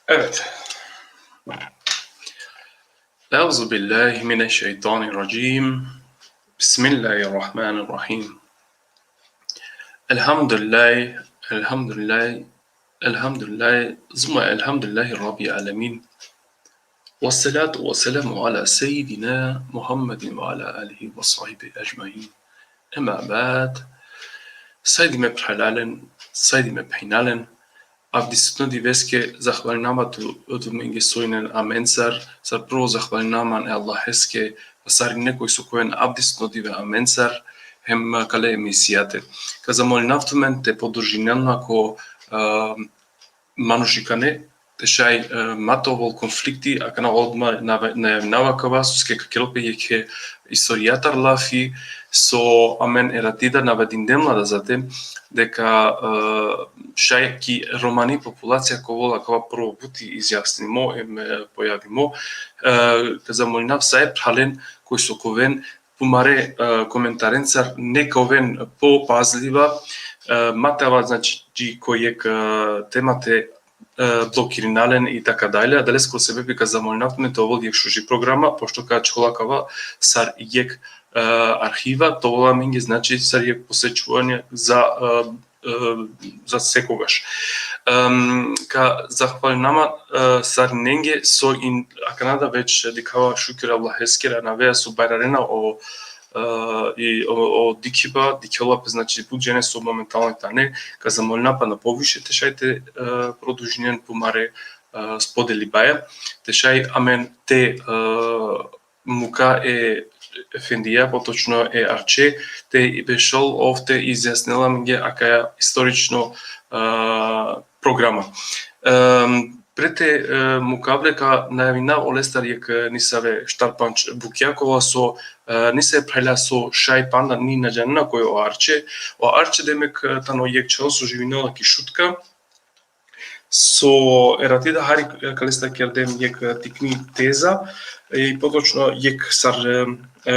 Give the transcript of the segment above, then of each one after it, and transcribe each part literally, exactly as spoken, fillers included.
Evet. Euzu billahi mineşşeytanirracim. Bismillahirrahmanirrahim. Elhamdülillah, elhamdülillah, elhamdülillah, zumma elhamdülillahi rabbil alemin. Vessalatu vesselamu ala seyyidina Muhammedin ve ala alihi ve sahbihi ecmain. Emma ba'd. Sajdime phralalen, sajdime phenjalen, avdisutno diveske zahvalinama tu, tumenge so inen amencar, sar prvo zahvalinama e Allaheske, sarine koj so ka oven avdisutno dive amencar, hem kale emisijate. Ka zamolinav tumen te podržinen ma ko, e, manušikane, te šaj, e, ma te ovel konflikti, akana odma nave-, najavinava kava, soske ka kerel pe jekhe istorijatar lafi, so amen erati da navedindem la da za te, deka, e, šaj ki romani populacija ka ovel akava prvo puti izjasnimo, em, e, pojavimo, e, ka zamolinav sa e phralen koj so ka oven pumare, e, komentarencar neka oven popazliva, e, ma te ava, znači, ko jekh, e, tema te, e, blokirinalen i taka dalje, adaleske sebepi ka zamolinav tumen te ovel jekh šuži programa, pošto ka ačhola kava sar jekh, e, arhiva, te ovel amenge, znači, sar jekh posećuvanje za, e, e, za sekogaš. Em, ka zahvalinama, e, sarinenge so in, akana da već dikhava šukir Allaheskere anavea so bajrarena o, e, i o, o dikhiba, dikhela pe, znači, but džene so momentalno tane, ka zamolinav pana poviše te šaj te, e, produžinen pumare, e, spodelibaja, te šaj amen te, e, muka e efendija, potočno e Arče, te bešel ov te izjasnel amenge akaja istorično, e, programa. Em, pre te, e, mukav le ka najavinav olestar jekh, e, nisave štar pandž bukja kova so, e, nisave phralja so šaj panda ni na džanena koj o Arče. O Arče, demek, e, tano jekh čhavo so živinela ki Šutka, so erati da hari, e, kalestar kerdem jekh, e, tikni teza, i potočno jekh sar, e, e,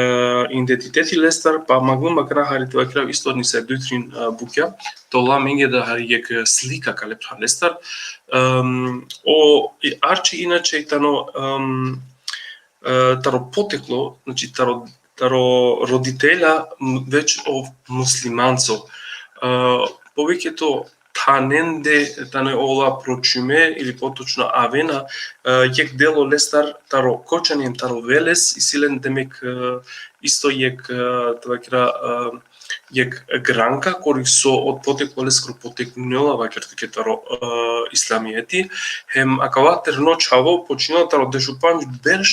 identiteti lestar, pa manglum akana hari te vakerav isto nisave duj trin, e, bukja, te ovel amenge da hari jekh, e, slika kale phralestar. Em, o, i Arče inače i tano, em, e, taro poteklo, znači taro, taro roditelja, m, već o muslimanco. E, povikheto thanende tane ola pročime ili potočno avena, e, jekh delo lestar taro kočani, taro Veles, isi len demek, e, isto jekh, e, te vakera, e, jekh granka, kori so od poteklo leskoro poteknela, vaker tuke, taro, e, islamijeti. Hem akava terno čhavo počinela taro dešupandž berš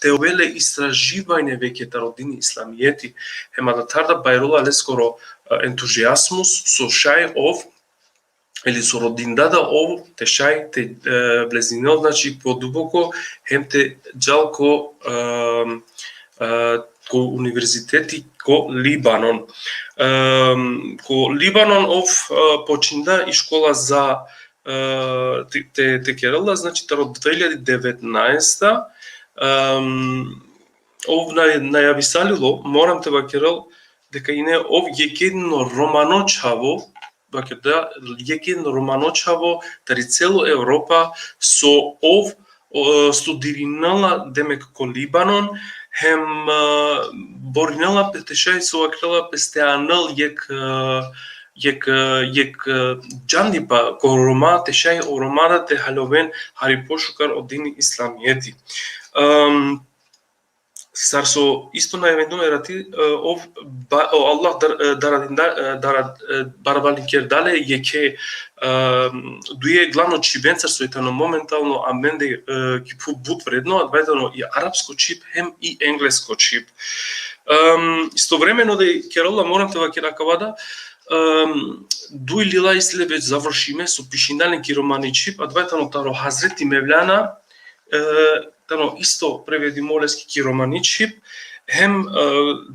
te ovel le istraživanje veke taro dini islamijeti. Hem adathar da bajrola leskoro, e, entuziazmus, so šaj ov, ili so rodinda da ov, te šaj te, e, vlezinel, znači, poduboko, hem te džal ko, e, e, ko univerziteti ko Libanon. Em, ko Libanon ov, e, počinda i škola za, e, te, te, te kerela, znači, taro dve hiljadi devetnaesta, em, ov na-, najavisalilo, moram te vakerel, deka ine ov jekh edino romano čhavo, vakerda, jekh edino romano čhavo, tari celo Evropa, so ov, o, studirinela, demek, ko Libanon, hem, e, borinela pe te šaj so vakerela pes te anel jekh, e, jekh, e, jekh, e, džandipa ko Roma, te šaj o Roma da te haljoven hari pošukar o dini islamijeti. Em, sar so isto najavindum erati, e, ov ba-, o Allah dar-, e, daradinda, e, darad-, e, barabalinkerda le jekhe, e, duje glavno čhibencar so i tano momentalno amende, e, ki phuv but vredno, adava i tano i arapsko čhib hem i englesko čhib. Em, istovremeno da i kerela, moram te vakera akava da, em, duj lila isi le već završime so pišinda len ki romani čhib, adava i tano taro Hazreti Mevlana, e, tano isto prevedimo leske ki romani čhib, hem, e,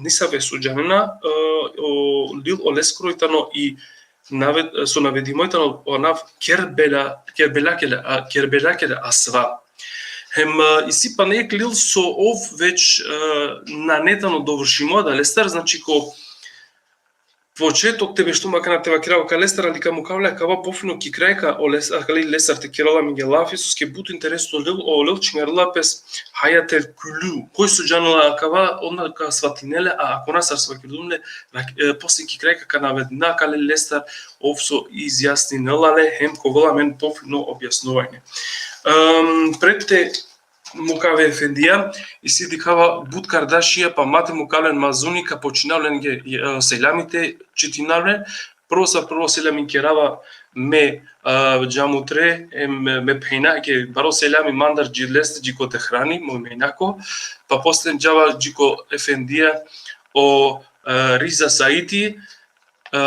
nisave so džanena, e, o lil oleskoro i tano i naved-, so navedimo i tano o anav Kerbela, Kerbelakere, a, Kerbelakere asva. Hem, e, isi pana jekh lil so ov već, e, nane tano dovršimo adalestar, znači ko početok te beštum akana te vakerav akalestar, ali ka mukav le akava pofino ki kraj ka oles-, akali lestar te kerela amenge lafi, soske but interesno lel, olel čhingarela pes Hayatel Kulu. Koj so džanela akava, onda ka svatinele, a akona sar so vakerdum le, rak-, e, posle ki kraj ka, ka navedina akale lestar, ov so izjasninela le, hem ka ovel amen pofino objasnovanje. Em, pred te mukave efendija, isi dikhava but kardašija, pa ma te mukav len mazuni, ka počinav lenge, e, selami te čitinav len. Prvo sa prvo selami kerava me, e, džamutre, em, me phenjake, baro selami mandar dži leste, dži ko Tehrani, mo phenjako, pa posle džava dži ko efendija o, e, Riza Saiti, e,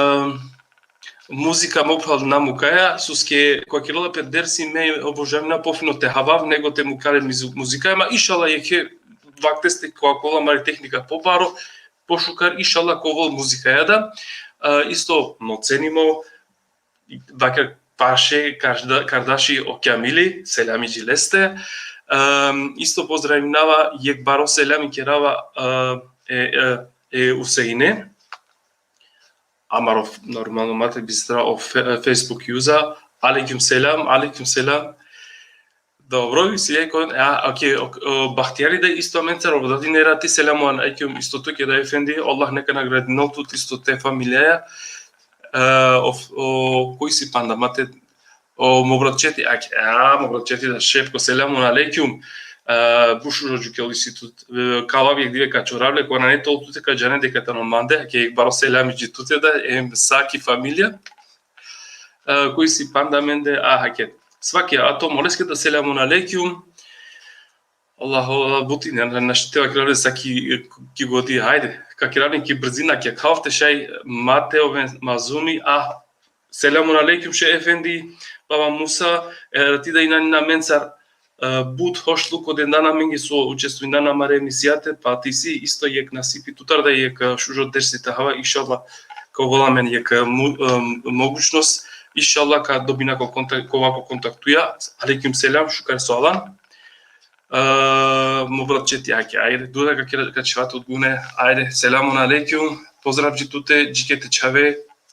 muzika mo phral na mukaja, soske ko kerela pe dersi me obožavina pofino te havav nego te mukav len mizu-, muzika, ama išala jekhe vakteste ko, ka ovel amari tehnika pobaro, pošukar, išala ka ovel muzikaja da. E, isto mo cenimo, vakar paše Karda-, Kardaši o Kjamili, selami dži leste. Em, isto pozdravinava jekh baro selami kerava, e, e, e, e Useine. Amaro, normalno, ma te bistra o fe-, Facebook uza. Alejkum selam, alejkum selam. Dobro, isi jekh, a, okej, o, o, Bahtijari da isto amencar, o, da dine rati, selamu alejkum, isto tuke da efendi, Allah neka nagradinel tut, isto te familijaja. E, o, o, koj si panda, ma te, o, mo bratčeti, a, a, mo bratčeti da Šefko, selamun alejkum. E, but šužo džukel isi tut, e, ka alav jekh dive ka čorav le, ko nane te ol tute ka džane deka tano mande, ake jekh baro selami dži tute da, em sa ki familija. E, koj si panda mende, aha, ke. Svaki, a to moleske da selamun alejkum. Allah, Allah, buti, ne, ne, našti te vakerav le sa ki, ki godi, hajde. Ka kerav len ki brzina, ke khav te šaj, ma te oven mazuni, a, selamun alejkum, šeh efendi, baba Musa, e, ti da inanina amencar, e, but hošluko dendana amenge so učestvuinana amare emisijate, pa ti si isto jekh nasipi tutar da jekh, e, šužo dersi te hava, inšallah, ka ovel amen jekh, e, mu-, e, mogućnost, inšallah, ka dobina ko kontak-, kova ko kontaktuja. Alejkum selam, šukar so alan. E, mo bratčeti, ake, ajde, duda ka kera-, ka čhiva tut gune, ajde, selamun alejkum, pozdrav dži tute, dži ke te čhave,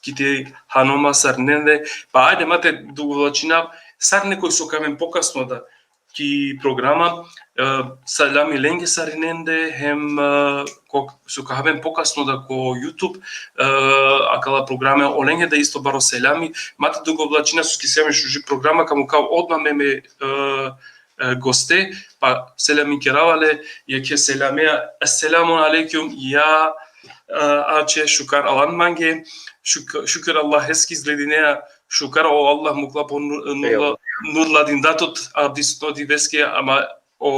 ki te hanoma sarinende, pa ajde, ma te dugovlačinav, sarine koj so ka aven pokasno da ki programa, e, selami lenge sarinende, hem, e, ko, so ka aven pokasno da ko YouTube, e, akala programe, olenge da isto baro selami, ma te dugovlačinav, soske si amen šuži programa, ka mukav odma me, me, e, e, goste, pa selami kerava le, jekhe selamea, esselamu alejkum, ja, e, ače, šukar alan mange, šuk-, šukar Allaheske izgledinea, šukar o Allah mukla po nu-, nurla, Eyvallah. Nurla dinda tut, avdisutno diveske, ama o,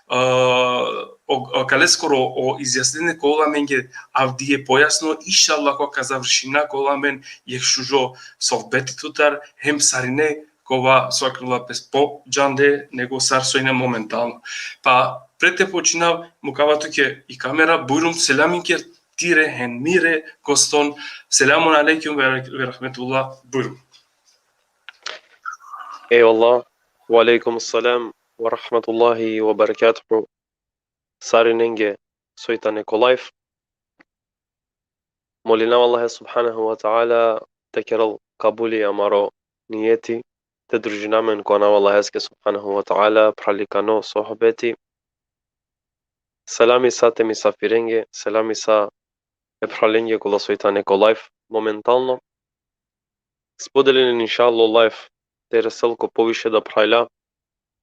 e, o, o kaleskoro o izjasnine ka ovel amenge avdive pojasno, inšallah, ko ka završina, ka ovel amen jekh šužo sohbeti tutar, hem sarine kova so kerela pes po džande nego sar so ine momentalno. Pa pred te počinav, mukava tuke i kamera, bujrum, selami ker tire hem mire goston, selamun alejkum ve, ve rahmetullah, bujrum. Eyvallah, ve alejkum selam ve rahmetullahi ve berekatuhu. Sarinenge soj tane ko live. Molinava Allahe subhanehu ve teala te kerel kabuli amaro nijeti, te družina amen ko anav Allaheske subhanehu ve teala, phralikano sohbeti. Selami sa te misafirenge, selami sa e phralenge kola soj tane ko live momentalno. Spodelinen, inšallah, live te resel ko poviše da phralja,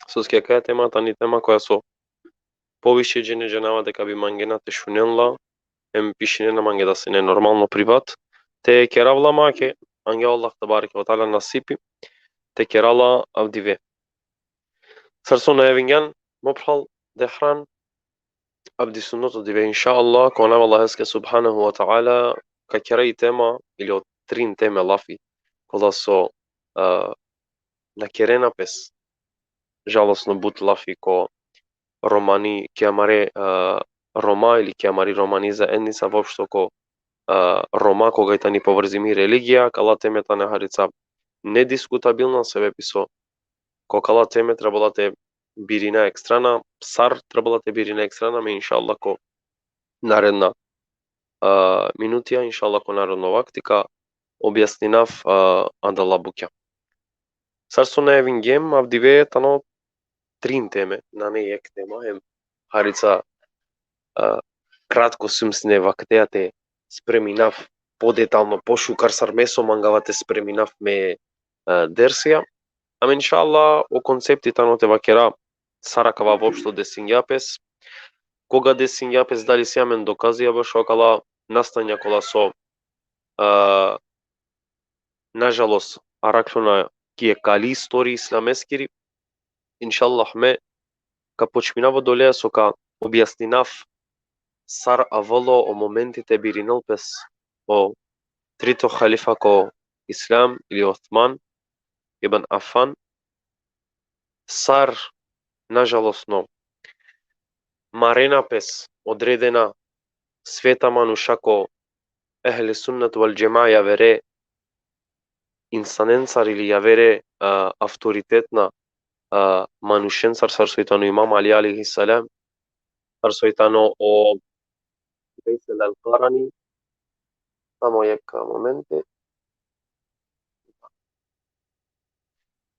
soske akaja tema tani tema koja so poviše džene džanava deka bi mangena te šunen la, em pišinena mange da sine normalno privat, te kerav la, ma ke angja Allah tebareke ve teala nasipi, te kera la avdive. Sar so najavingjan, mo phral Dehran, avdisutno dive, inšallah, ko anav Allaheske subhanehu ve teala, ka kera i tema, ili o trin teme lafi, kola so, e, na kerena pes, žalostno, but lafi ko romani, ki amare, e, Roma ili ki amari romani zaednica, voopšto ko, e, Roma, koga i tani povrzimi religija, akala teme tane harica nediskutabilna, sebepi so ko akala teme trebela te birina ek strana, sar trebela te birina ek strana, me inšallah ko naredna a, minutija, inšallah, ko narodno vakti, ka objasninav, a, adala bukja. Sar so najavingjem, avdive tano trin teme, nane jekh tema, hem harica, a, kratko sum sine vakteja te spreminav podetalno, pošukar sar me so mangava te spreminav me, a, dersija. Ama inšallah, o koncepti tano te vakera sar akava voopšto desingja pes, koga desingja pes, dali si amen dokazija bašo akala nastanja kola so, a, nažalost, arakhlona ki e kali istorija islameskiri. Inšallah, me ka počminav odoleja so ka objasninav sar avelo o momenti te birinel pes o trito halifa ko Islam ili Osman ibn Affan, sar, nažalostno, marena pes odredena sveta manuša ko Ehli Sunnet vel Džemaa javere insanencar ili javere, a, avtoritetna, a, manušencar, sar soj tano Imam Ali alejhi selam, sar soj tano o Vejsel al-Karani. Samo jekh momenti.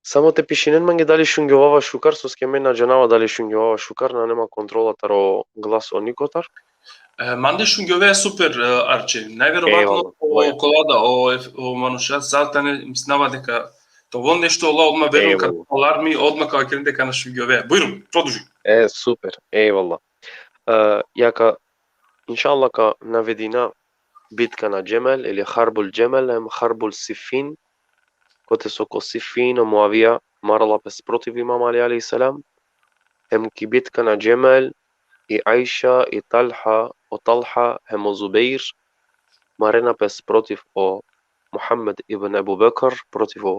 Samo te pišinen mange dali šungjovava šukar, soske me na džanava dali šungjovava šukar, nane ma kontrola taro glaso nikotar. E, mande šungjovea super, e, Arče. Najverovatno Ejvallah, o, oj. Kola da, o, o manuša sar tane, mislinava deka te ovel nešto, ola odma verujn ka Ejvallah. Alarmi, odma ka vakeren deka na šungjovea. Bujrum, produži. E, super, ejvallah. E, ja ka, inšallah, ka navedina bitka na Džemel ili Harbul Džemel hem Harbul Siffin, kote so ko Siffin o Muavija marela pes protiv Imam Ali alejhi selam, hem ki bitka na Džemel i Ajša, i Talha, o Talha hem o Zubeir marena pes protiv o Muhammed ibn Ebu Bekr, protiv o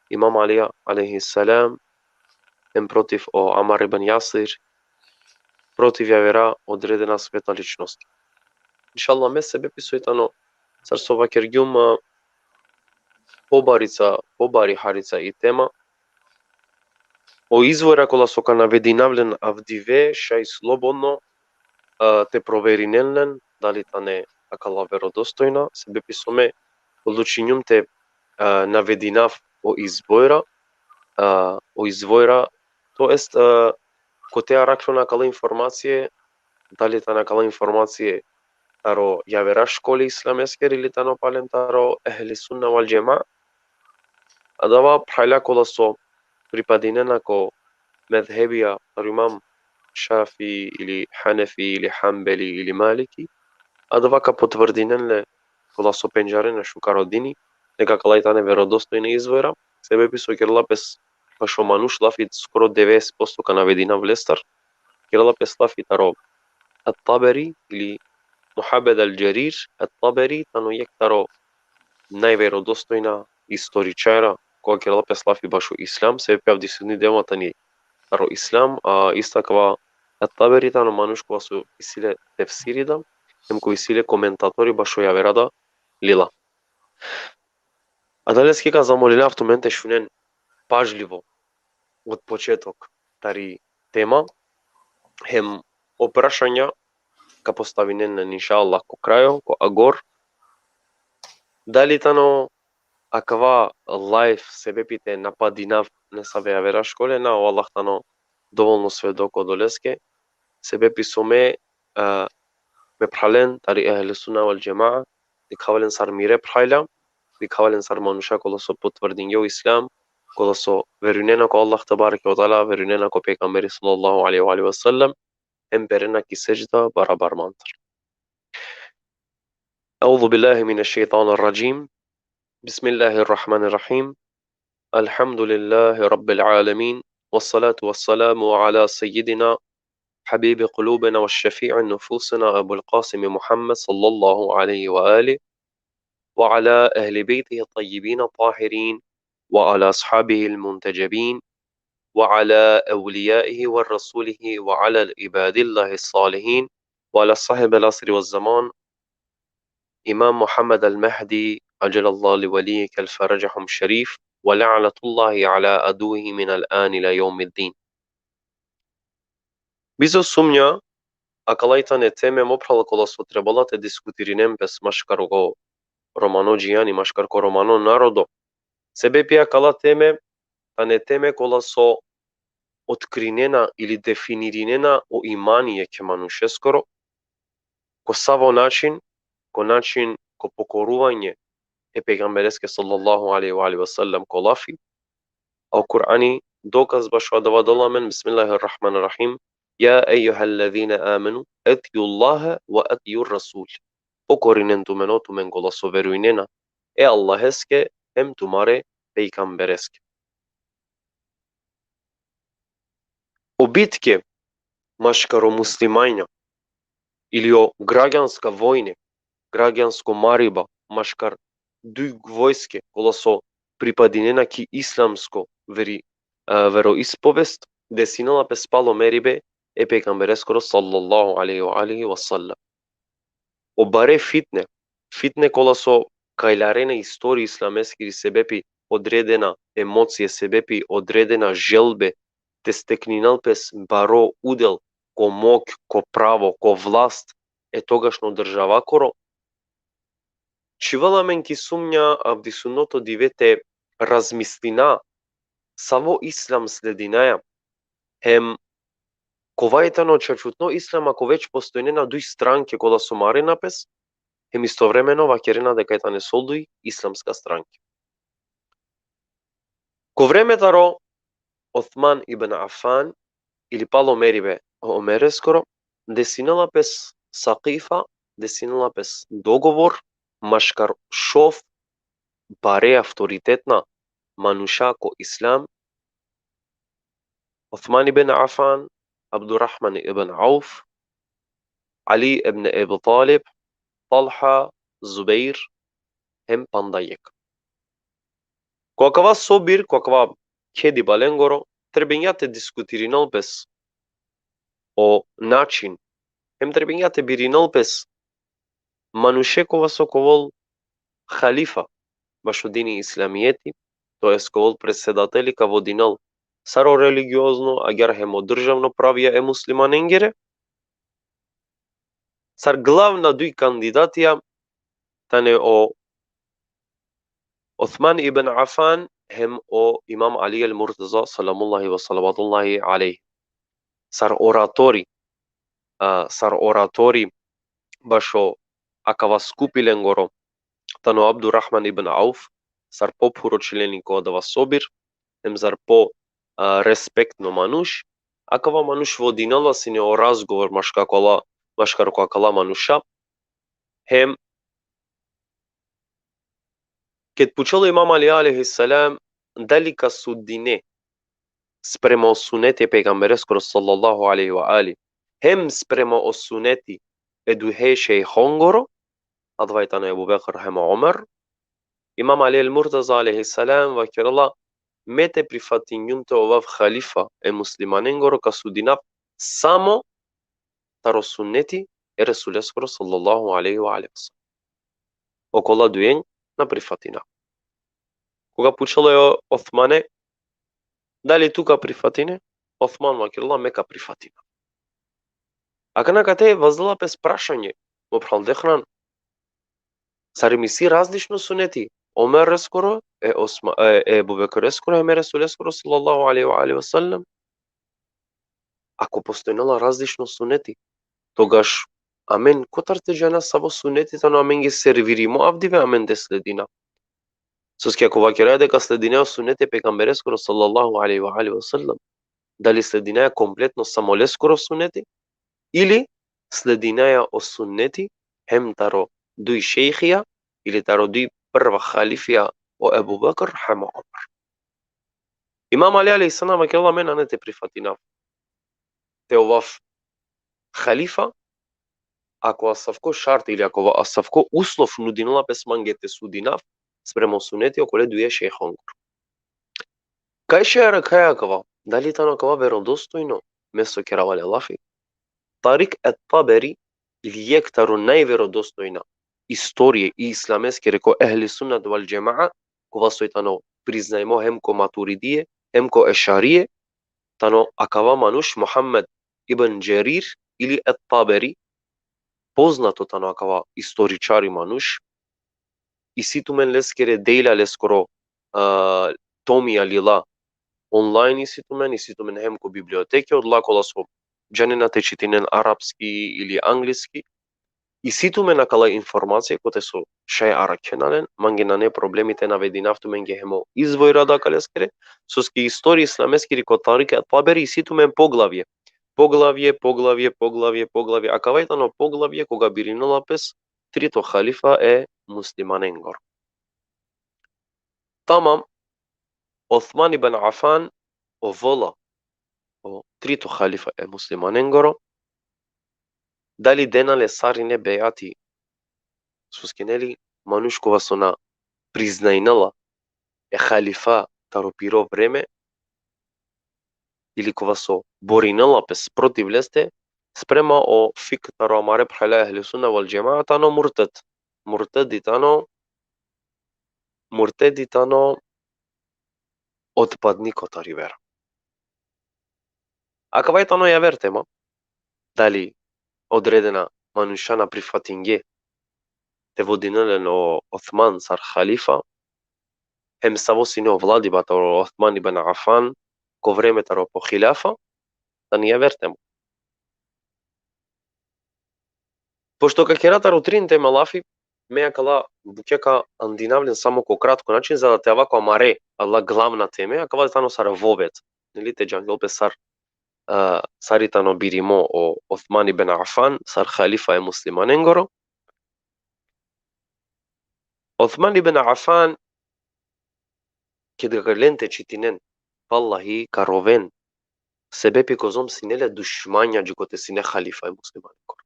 Imam Ali alejhi selam, hem protiv o Amar ibn Jasir, protiv javera odredena sveta ličnosti. Inšallah, me sebepi soj tano, sar so vakergjum, a, pobarica, pobari harica i tema, o izvora kola so ka navedinav len avdive, šaj slobodno, a, te proverinen len, dali tane akala verodostojna, sebepi so me odlučingjum te, a, navedinav o izvora, a, o izvora, to jest, a, kote arakhlona akala informacije, dali tane akala informacije taro javera škole islameskere ili tano palem taro Ehli Sunna vel Džemaa. Adava phralja kola so pripadinena ko medhebija taro Imam Šafi ili Hanefi ili Hanbeli ili Maliki, adava ka potvrdinen le kola so pendžarena šukar o dini, deka akala i tane verodostojna izvora, sebepi so kerela pes bašo manuš lafi skoro devedeset posto ka navedinav lestar, kerela pes lafi taro At-Taberi ili Muhammad al-Džerir At-Taberi, tano jekh taro najverodostojna istoričarja, kola kerela pes lafi bašo Islam, sebepi avdisutni dema tani taro Islam, a isto akava At-Taberi tano manuš kova so isi le tefsiri da, hem kova isi le komentatori bašo javera da lila. Adaleske ka zamolinav tumen te šunen pažljivo od početok tari tema, hem o prašanja ka postavinen len inšallah ko krajo, ko agor. Dali tano akava live sebepi te napadinav nesave javera škole? Na, o Allah tano dovolno svedoko odoleske, sebepi so me, e, me phralen tari Ehli Sunna vel Džemaa dikhava len sar mire phralja, dikhava len sar manuša kola so potvrdingje o Islam, kola so verujnena ko Allah tebareke ve teala, verujnena ko pejgamberi sallallahu alejhi ve alihi ve sellem, hem perena ki sedžda barabar mantar. أعوذ بالله من الشيطان الرجيم. بسم الله الرحمن الرحيم. الحمد لله رب العالمين، والصلاة والسلام على سيدنا حبيب قلوبنا وشفيع نفوسنا أبو القاسم محمد صلى الله عليه وآله، وعلى أهل بيته الطيبين الطاهرين، وعلى أصحابه المنتجبين، وعلى أوليائه ورسوله، وعلى عباد الله الصالحين، وعلى صاحب العصر والزمان، إمام محمد المهدي، عجل الله لوليك الفرجهم الشريف، ولعنة الله على عدوه من الآن إلى يوم الدين. Bizo sumnja akala i tane teme, mo phral, kola so trebela te diskutirinen pes maškar ko romano džijani, maškar ko romano narodo. Sebepi akala teme tane teme kola so otkrinena ili definirinena o imani jekhe manušeskoro, ko savo način, ko način ko pokoruvanje e pejgambereske sallallahu alejhi ve alihi ve sellem ko lafi. A o Kur'ani dokaz bašo adava dela amen: Bismillahirrahmanirrahim. Ja ejjuhellezine amenu, etiju Allahe ve etiju Rasul. Pokorinen tumen, o tumen kola so verujnena, e Allaheske hem tumare pejgambereske. O bitke maškar o muslimanja ili o građanska vojne, građansko mariba maškar duj vojske kola so pripadinena ki islamsko veri-, e, veroispovest, desinela pes palo meribe e pejgambereskoro sallallahu alejhi ve alihi ve sellem. O bare fitne, fitne kola so kajlarena istorija islameskiri sebepi odredena emocije, sebepi odredena želbe te stekninel pes baro udel ko mok, ko pravo, ko vlast e togašno državakoro. Čhivela amen ki sumnja avdisutno dive te razmislina savo islam sledinaja, hem kova i tano čačutno islam, ako već postojnena duj stranke kola so marena pes, hem istovremeno vakerena deka i tane solduj islamska stranke. Ko vreme taro Osman ibn Afan, ili palo meribe o Omereskoro, desinela pes sakifa, desinela pes dogovor maškar šov bare avtoritetna manuša ko islam: Osman ibn Afan, Abdurrahman ibn Auf, Ali ibn Ebi Talib, Talha, Zubeir, hem panda jekh. Ko akava sobir, ko akava kediba lengoro, trebingja te diskutirinel pes o način, hem trebingja te birinel pes manuše kova so ka ovel halifa bašo dini islamijeti, to jest ka ovel predsedateli, ka vodinel sar o religiozno, agjaar hem o državno pravija e muslimanengere. Sar glavna duj kandidatija tane o Osman ibn Afan hem o Imam Ali el-Murteza, salamullahi ve salavatullahi alejhi. Sar oratori, a, sar oratori bašo akava skupi lengoro tano Abdurrahman ibn Auf, sar pophuro členi ko adava sobir, hem sar po, a, respektno manuš, akava manuš vodinela sine o razgovor maškar ko akala, maškar ko akala manuša, hem ked pučela o Imam Ali alejhi selam dali ka sudine sprema o suneti e pejgambereskoro sallallahu alejhi ve alihi, hem sprema o suneti e duhe šejhongoro, adava i tano Ebu Bekr hem Omer, Imam Ali el-Murteza alejhi selam vakerela: Me te prifatingjum te ovav halifa e muslimanengoro, ka sudinav samo taro suneti e Resuleskoro sallallahu alejhi ve alihi ve sellem. Okola dujen na prifatinav. Koga pučela o Osmane dali tu ka prifatine, Osman vakerela: Me ka prifatinav. Akana kate vazdela pes prašanje, mo phral, dehran, sar isi različno suneti Omereskoro, e Osma-, e, e Ebu Bekreskoro, hem e Resuleskoro sallallahu alejhi ve alihi ve sellem? Ako postojnela različno suneti, togaš amen kotar te džana savo suneti tano amenge servirimo avdive amen te sledina? Soske ako vakeraja deka sledinaja o suneti e pejgambereskoro sallallahu alejhi ve alihi ve sellem, dali sledinaja kompletno samo leskoro suneti, ili sledinaja o suneti hem taro duj šejhija, ili taro duj prva halifija, o Ebu Bekr hem o Omer? Imam Ali alejhi selam vakerela: Me nane te prifatinav te ovav halifa ako asavko šart ili ako asavko uslov nudinela pes mange te sudinav sprema o suneti okole duje šejhongoro. Kaj šaj arakhaja akava, dali tano akava verodostojno, me so kerava le lafi? Tarik et-Taberi, ili jekh taro najverodostojna istorije i islameskere, ko Ehli Sunnet vel Džemaa, kova soj tano priznajmo hem ko Maturidije, hem ko Ešarije, tano akava manuš Muhammed ibn Džerir ili et-Taberi, poznato tano akava istoričari manuš, isi tumen leskere dela, leskoro, a, tomija lila online isi tumen, isi tumen hem ko biblioteke, odola kola so džanena te čitinen arapski ili angleski, isi tumen akala informacije kote so šaj arakhena len, mange nane problemi te navedinav tumenge hem o izvor adakaleskere, soske istorija islameskiri ko Tarik et-Taberi isi tumen poglavje. Poglavje, poglavje, poglavje, poglavje. Akava i tano poglavje koga birinela pes trito halifa e muslimanengoro. Tamam, Osman ibn Afan, ovola o trito halifa e muslimanengoro, dali dena le sarine bejati, soske neli manuš kova so na priznajnela e halifa taro piro vreme, ili kova so borinela pes protiv leste, sprema o fikh taro amare phrala ehli sunna vel džemaa, tano murted. Murtedi tano, murtedi tano otpadniko tari vera. Akava i tano javer tema, dali odredena manuša na prifatinge te vodinel len o Osman sar halifa, hem savo sine o vladiba taro Osman ibn Afan ko vreme taro po hilafa, tani javer tema. Pošto ka kera taro trin teme lafi, me akala bukja ka andinav len samo ko kratko način, za da te ava ko amare, ala glavna teme, akava tano sar voved. Neli, te džangel pe sar, a, sar i tano birimo o Osman ibn Afan sar halifa e muslimanengoro. Osman ibn Afan, ked ka len te čitinen, vallahi ka roven, sebepi kozom sine le dušmanja dži kote sine halifa e muslimanengoro.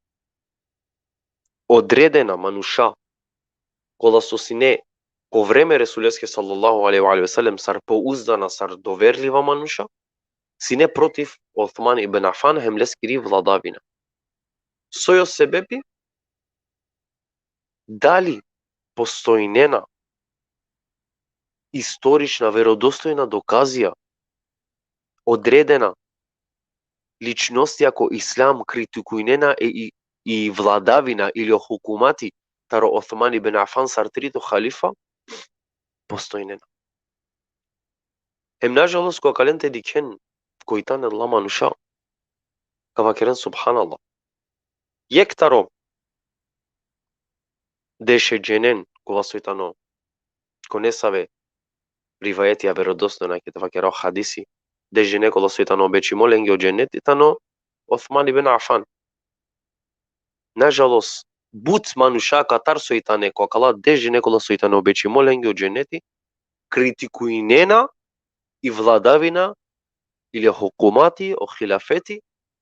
Odredena manuša, kola so sine ko vreme Resuleske sallallahu alejhi ve sellem sar pouzdana, sar doverljiva manuša, sine protiv Osman ibn Afan hem leskiri vladavina. Soj o sebepi? Dali postojnena istorična, verodostojna dokazija, odredena ličnostija ko islam kritikujnena e, i, i vladavina ili o hukumati taro Osman ibn Afan sar trito halifa? Postojnena. Hem nažalost, ko ka len te dikhen koj tane adala manuša, ka vakeren subhanallah. Jekh taro deše dženen, kola soj tano, ko nesave rivajetija verodostojna, ked vakera o hadisi, deš džene kola soj tano obećimo lenge o dženeti, tano Osman ibn Afan. Nažalost, but manuša katar soj tane, ko akala deš džene kola soj tano obećimo lenge o dženeti, kritikujnena i vladavina ili o hukumati, o hilafeti,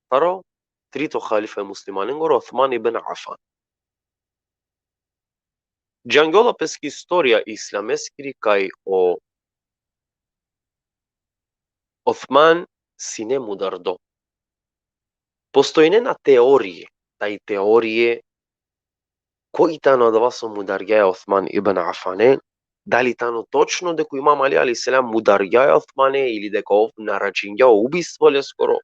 taro trito halifa e muslimanengoro, Osman ibn Afan. Džangjola peske istorija islameskiri kaj o Osman sine mudardo. Postojnena teorije, taj teorije, koj tano adava so mudargja e Osman ibn Afane, dali tano točno deka o Imam Ali alejhi selam mudargja e Osmane ili deka ov naračingja o ubistvo leskoro,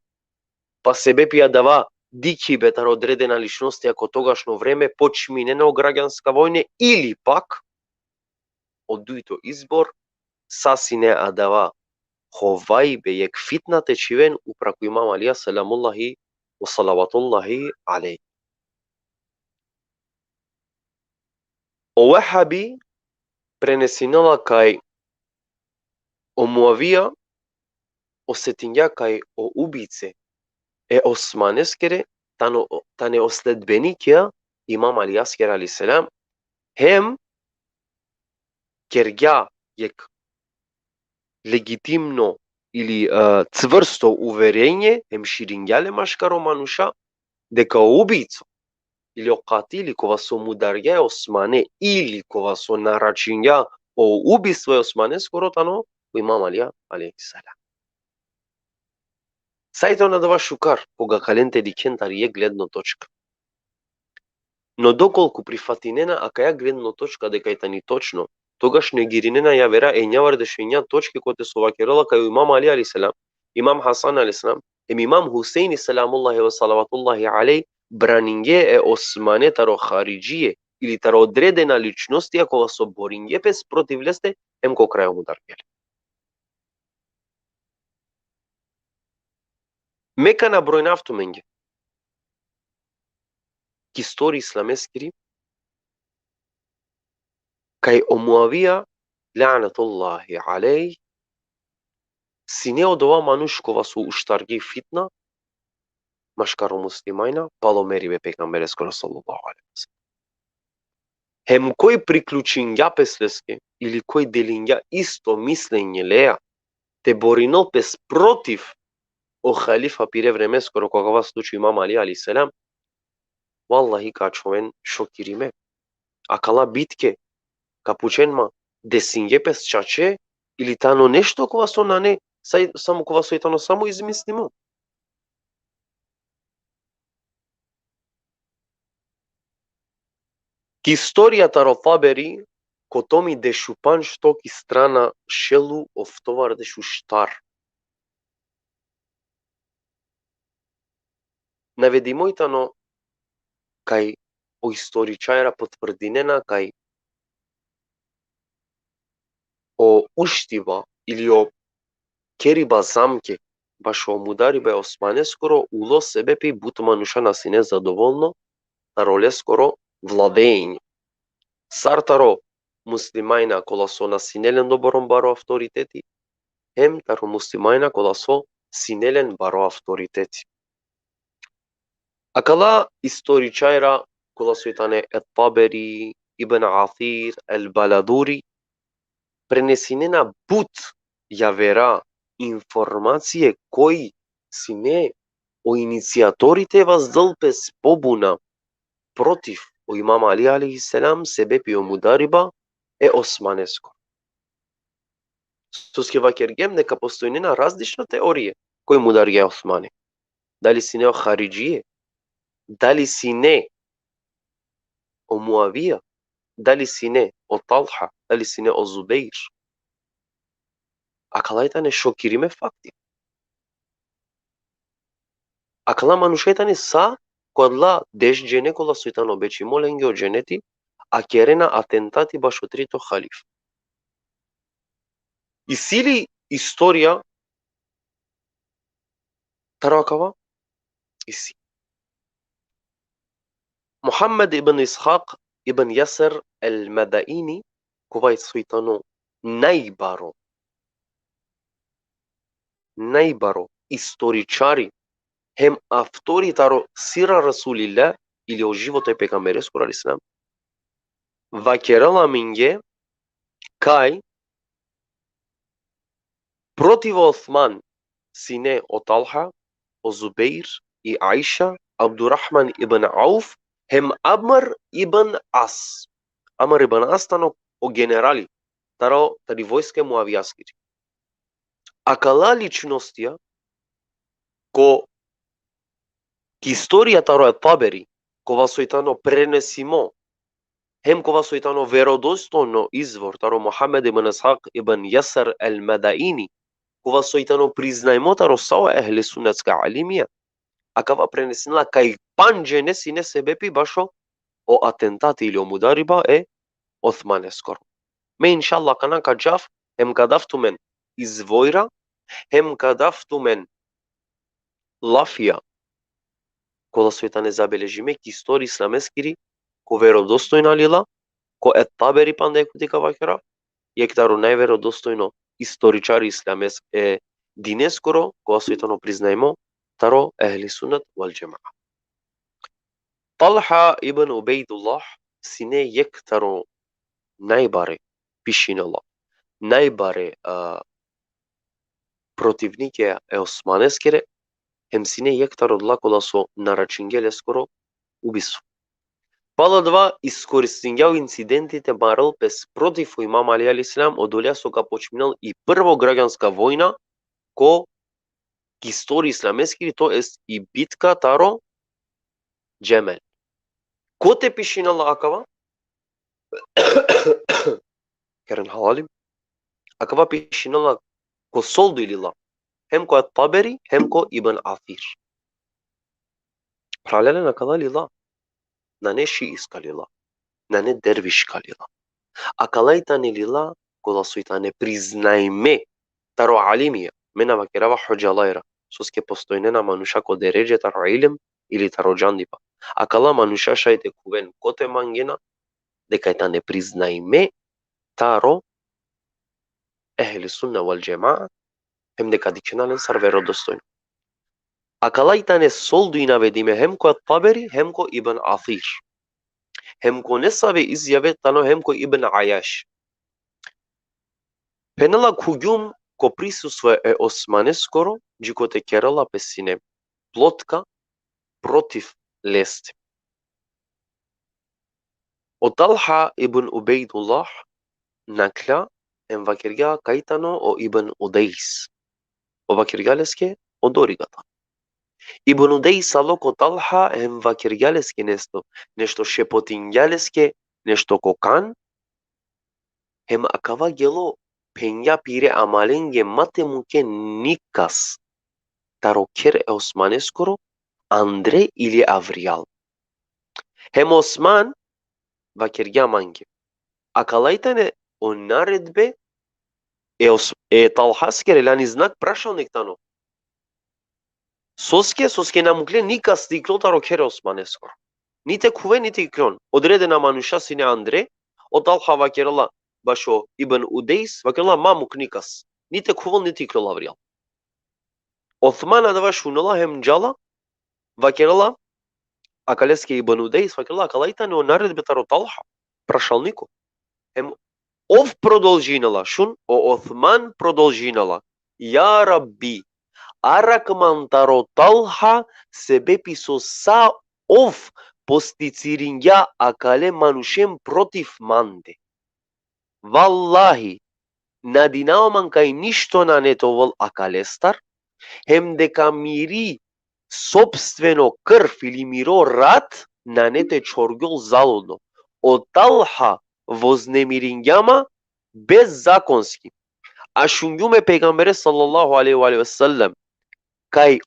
pa sebepi adava dikhibe taro odredena ličnostija ko togašno vreme počminena o gragjanska vojne, ili pak o dujto izbor, sa sine adava hovajbe, jekh fitna te čhiven upra ko Imam Alija selamullahi ve salavatullahi alejhi. O Vehabi prenesinela kaj o Muavija osetingja kaj o ubice e Osmaneskere tano, tane o sledbenikija Imam Alijaskere alejhi selam, hem kergja jekh legitimno ili, e, cvrsto uverenje, hem širingja le maškaro manuša, deka o ubico ili o katili kova so mudargja e Osmane ili kova so naračingja o ubistvo e Osmaneskoro tano o Imam Alija alejhi selam. Sa i tano adava šukar, koga ka len te dikhen tari jekh gledno točka. No dokolku prifatinena akaja gledno točka deka i tani točno, togaš negirinena javera enjavardeš enja točke kote so vakerela kaj o Imam Ali alejhi selam, Imam Hasan alejhi selam, Hem Imam Huseini, selamullahi ve salavatullahi alejh, braninge e Osmane taro haridžije, ili taro odredena ličnostija kova so boringe pes protiv leste, hem ko kraj mudarge le. Me ka nabrojnav tumenge ki istorija islameskiri, kaj o Muavija, lanetullahi alejh, sine odova manuš kova so uštargi fitna maškaro muslimanja, palo meribe e pejgambereskoro, sallallahu alejhi ve sellem. Hem koj priključingja pes leske, ili koj delingja isto mislenje leja, te borinel pes protiv o halifa pire vremeskoro, ko akava slučaj Imam Ali alejhi selam, vallahi ka ačhoven šokirime. Akala bitke, ka pučen ma, desinge pes čače, ili tano nešto kova so nane, saj, samo kova so i tano samo izmislimo. Ki istorija taro Taberi, ko tomi dešupanšto, ki strana šel u oftovardeš u štar, navedimo i tano kaj o istoričarja potvrdinena kaj o uštiba ili o keriba zamke bašo mudariba e Osmaneskoro ulo sebepi but manuša na sine zadovolno taro leskoro vladenje. Sar taro muslimanja kola so na sine len doborom baro avtoriteti, hem taro muslimanja kola so sine len baro avtoriteti. Akala istoričarja kola so i tane e Taberi, Ibn Athir, el Baladuri, prenesinena but javera informacije koj sine o inicijatori te vazdel pes pobuna protiv o Imam Ali alejhi selam, sebepi o mudariba e Osmanesko. Soske vakergjem deka postojnena različna teorije koj mudargja e Osmane. Dali sine o haridžije, dali sine o Muavija, dali sine o Talha, dali sine o Zubeir. Akala i tane šokirime fakti. Akala manuša i tane sa ko adala deš džene kola so i tano obećimo lenge o dženeti, a kerena atentati bašo trito halifa. Isi li istorija taro akava? Isi. Muhammed ibn Ishak ibn Jaser el-Medaini, kova so i tano najbaro, najbaro istoričari hem avtori taro Sira Resulillah, ili o životo e pejgambereskoro alejhi selam, vakerela amenge kaj protiv Osman sine o Talha, o Zubeir, i Aiša, Abdurrahman ibn Auf, hem Amr ibn As. Amr ibn As tano o generali taro, tari vojska e Muavijaskiri. Akala ličnostija, ko, ki istorija taro e Taberi, kova so i tano prenesimo, hem kova so i tano verodostojno izvor taro Muhammed ibn Ishak ibn Jaser el-Medaini, kova so i tano priznajmo taro sa o ehli sunnetska alimija, akava prenesinela kaj pandž džene sine sebepi bašo o atentati ili o mudariba e Osmaneskoro. Me inšallah akana ka džav, hem ka dav tumen izvora, hem ka dav tumen lafija kola so i tane zabeležime ki istorija islameskiri, ko verodostojna lila, ko e Taberi panda jekh puti ka vakerav, jekh taro najverodostojno istoričari islames-, e dineskoro, kova so i tano priznajmo taro ehli sunnet vel džemaa. Talha ibn Ubejdullah sine jekh taro najbare, pišinela, najbare, a, protivnike e Osmaneskere, hem sine jekh taro adala kola so naračinge leskoro ubistvo. Palo adava iskoristingja o incidenti te marel pes protiv o Imam Ali alejhi selam, odoleja so ka počminel i prvo građanska vojna ko, ki istorija islameskiri, to jest i bitka taro Džemel. Kote pišinela akava? Keren halali. Akava pišinela ko soldo i lila. hem ko Taberi, hem ko Ibn Athir. Phralalen, akala lila nane šiiska lila, nane derviška lila. Akala i tane lila kola soj tane priznajme taro alimija. Me na vakerava hodžalajra, soske postojnena manuša ko deredže taro ilm ili taro džandipa. Akala manuša šaj te khuven kote mangena, deka i tane priznajme taro ehli sunna wal džemaa, hem deka dikhena len sar verodostojno. Akala i tane solduj navedime hem ko Taberi, hem ko Ibn Athir. Hem ko nesave izjave tano hem ko Ibn Ajaš. Phenela, khugjum ko prisustvo e Osmaneskoro, dži kote kerela pe sine plotka protiv leste. O Talha ibn Ubejdullah nakhla hem vakergja kaj tano o Ibn Udejs. O vakergja leske odori gata. Ibn Udejs alo ko Talha hem vakergja leske nešto, nešto šepotingja leske nešto ko kan, hem akava gelo, phengja, pire amalenge ma te mukhen nikas taro kher e Osmaneskoro andre ili avrijal. Hem Osman vakergja mange. Akala i tane o naredbe e, Os-, e Talhaskere, lani znak prašalnik tano. Soske, soske na mukhle nikas te iklol taro kher e Osmaneskoro. Ni te khuven, ni te iklon. Odredena manuša sine andre, o Talha vakerela bašo Ibn Udejs, vakerela ma mukh nikas. Ni te khuvel, ni te iklol avrijal. Osman adava šunela hem džala, vakerela akaleske Ibn Udejs, vakerela akala i tane o naredbe taro Talha, prašalniko. Hem ov prodolžinela, šun, o Osman prodolžinela. Ja Rabbi, arakh man taro Talha, sebepi so sa ov posticiringja akale manušen protiv mande. Vallahi, nadinava man kaj ništo nane te ovel akalestar, hem deka miri sopstveno krv ili miro rat nane te čhorgjol zaludno. O Talha voznemiringja ma bezzakonski. A šungjum e pejgambere sallallahu alejhi ve alihi ve sellem kaj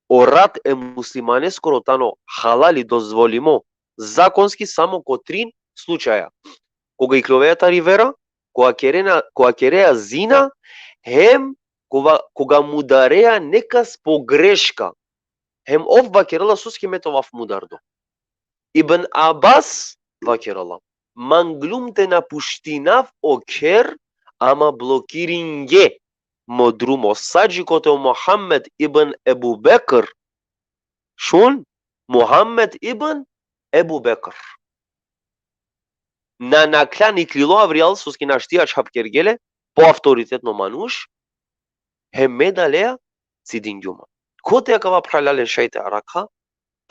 o rat e muslimaneskoro tano halali, dozvolimo, zakonski samo ko trin slučaja. Koga ikloveja tari vera, koga kerena, koga kerea zina, hem koga, koga mudareja nekas po greška. Hem ov vakerela soske me te ovav mudardo. Ibn Abbas vakerela: Manglum te napuštinav o kher, ama blokiringe mo drumo sa dži kote o Muhammed ibn Ebu Bekr. Šun, Muhammed ibn Ebu Bekr. Na nakhla, niklilo avrijal, soske našti ačhav kergje le, po avtoritetno manuš, hem me dalea cidingjum ma. Kote akava, phralalen, šaj te arakha?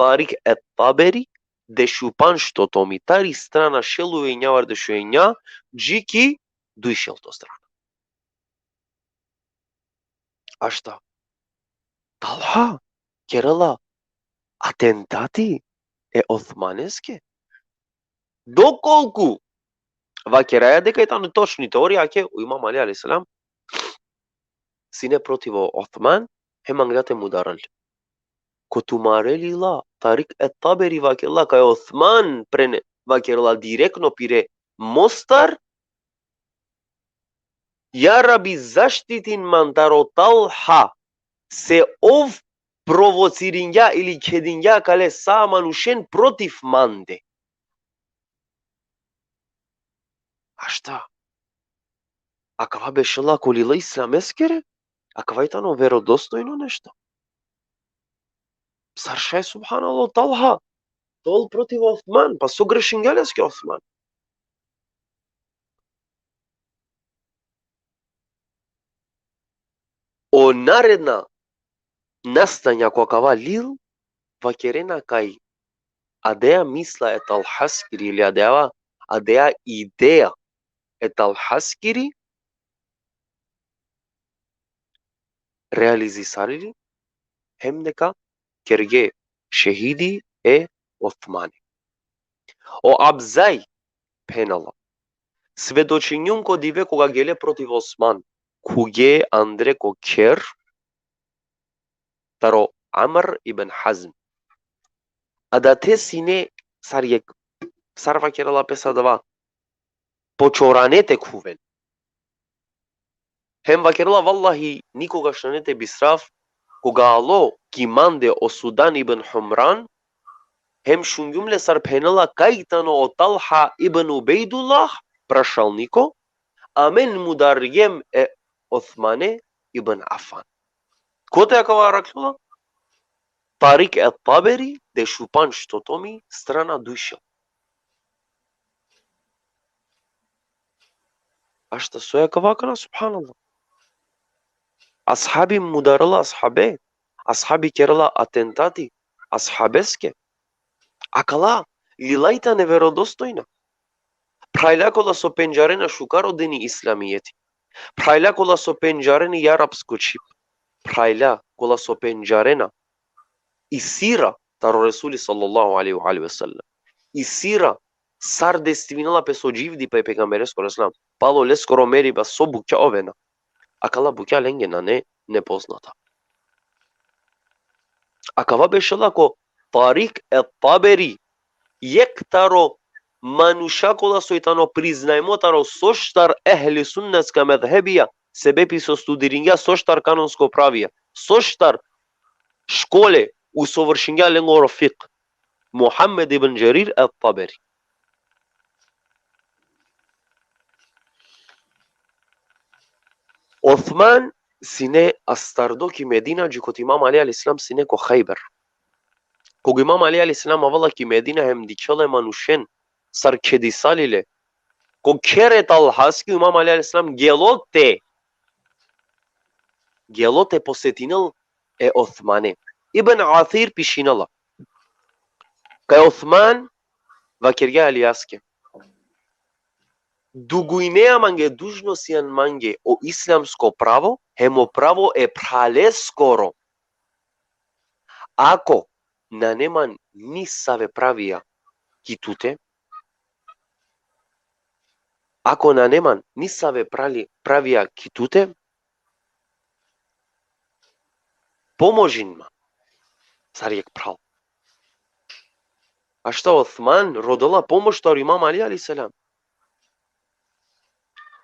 Tarik et-Taberi, dešupanšto tomi, tari strana šel u enjavardeš u enja, dži ki dujšelto strana. Ašta. Talha kerela atentati e Osmaneske. Dokolku vakeraja deka i tano točni teorija, ke o Imam Ali alejhi selam sine protiv o Osman, hem mangla te mudarel. Ko tumare lila, Tarik et-Taberi vakerela kaj Osman prenela, vakerela direktno pire Mostar: Ja Rabbi, zaštitin man taro Talha, se ov provociringja ili kedingja kale sa manušen protiv mande. Ašta. Akava bešela ko lila islameskere? Akava i tano verodostojno nešto? Sar šaj, subhanallah, Talha te ol protiv Osman? Pa so grešingja leske Osman? O naredna nastanja ko akava lil vakerena kaj adea misla e Talhaskiri ili adea, adea ideja e Talhaskiri realizisarili, hem deka kerge šehidi e Osmani. O Abzaj phenela: Svedočingjum ko dive koga gele protiv Osman, khuvge andre ko kher, taro Amr ibn Hazm. Adate sine sar jekh, sar vakerela pes adava, počorane te khuven. Hem vakerela, vallahi, nikogaš nane te bisrav, koga alo ki mande o Sudan ibn Humran, hem šungjum le sar phenela kaj tano o Talha ibn Ubejdullah, prašalniko, amen mudarjem e Osmane ibn Affan. Kote akava arakhlola? Tarik et-Taberi, dešupandž to tomi, strana duj šel. Ašta soj akava akana, subhanallah. Ashabi mudarela ashabe, ashabi kerela atentati ashabeske. Akala, lilaj tane verodostojna. Phralja kola so pendžarena šukar o dini islamijeti. Phralja kola so pendžarena i arapsko čhib. Phralja kola so pendžarena i sira taro Resuli sallallahu alejhi ve alihi ve sellem. I sira sar destivinela pes o dživdipa e pejgambereskoro alejhi selam. Palo leskoro meriba so bukja ovena. Akala bukja lenge nane nepoznata. Akava bešela ko Tarik et-Taberi, jekh taro manuša kola soj tano priznajmo taro soštar ehli sunneska medhebija, sebepi so studiringja soštar kanonsko pravija, soštar škole usovršingja lengoro fikh. Muhammed ibn Džerir et-Taberi. Osman sine astardo ki Medina, dži kote Imam Ali alejhi selam sine ko Hajber. Koga Imam Ali alejhi selam avela ki Medina hem dikhela e manušen sar khedisalile, ko kher e Talhaske, Imam Ali alejhi selam gelo te, gelo te posetinel e Osmane. Ibn Asir pišinela kaj Osman vakergja Alijaske: Dugujnea mange, dužno sian mange o islamsko pravo hem o pravo e phraleskoro. Ako nane man nisave pravija ki tute, ako nane man nisave prali-, pravija ki tute, pomožin ma. Sar jekh phral. Ašta Osman rodela pomoš taro Imam Ali alejhi selam.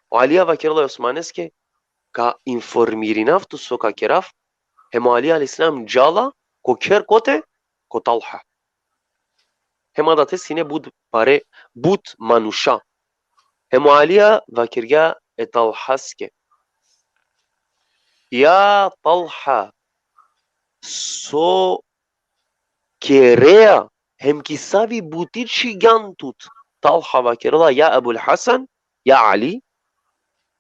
O Alija vakerela e Osmaneske: Ka informirinav tut so ka kerav. Hem o Ali alejhi selam džala ko kher kote? Ko Talha. Hem adate sine but pare, but manuša. Hem o Alija vakergja e Talhaske: Ja Talha, so kerea, hem ki savi buti čhigjan tut? Talha vakerela: Ja Ebul Hasan, ja Ali,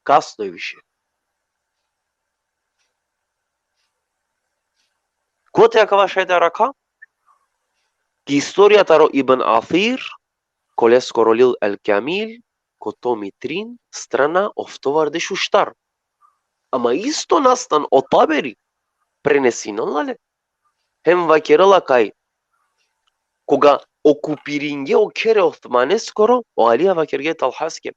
kasno i više. Kote akava šaj te arakha? Ki istorija taro Ibn Asir, ko leskoro lil El-Kamil, ko tomi trin, strana oftovardeš u štar. Ama isto nastan o Taberi prenesinela le. Hem vakerela kaj koga okupiringje o kher e Osmaneskoro, o Alija vakergja e Talhaske: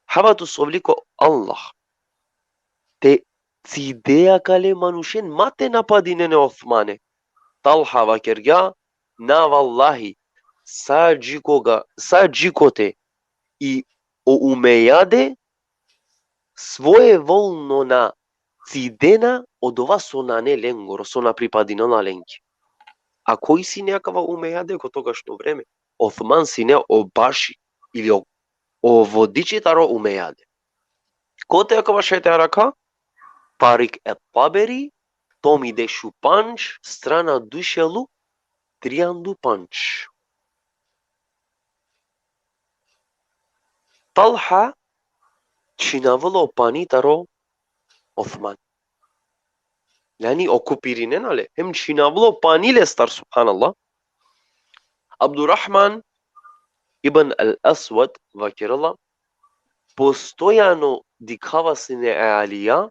Hava tu sovli ko Allah te cidea kale manušen, ma te napadinen e Osmane. Talha vakergja: Na vallahi, sa dži koga, sa dži kote i o Umejade svojevoljno na cidena odova so nane lengoro, so na pripadinela lenge. A koj sine akava Umejade ko togašno vreme? Osman sine o baši ili o, o vodiči taro Umejade. Kote akava šaj te arakha? Tarik et-Taberi, tomi dešupandž, strana duj šel u trianda u pandž. Talha čhinavela o pani taro Osman. Jani okupirinena le, hem čhinavela o pani lestar, subhanallah. Abdurrahman ibn al-Aswad vakerela: Postojano dikhava sine e Alija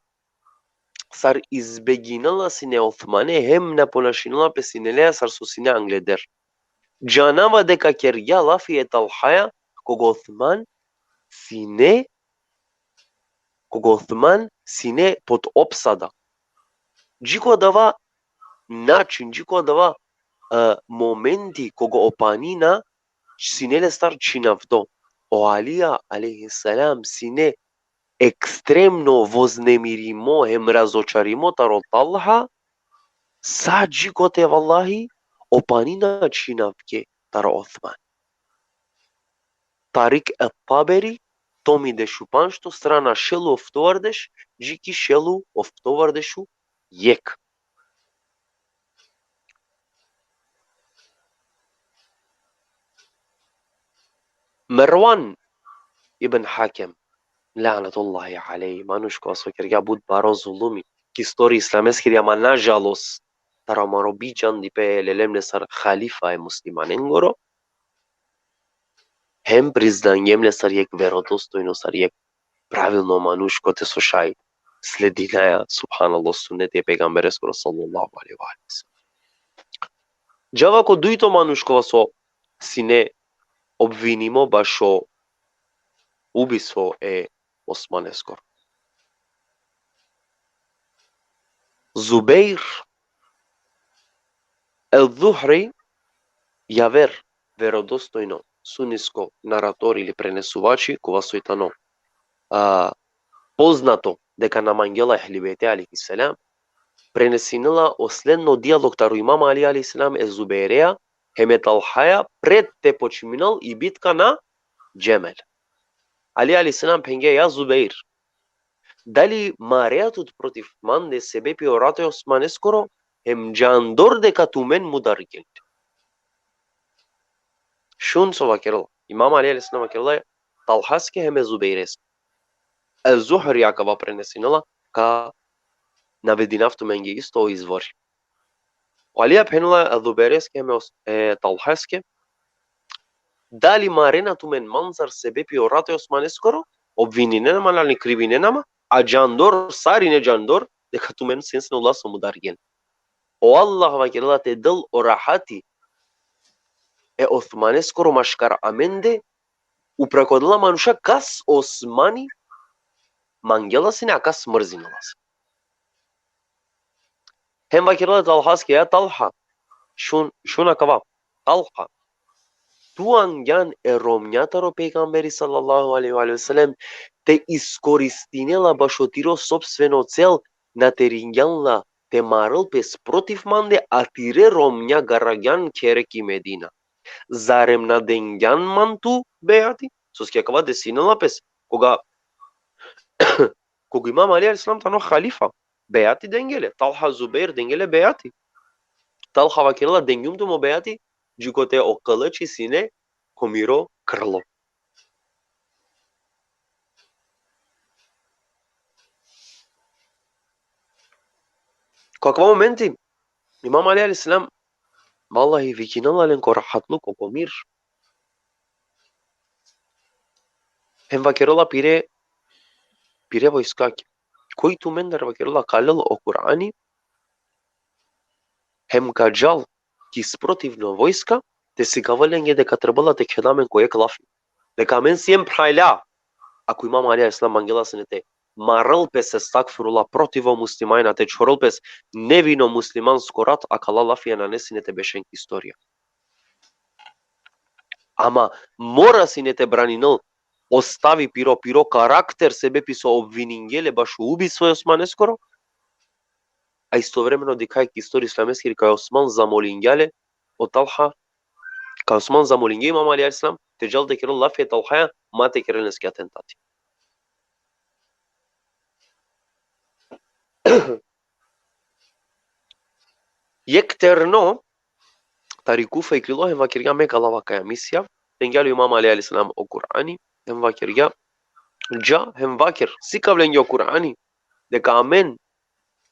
sar izbeginela sine Osmane, hem na ponašinela pe sine leja sar so sine angleder. Džanava deka kergja lafi e Talhaja, koga Osman sine, koga Osman sine pod opsada. Dži ko adava način, dži ko adava, e, momenti koga o panina sine lestar čhinavdo. O Alija, alejhi selam, sine ekstremno voznemirimo hem razočarimo taro Talha, sa dži kote, vallahi, o panina čhinavke taro Osman. Tarik et-Taberi, tomi dešupanšto, strana šel u oftovardeš, dži ki šel u oftovardeš u jekh. Mervan ibn Hakem, lanetullahi alejhi, manuš kova so kergja but baro zulumi ki istorija islameskiri, ama nažalost, taro amaro bidžandipe lelem le sar halifa e muslimanengoro, hem priznangjem le sar jekh verodostojno, sar jekh pravilno manuš kote so šaj sledinaja, subhanallah, suneti e pejgambereskoro, sallallahu alejhi ve sellem. Džava ko dujto manuš kova so sine obvinimo bašo ubistvo e Osmaneskoro. Zubeir el-Zuhri, javer verodostojno sunisko narator ili prenesuvači, kova soj tano, a, poznato deka na mangela Ehli Bejte alejhi selam, prenesinela o sledno dijalog taro Imam Ali alejhi selam e Zubeireja hem e Talhaja pred te počminel i bitka na Džemel. Ali alejhi selam phengja: Ja Zubeir, dali mareja tut protiv mande sebepi o rato e Osmaneskoro, hem džandor deka tumen mudargjen. Šun so vakerela. Imam Ali alejhi selam vakerela Talhaske hem e Zubeireske. E Zuhri akava prenesinela, ka navedinav tumenge isto o izvori. O Alija phenela e Zubeireske hem e Os-, e Talhaske: Dali marena tumen mancar sebepi o rato e Osmaneskoro, obvininena ma, nali krivinena ma, a džandor, sarine džandor, deka tumen sine ola so mudargjen. O Allah vakerela te del o rahati e Osmaneskoro maškar amende, upro ko adala manuša kas Osmani mangela sine, a kas mrzinela sine. Hem vakerela Talhaske: Ja Talha, šun, šun akava, Talha, tu angjan e romnja taro pejgamberi sallallahu alejhi ve sellem te iskoristinela bašo tiro sopstveno cel, na teringjan la te marel pes protiv mande, a tire romnja garagjan khere ki Medina. Zarem na dengjan man tu bejati? Soske akava desinela pes koga, koga Imam Ali alejhi selam tano halifa. Bejati dengje le, Talha, Zubeir dengje le bejati. Talha vakerela: Dengjum tumen o bejati, dži kote o kiliči sine ko miro krlo. Ko akava momenti, Imam Ali alejhi selam, vallahi, vikinela len ko rahatluk, ko mir. Hem vakerela pire, pire vojskake: Koj tumendar, vakerela, ka lel o Kur'ani, hem ka džal ki sprotivno vojska, te sikavel lenge deka trebela te kheda amen ko jekh lafi. Deka amen siem phralja. Ako Imam Ali alejhi selam mangela sine te marel pes, estagfirullah, protiv o muslimanja, te čhorel pes nevino muslimansko rat, akala lafija nane sine te bešen ki istorija. Ama mora sine te braninel o stavi piro, piro karakter, sebepi so obviningje le bašo ubistvo e Osmaneskoro, a istovremeno dikhaja ki istorija islameskiri kaj Osman zamolingja le o Talha, kaj Osman zamolingja Imam Ali alejhi selam te džal te kerel lafi e Talhaja, ma te kerel leske atentati. Jekh terno tari Kufa iklilo hem vakergja: Me ka lav akaja misija. Dengja le Imam Ali alejhi selam o Kur'ani hem vakergja: Dža hem vaker, sikav lenge o Kur'ani, deka amen,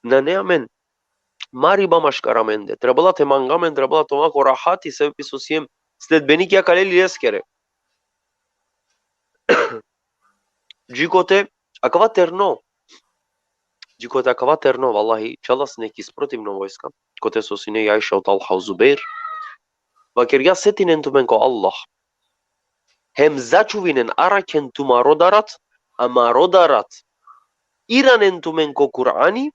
nane amen mariba maškar amende. Trebela te manga amen, trebela te ova ko rahati, sebepi so siem sledbeniki akale leskere. Dži kote akava terno, dži kote akava terno, vallahi, džala sine ki sprotivno vojska, kote so sine i Ajša, o Talha, o Zubeir. Vakergja: Setinen tumen ko Allah. Hem začuvinen, arakhen tumaro darat, amaro darat. Iranen tumen ko Kur'ani,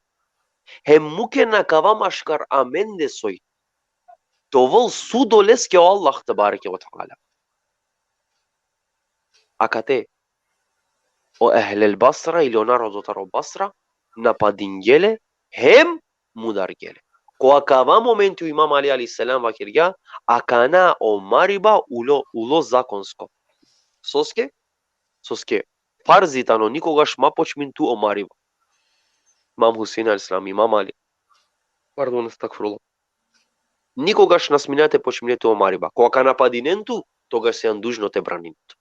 Hem mukena akava maškar amende soj te ovel sud oleske o Allah tebareke ve teala. Akate, o ehlel Basra ili o narodo taro Basra napadingje le hem mudargje le. Ko akava momenti o Imam Ali alejhi selam vakergja, akana o mariba ulo, ulo zakonsko. Soske? Soske farzi tano nikogaš ma počmin tu o mariba. Imam Husein alejhi selam, Imam Ali. Pardon, estagfirullah. Nikogaš na smine te počmine tu o mariba. Ko akana padinen tu, togaš sian dužno te branine tu.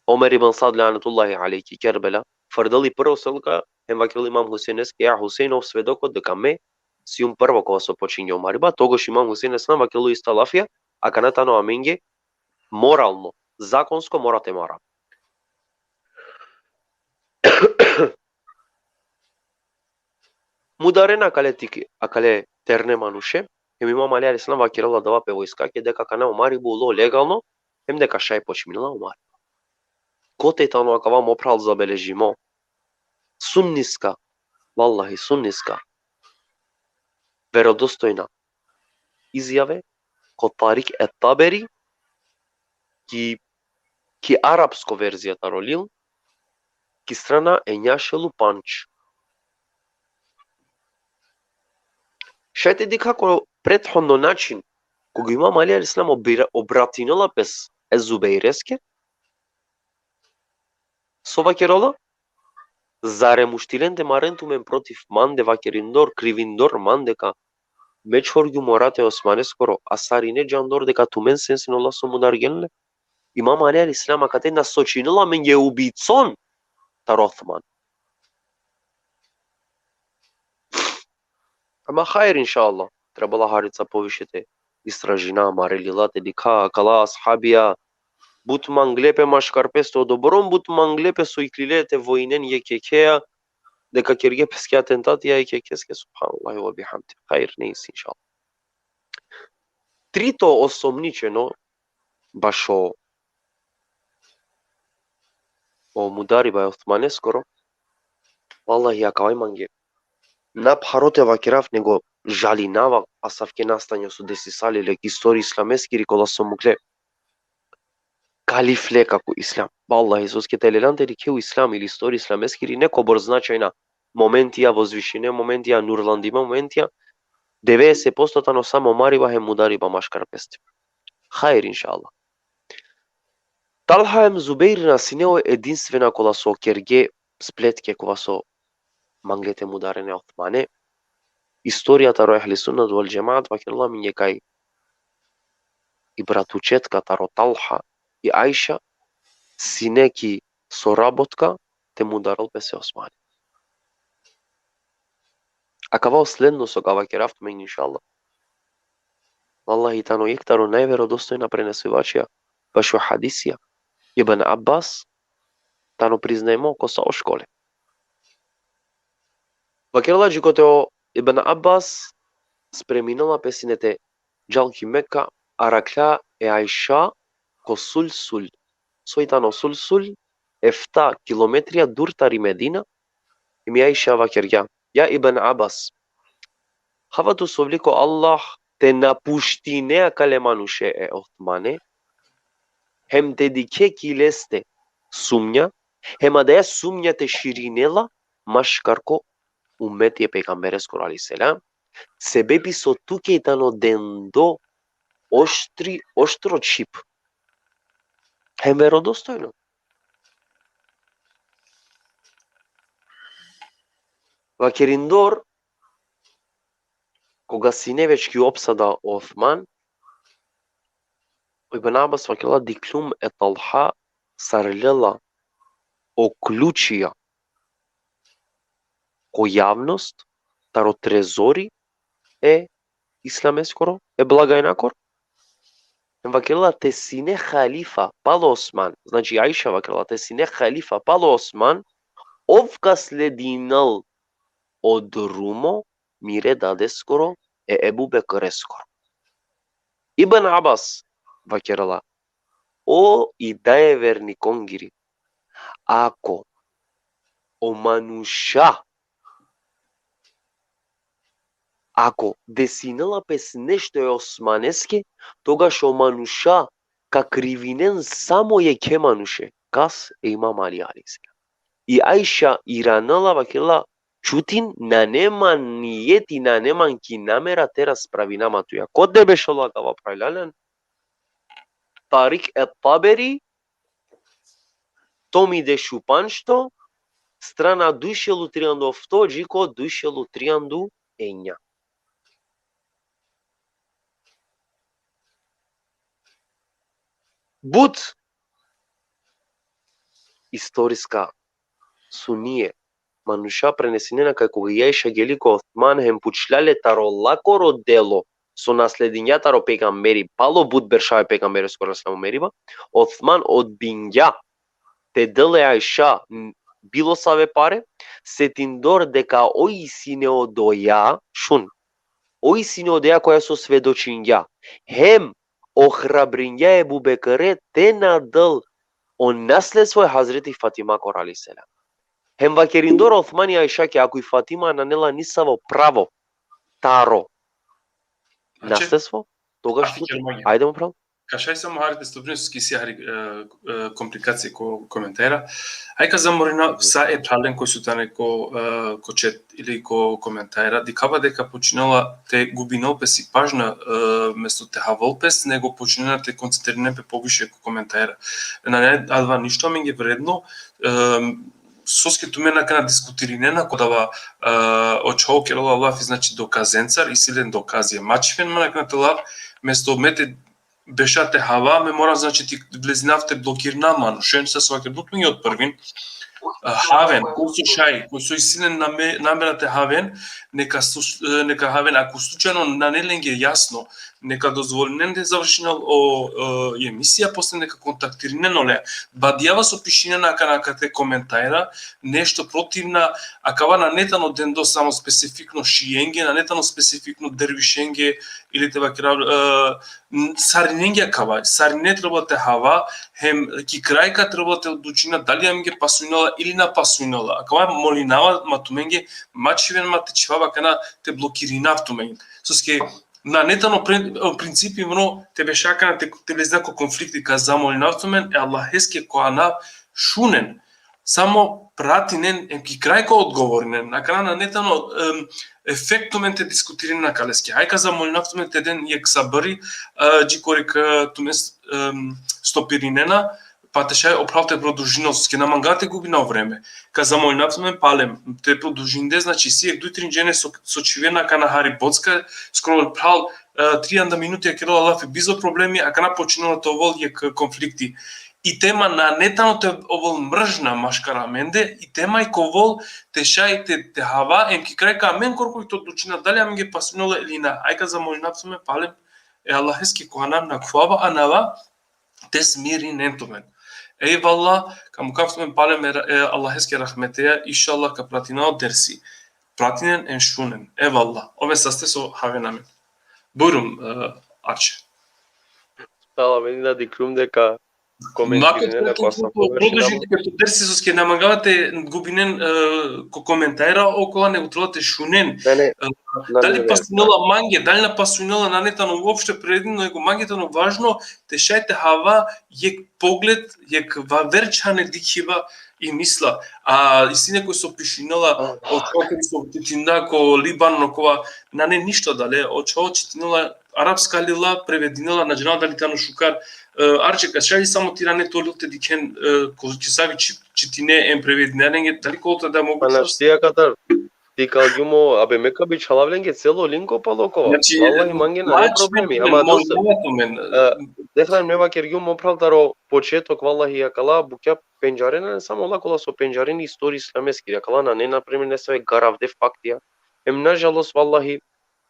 Omer ibn Sad lanetullahi alejhi ki Kerbela, frdeli prvo selka, hem vakerel Imam Huseneske, ja Husein, ov svedoko deka me sijum prvo kova so počingja o mariba, togaš Imam Husein alejhi selam vakerel isto lafija, akana tano amenge moralno, zakonsko mora te mara. Mudarena akale tik, akale terne manuše, hem Imam Ali alejhi selam vakerela adava pe vojskake deka akana o mariba ulo legalno, hem deka šaj počminela o mariba. Kote tano akava, mo phral, zabeležimo? Sunniska, vallahi sunniska, verodostojna izjave ko Tarik et-Taberi, ki, ki arapsko verzija taro Lil, ki strana enja šel u pandž. Šaj te dikha ko prethodno način, koga Imam Ali alejhi selam obra-, obratinela pes e Zubejreske, so vakerela? Zarem uštilen te maren tumen protiv mande, vakerindor, krivindor man deka me čhorgjum o rat e Osmaneskoro, a sarine džandor deka tumen sien sine ola so mudargjen le? Imam Ali alejhi selam akate na sočinela amenge ubicon taro Osman. Ama hajr, inšallah, trebela harica poviše te istražina amare lila, te dikha, akala ashabija but mangle pe maškar peste, odobor but mangle pe so iklile te vojinen jekh jekhea, deka kerge peske atentatija jekh jekheske, subhanallahi ve bihamdi. Hajr, nejsi, inšallah. Trito osomničeno bašo o mudariba e Osmaneskoro, vallahi, akava i mange. Na pharo te vakerav, nego žalinava asavke nastanja so desisale le ki istorija islameskiri, kola so mukle kalifle kako islam. Vallahi, soske te lelan te dikhe u islam ili istorija islameskiri nekobor značajna momentija, vozvišine momentija, nurlandime momentija, devedeset posto tano samo mariba hem mudariba maškar peste. Hajr, inšallah. Talha hem Zubejr na sine o edinstvena kola so kerge spletke kova so mangle te mudaren e Osmane. Istorija taro Ehli Sunnet vel Džemaat vakerela amenge kaj i bratučetka taro Talha, i Ajša, sine ki sorabotka te mudarel pes e Osmane. Akava o sledno so ka vakerav tumen, inšallah. Vallahi, tano jekh taro najverodostojna prenesivačija bašo hadisija. Ibn Abbas tano priznajmo ko sa o škole. Vakerela dži kote o Ibn Abbas spreminela pe sine te džal ki Meka, arakhla e Ajša ko Sulsul. Soj tano Sulsul? Efta kilometrija dur tari Medina. Hem i Ajša vakergja: Ja Ibn Abbas, hava tu sovli ko Allah te napuštine akale manuše e Osmane, hem te dikhe ki leste sumnja, hem adaja sumnja te širinela maškar ko umeti e pejgambereskoro alejhi selam, sebepi so tuke i tano dendo oštri, oštro čhib. Hem verodostojno. Vakerindor, koga sine već ki opsada o Osman, o Ibn Abbas vakerela: Dikhlum e Talha sar lela o ključija ko javnost taro trezori e islameskoro, e blagajnakoro. Hem vakerela: Te sine halifa palo Osman, znači Ajša vakerela: Te sine halifa palo Osman, ov ka sledinel o drumo mire dadeskoro, e Ebu Bekreskoro. Ibn Abbas vakerela: O i daje vernikongiri, ako o manuša Ako desinela pes nešto e Osmaneske, togaš o manuša ka krivinen samo jekhe manuše, kas? E Imam Ali alejhi selam. I Ajša iranela, vakerela: Čutin, nane man nijeti, nane man ki namera te raspravina ma tuja. Kod te bešela akava, phralalen? Tarik et-Taberi, tomi dešupanšto, strana duj šel u trianda ofto, dži ko duj šel u trianda enja. But istoriska sunije, manuša prenesinena kaj koga i Ajša geli ko Osman hem pučlja le taro lakoro delo so nasledingja taro pejgamberi, palo but berša e pejgambereskoro selam meriba, Osman odbingja te del e Ajša n-, bilo save pare, setindor deka oj sine odoja, šun, oj sine odoja koja so svedočingja, hem ohrabringja e Ebu Bekre te na del o nasledstvo e Hazreti Fatima kor alejhi selam. Hem vakerindor Osmani Ajšake, ako i Fatima nane la nisavo pravo taro Znači, nasledstvo, togaš afi tu kermanje. Ajde, mo pral. Ka šaj samo hari te stopinel, soske isi hari, e, e, komplikacije ko komentara. Aj ka zamolina sa e phralen koj so tane ko, e, ko chat ili ko komentara. Dikhava deka počinela te gubinel pes i pažnja, e, mesto te havel pes, nego počinena te koncentrinen pe poviše ko komentara. Nane adava ništo amenge vredno, e, soske tumen akana diskutirinena ko dava, e, o čhavo kerela lafi, znači, dokazencar, isi len dokazija. Ma čhiven man akana te lav, mesto me te beša te hava, me mora, znači, ti vlezinav te blokirina manušen, sa so vakerdo tumenge od prvin, e, haven, koj so šaj, koj so isi len name-, namera te haven, neka sus-, e, neka haven, ako slučajno nane lenge jasno, neka dozvolinen te završinel o, e, emisija, posle neka kontaktirinen ole. Badijava so pišinena akana kate komentara, nešto protivna, akava nane tano dendo samo specifikno šijenge, nane tano specifikno dervišenge, ili te vakerav, e, n-, sarinenge akava, sarine treba te hava, hem ki kraj ka treba te odlučina dali amenge pasunela ili na pasunela. Akava molinava ma tumenge, ma čhiven ma te čhivav akana te blokirinav tumenge. Soske nane tano pre-, o principi mno te beša akana te, te vlezina ko konflikti, ka zamolinav tumen e Allaheske ko anav, šunen. Samo pratinen, em ki kraj ka odgovorinen. Akana nane tano, em, efekt tumen te diskutirinen akaleske. Aj ka zamolinav tumen te den jekh sabri, e, džikori ka tumen, em, stopirinena, pa te šaj o phral te produžinel, soske na manga te gubina o vreme. Ka zamolinav tumen palem te produžinde, znači, isi jekh duj trin džene so, so čhivena akana hari bocka, skoro phral, e, trianda minuti kerela lafi bizo problemi, akana počinela te ovel jekh konflikti. I tema nane tano te ovel mržnja maškar amende, i tema i ka ovel te šaj te, te hava, em ki kraj ka amen korkori te odlučina dali amenge pasunela ili na. Aj ka zamolinav tumen palem e Allaheske ko anav, nakhuvava anava, te smirinen tumen. Ejvallah, ka mukav tumen palem e, e Allaheske rahmeteja, inšallah ka pratina o dersi. Pratinen em šunen. Ejvallah. Oven saste so haven amen. Bujrum, e, Arče. Salam, meni da dikhljum deka komentirinen, ako asavko, produžin te, to dersi, soske na mangava te gubinen, e, ko komentara okola, nego treba te šunen. Ne, ne. E, dali pasunela mange, dali na pasunela, nane tano uopšte predino, nego mange tano važno te šaj te hava jekh pogled, jekh vaver čhane dikhiba i misla. A isi nekoj so pišinela, o čhavo so čitinda ko Libanon, okova, nane ništo dale, o čhavo čitinela arapska lila, prevedinela, na džanav dali tano šukar, e, Arče, ka šaj li samo tira ne to lil te dikhen, e, ko, ki savi či-, čitine em prevedinenge, dali kolta da mogućnost? Pa našti akatar, ti ka gjum o, abe me ka bičhalav lenge celo linko palo kova. Znači, vallahi mange nane problemi, ama dosta, e, dehla me vakergjum, mo phral, taro početok, vallahi, akala bukja pendžarena, samo ola kola so pendžarena istorija islameskiri, akala nane, na primer, nesave garavde faktija. Em, nažalost, vallahi,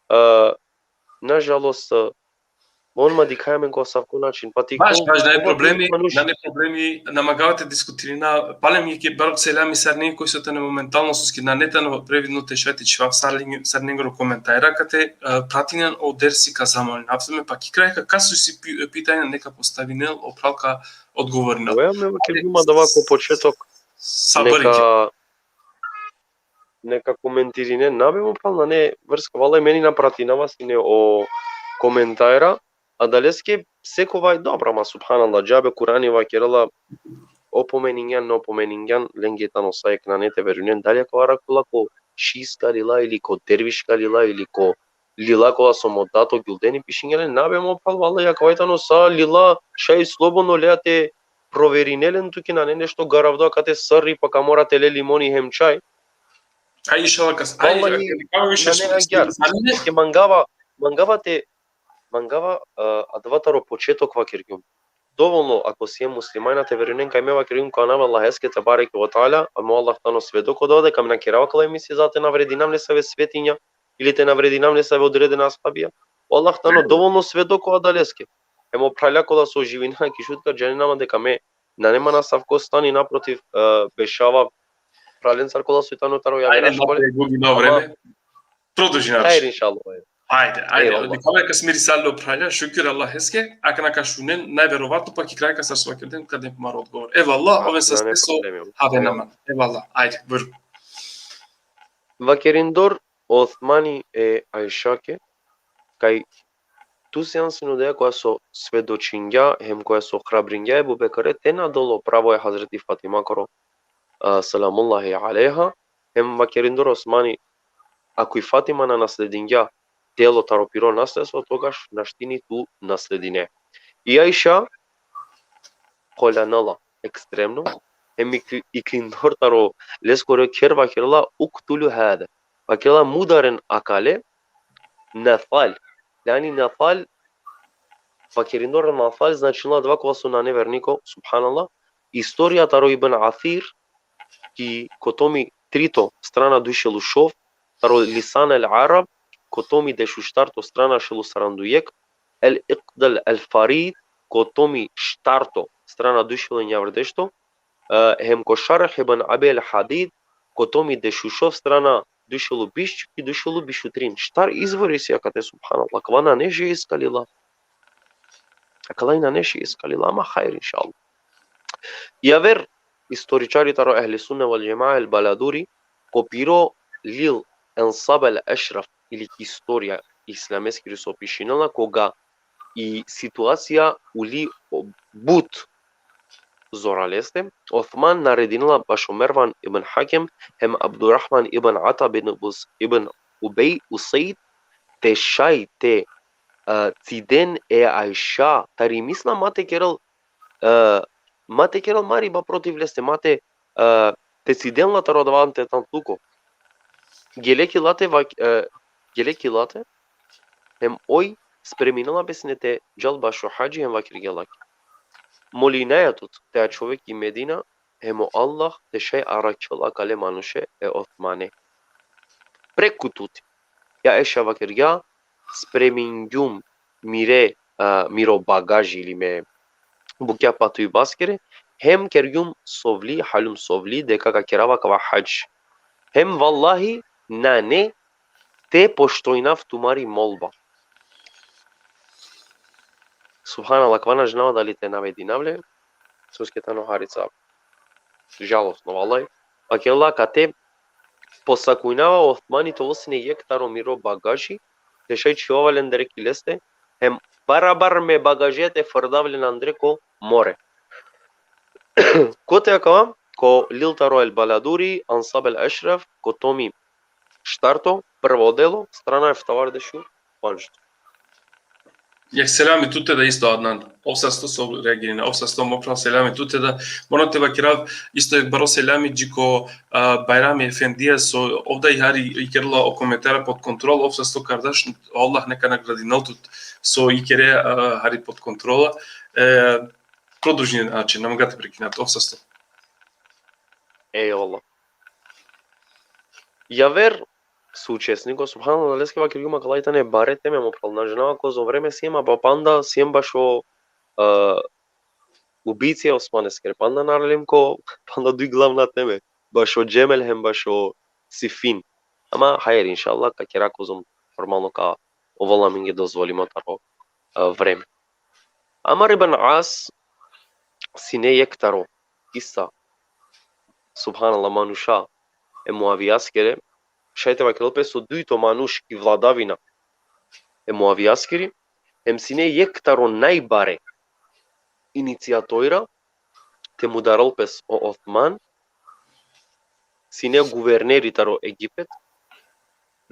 e, nažalost, e, on ma dikhaja amen ko asavko način. Pa ti baš, ko, baš, nane problemi, nane problemi, na mangava te diskutirina, palem jekh baro selami sarine koj so tane momentalno, soske nane tano previdno te šaj te čhivav sar-, sarinengoro komentara kate, e, pratinen o dersi, ka zamolinav tumen, pa ki kraj ka, kas so isi pi-, pitanja, neka postavinel, o phral ka odgovorinel. Oja me vakergjum adava ko početok. Sabri. Neka neka komentirine, na be mo pral, nane vrska, vallahi, meni na pratinava sine o komentara, adaleske sekovaj, dobro, ma subhanallah, džabe, Kurani vakerela, opomeningjan, opomeningjan, lenge tano sa jekh, nane te verujnen, dali akava rakhola ko šiiska lila ili ko derviška lila ili ko lila kola so mo dato Gjuldeni pišingja len, na be mo pral, vallahi, akava tano sa lila, šaj slobodno lea te proverine len, tuke nane nešto garavdo akate srri, pa ka mora te le limoni hem čaj. Aj, inšallah, kas, aj, Vallahi, kaj više nane agjar. Ke mangava, mangava te, mangava, e, adava taro početok vakergjum. Dovolno, ako siem muslimanja, te verujnen kaj me vakergjum ko anav Allaheske tebareke ve teala, a mo Allah tano svedok odova deka me na kerava kala emisija za te navredinav nesave svetinja, ili te navredinav nesave odredena ashabija. O Allah tano dovolno svedok adaleske. Hem o phralja kola so živina ki Šutka, džanena ma deka me nane man asavko stani, naprotiv, e, bešava phralencar kola so i tano taro javera škole. Gubino vreme. Produži, znači. Hajr, inšallah. Ajde, ajde. Ej, vallahi. Dikha, kas mirisalilo, phralja, šukir Allaheske, akana ka šunen, najverovatno pa ki kraj ka sar so vakergjem, ka den maro odgovor. Ej, vallahi, oven saste so havena man. Ej, vallahi, ajde, bujrum. Vakerindor Osmani e Ajšake, kaj tu sian sine odoja koja so svedočingja, hem koja so hrabringja e Ebu Bekare te na del o pravo e Hazreti Fatimakoro, a, selamullahi alejha, hem vakerindor Osmani, ako i Fatima na nasledingja delo taro piro nasledstvo, togaš našti ni tu nasledine. I Ajša kolanela ekstremno, hem ikli-, iklindor taro leskoro kher vakerela: "Uktulu hade." Vakerela: "Mudaren akale." Nefal. Jani nefal, vakerindor nefal, značinela adava kova so nane verniko, subhanallah. Istorija taro Ibn Asir, ki ko tomi trito, strana duj šel u šov, taro Lisan el Arab, ko tomi dešuštarto, strana šel u sarandujek, El Iqd el Farid, ko tomi štarto, strana duj šel u enjavredešto, e, hem ko Šarh Ibn Abi el Hadid, ko tomi dešušov, strana duj šel u biš, ki duj šel u biš u trin. Štar izvori si akate, subhanallah, kava nane šiiska lila. Akala i nane šiiska lila, ama hajr, inšallah. Javer istoričari taro Ehli Sunne vel Džemaa, el Baladuri, ko piro lil Ensab el Ešraf, ili ki istorija islameskiri so pišinela, koga i situacija uli o but zoraleste, Osman naredinela bašo Mervan ibn Hakem hem Abdurrahman ibn Ata bin Ubus-, ibn Ubej Usejd, te šaj te, e, ciden e Ajša, tari misla ma te kerel, e, ma te kerel mariba protiv leste, ma te, e, te ciden la taro adava antetantluko. Gele ki late, vak-, e, gele ki late, hem oj spreminela pe sine te džal bašo hadži hem vakergja lake: "Molinaja tut te ačhove ki Medina, hem o Allah te šaj arakhel akale manuše e Osmane preku tute." Ja Ajša vakergja: "Spremingjum mire, a, miro bagaži ili me bukja pa tuj baskere, hem kergjum sovli, haljum sovli, deka ka kerav akava hadž. Hem vallahi nane te poštojnav tumari molba." Subhanallah, akava na džanava dali te navedinav le, soske tano harica žalostno, vallahi. Vakerela: "Kate posakujnava Osmani te ovel sine jekh taro miro bagaži, te šaj čhivava lendar ki leste, hem barabar me bagažija te frdav len andre ko more." Kote akava? Ko lil taro El Baladuri, Ansab el Ešref, ko tomi štarto, prvo delo, strana eftavardeš u pandžto. Jekh selami tute da isto, Adnan. Ov sasto so reagirina, ov sasto, mo phral, selami tute da. Moram te vakerav isto jekh baro selami dži ko, a, Bajrami Efendija, so ov da i hari ikerela o komentara pod kontrol, ov sasto kardaš, Allah neka nagradinel tut so ikere, a, hari pod kontrola. E, produžin, znači, na mangav te prekinat, ov sasto. Ejvallah. Javer sučesniko, subhanallah, leske vakergjum, akala i tane bare teme, mo phral, na džanava kozom vreme siem, a pa panda siem bašo, e, ubicija Osmaneskere, panda na aralim ko, panda duj glavna teme, bašo Džemel hem bašo Sifin. Ama hajr, inšallah, ka kera kozom, normalno, ka ovel amenge dozvolimo taro, e, vreme. Amar ibn As sine jekh taro kisa, subhanallah, manuša e Muavijaskere, šaj te vakerel pe so dujto manuš ki vladavina e Muavijaskiri, hem sine jekh taro najbare iniciatora te mudarel pes o Osman, sine guverneri taro Egipet,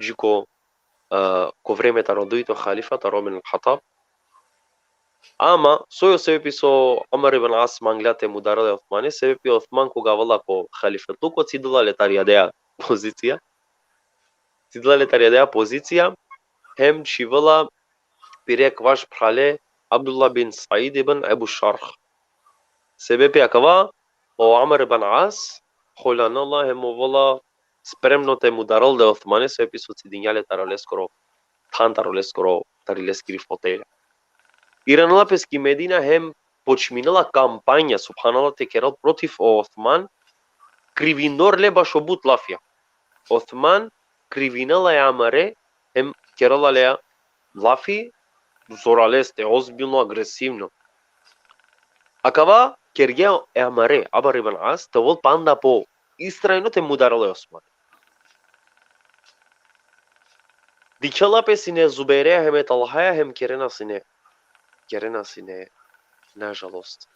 dži ko, e, ko vreme taro dujto halifa, taro Omer al-Hattab. Ama, soj o sebepi so Amr ibn As mangla te mudarel e Osmane, sebepi Osman koga avela ko halifetluko, cidela le tari adaja pozicija, cidela le tari adaja pozicija, hem čhivela pire ekvaš phrale Abdullah bin Said ibn Ebu Šarh. Sebepi akava, o Amr ibn As, holjanela hem ovela spremno te mudarel e Osmane, sebepi so cidingja le taro leskoro than, taro leskoro, tari leskiri fotelja. Iranela pes ki Medina hem počminela kampanja, subhanallah, te kerel protiv o Osman, krivinor le bašo but lafija. Osman krivinela e Amare, hem kerela le lafi zoraleste, ozbiljno, agresivno. Akava kergja e Amare, Amr ibn As, te ovel panda po istrajno te mudarel e Osman. Dikhela pe sine Zubejre hem e Talhaja hem kerena sine, kerena sine, nažalost,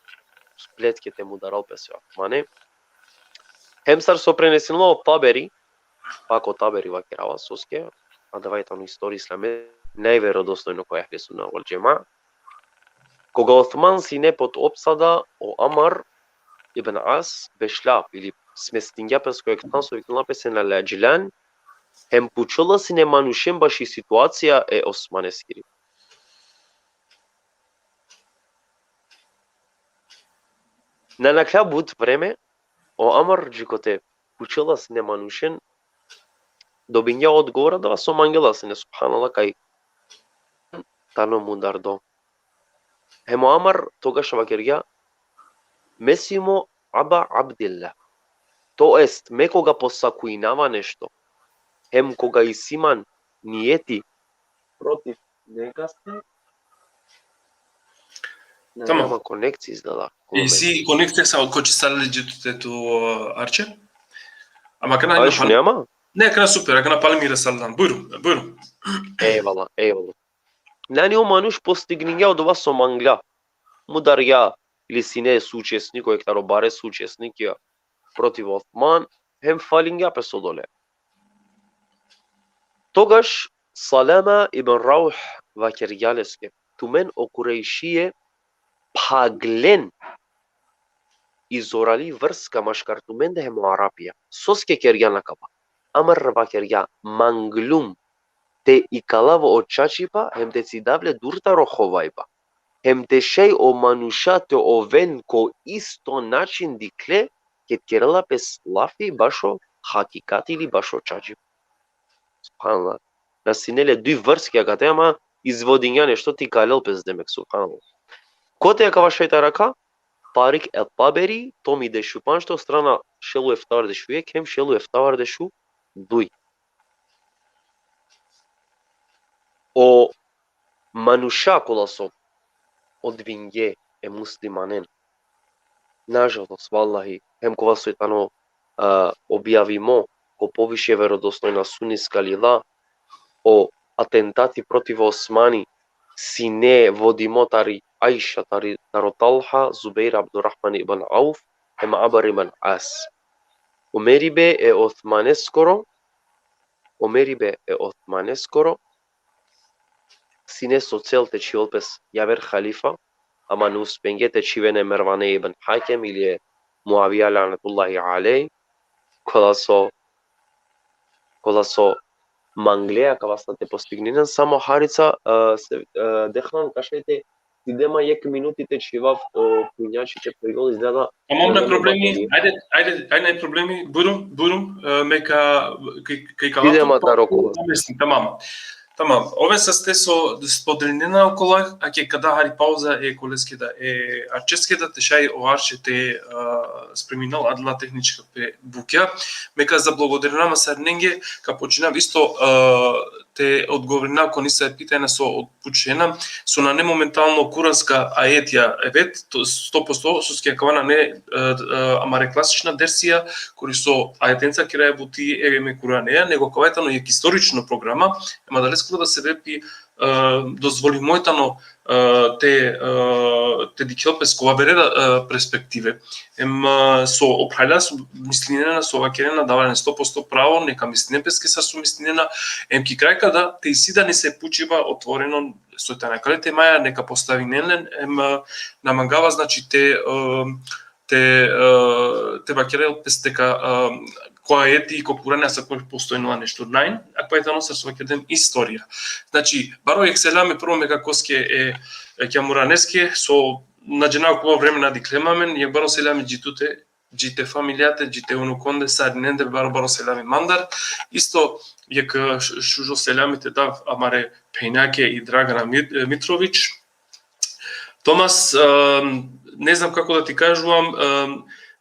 spletke te mudarel pes e Osmane. Hem sar so prenesinela o Taberi, pak o Taberi vakerava soske, adava i tano istorija islame, najverodostojno ko ehli sunna vel džema. Koga Osman sine pod opsada, o Amar ibn As bešla, ili smestingja pes ko jekh than so vikinela pes e Nalajlan, hem pučela sine manušen baši situacija e Osmaneskiri. Na nakhla but vreme, o Amar dži kote pučela sine manušen, dobingja odgovor adava so mangela sine, subhanallah, kaj tano mudardo. Hem o Amar togaš vakergja: Me si mo Aba Abdillah. To jest, me koga posakujnava nešto, hem koga isi man nijeti protiv negaste. Na, tamam. Nema konekcija izgleda. Isi konekcija sa, ko će sad leđe tu, te tu, Arče? Ama kana... Aj, šunea ma? Ne, kana super, kana pali mira sallan. Bujrum, bujrum. Ejvala, ejvala. Nani o manuš postigningja odova so mangla. Mudargja ili sine suučesniko, jekh taro bare suučesnikija protiv Osman, hem falingja pes odole. Togaš Salama ibn Rauh vakergja leske: Tumen o Kurejšije phaglen i zorali vrska maškar tumende hem o Arapija. Soske kergjan akava? Amar vakergja: Manglum te ikalav o čačipa, hem te cidav le dur taro hovajba. Hem te šaj o manuša te oven ko isto način dikhle, ked kerela pes lafi bašo hakikat ili bašo čačipa. Subhanallah. Na sine le duj vrske akate, ama izvodingja nešto te ikalel pes, demek, subhanallah. Kote akava šaj te arakha? Tarik et-Taberi, tomi dešupanšto, strana šel u eftavardeš u jekh, hem šel u eftavardeš u duj. O manuša kola so odvinge e muslimanen, nažalost, vallahi, hem kova so tano, a, objavimo ko poviše verodostojna suniska lila, o atentati protiv Osmani sine vodimo tari Ajša, tari, taro Talha, Zubeir, Abdurrahman ibn Auf, hem Amr ibn As. O meribe e Osmaneskoro, o meribe e Osmaneskoro sine so cel te čhivel pes javer halifa, ama na uspenge te čhiven e Mervane ibn Hakem ili e Muavija lanetullahi alejh, kola so, kola so mangle akava sa te postigninen, samo harica, e, se, e, dehlan, ka šaj te ti de ma jekh minuti te čhivav o punjači te pregol izgleda. Tamam, naj problemi. Ajde, ajde, ajde, naj problemi. Bujrum, bujrum, e, me ka, kaj, kaj ka... Ide ma taro kola. Mislim, tamam. Tamam. Oven saste so spodelinena okola, ake ka da hari pauza e koleske da, e Arčeske da, te šaj o Arče te, e, spreminel adala tehnička pe bukja. Me ka zablagodarinav ma sarinenge, ka počinav isto, e, te odgovorinav ko nesave pitanja so phučena, so nane momentalno kuranska ajetija, evet, to sto posto, soske akava nane, e, e, amare klasična dersija, kuri so ajetenca keraja buti e, em e Kuraneja, nego akava tano jekh istorično programa, em adaleskoro da sebepi, e, dozvolimo tano, e, te, e, te dikhel pes ko avere da, e, perspektive. Em, e, so o phralja so mislinena, so vakerena, adava len sto posto pravo, neka mislinen peske sar so mislinena, em ki kraj kada te isi da nese pučiba otvoreno, so tane akale temaja, neka postavinen len, em, e, na mangava, znači, te, e, te, e, te vakerel pes deka, e, ko ajeti, ko Kurani, asavko postojnela nešto. Naj, akava tano sar so vakergjem istorija. Znači, baro jekh selami prvo me kakoske e, e Kjamuraneske, so na džanav koliko vreme na dikhlem amen, jekh baro selami dži tute, dži te familijate, dži te unukonde, sarinende, baro, baro selami mandar. Isto jekh, e, š-, šužo selami te dav amare phenjake i Dragana Mit-, e, Mitrović. Tomas, e, ne znam kako da ti kažuvam, e,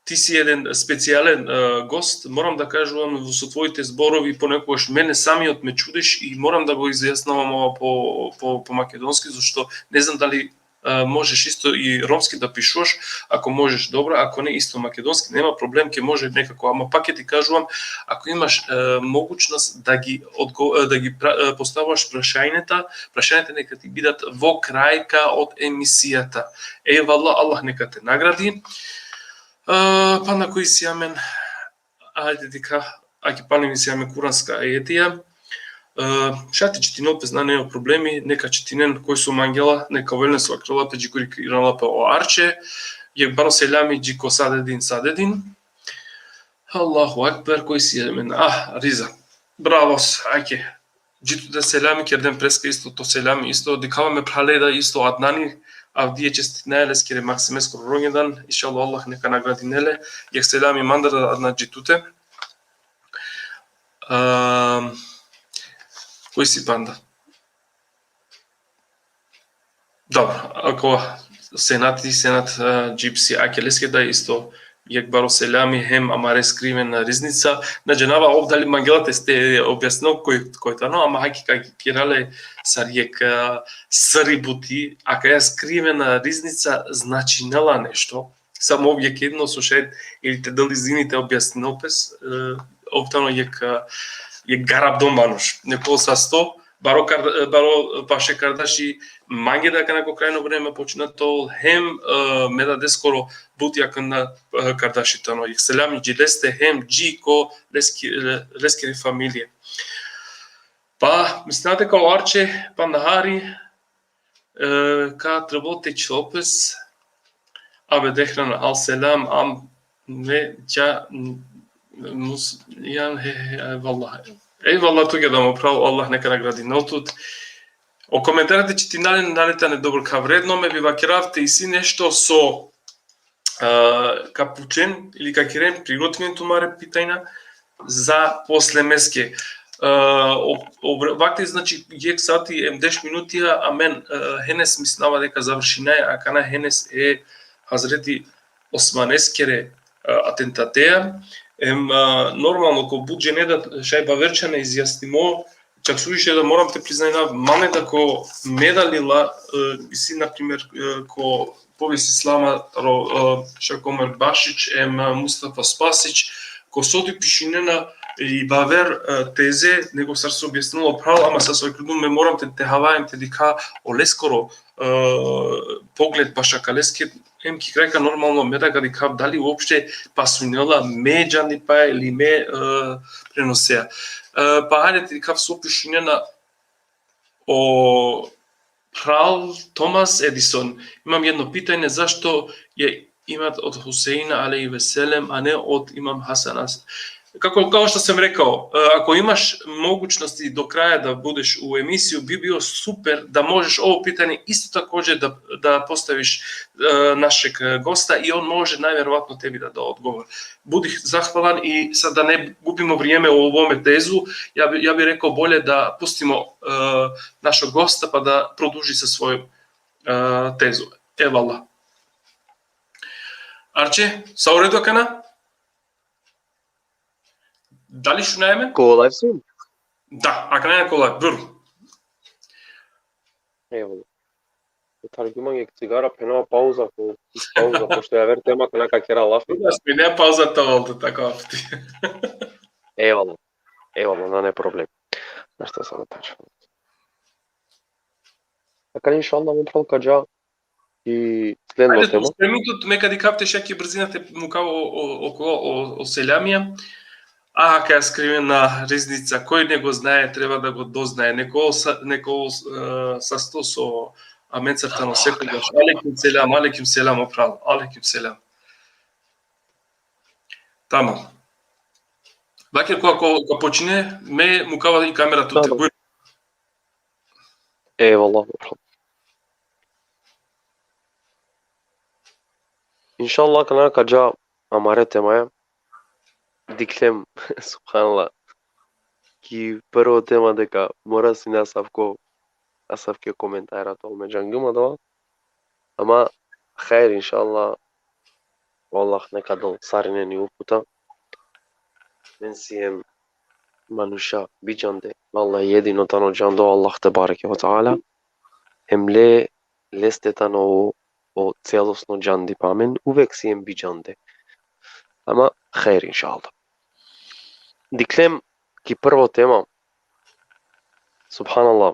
ti si eden specijalen, e, gost, moram da kažuvam, so tvoite zborovi ponekogaš mene samiot me čudiš i moram da go izjasnavam ova po, po, po makedonski, zato što ne znam dali, e, možeš isto i romski da pišuš, ako možeš, dobro, ako ne, isto makedonski, nema problem, ke može nekako, ama pak ti kažuvam, ako imaš, e, mogućnost da gi odgo-, e, da gi pra-, e, postavljaš prašanjeta, prašanjeta neka ti bidat vo krajka od emisijata. Ejvallah, Allah neka te nagradi. E, pa na koj si amen, ajde dikha, aki palim isi amen kuranska ajetija. E, šaj te čitinel pes, nane problemi, neka čitinen koj so mangela, neka ovel len so vakerela pe, dži kuri iranela pe o Arče, jekh baro selami dži ko Sadedin, Sadedin. Allahu Ekber, koj si amen. Ah, Riza. Bravo, ajke. Dži tute selami, kergjem preska isto to selami, isto dikhava me phrale da isto Adnani, avdive čestitinaja leskere Maksimeskoro rođendan, inšallah Allah neka nagradinel le, jekh selami mandar Adnan dži tute. Ehm, koj si panda? Dobro, ako Senati, Senat, e, dži psi, ake leske da isto jekh baro selami hem amare skrivena riznica. Na džanava ov dali mangela te, te objasnel koj, koj tano, ama haki ka kera le sar jekh, e, sari buti, akaja skrivena riznica značinela nešto. Samo ov jekh jedno so šaj ili te del izini te objasnel pes, e, ov tano jekh, e, jekh garabdo manuš. Neko sasto, baro Kar-, baro paše Kardaši, mange da akana ko krajno vreme počina te ol, hem, e, me dadeskoro but jakana, e, Kardaši tano. Jekh selami dži leste, hem dži ko leski-, le-, leskere familije. Pa, mislinava deka o Arče, panda hari, e, ka trebol te čhol pes, Abe Dehran al selam, am me dža, mus-, jan, he, he, ejvallah. Ejvallah tuke da, mo phral, Allah neka nagradinel tut. O komentari te čitina len, nane tane dobro ka vredno, me bi vakerav te isi nešto so, e, ka pučen ili ka keren, prigotiven tumare pitanja za posle meske. E, o, o vre-, vakti, znači, jekh sati em deš minutija, amen, e, henes mislinava deka završinaja akana henes e Hazreti Osmaneskere, e, atentateja. Em, e, normalno, ko but džene da šaj baver čhane izjasnimo, čak suviše da moram te priznajnav, mane da ko me da lila, e, isi, na primer, e, ko povest islama, ro-, e, Šak Omer Bašić, em, e, Mustafa Spasić, ko so ti pišinena i baver, e, teze, nego sar so objasnilo phral, ama sar so krudum me moram te, te hava em te dikha oleskoro, e, pogled bašo akaleske, em ki krajka normalno me da ka dikhav dali uopšte pasunela me džanipaja ili me, e, prenosea. E, pa hajde te dikhav so pišinena o phral Thomas Edison. Imam jedno pitanje, zašto je imat od Huseina alejhi ve sellem, a ne od Imam Hasana? Kako, kao što sam rekao, e, ako imaš mogućnosti do kraja da budeš u emisiju, bi bio super da možeš ovo pitanje isto također da, da postaviš, e, našeg gosta i on može najvjerovatno tebi da da odgovor. Budi zahvalan i sad da ne gubimo vrijeme u ovome tezu, ja bi, ja bi rekao bolje da pustimo, e, našeg gosta pa da produži sa svojom, e, tezu. Evallah. Arče, sa u redu akana? Dali šunaja amen? Ko live stream? Da, akana je kola, bujur. Evo. Thargjum mange cigara, phenava pauza, ko, pauza, pošto javer tema kana ka kera lafi. Znaš, mi ne pauza to volta, tako afti. Evo. Evo, nane problem. Znaš šta sam tačno. Akana, inšallah, mo phral, ka dža i sledno Ajde, tema. Uste mi tu, me ka dikhav te šaj ki brzina te mukhav o, o, o, o, o selamija. Aha, kaj skrivena riznica, koj ne go znaje, treba da go doznaje. Neko sa, neko, e, sasto so amencar tano sekundaš. Alejkum selam, alejkum selam, o phral, alejkum selam. Tamam. Bakir, ko, ko, ko počine, me mukava i kamera tu te. Tamam. Bujur. Eyvallah, o phral. Inšallah, akana ka dža amare temaja. Dikhlem, subhanallah, ki prvo tema deka mora sine asavko, asavke komentara te ol, me džangljum adava. Ama hajr, inšallah, o Allah neka del sarinen i uputa. Amen siem manuša bidžande. Allah jedino tano džando, Allah tebareke ve teala. Hem le, leste tano o, o celosno džandipa. Amen uvek siem bidžande. Ama hajr, inšallah. Dikhlem ki prvo tema. Subhanallah.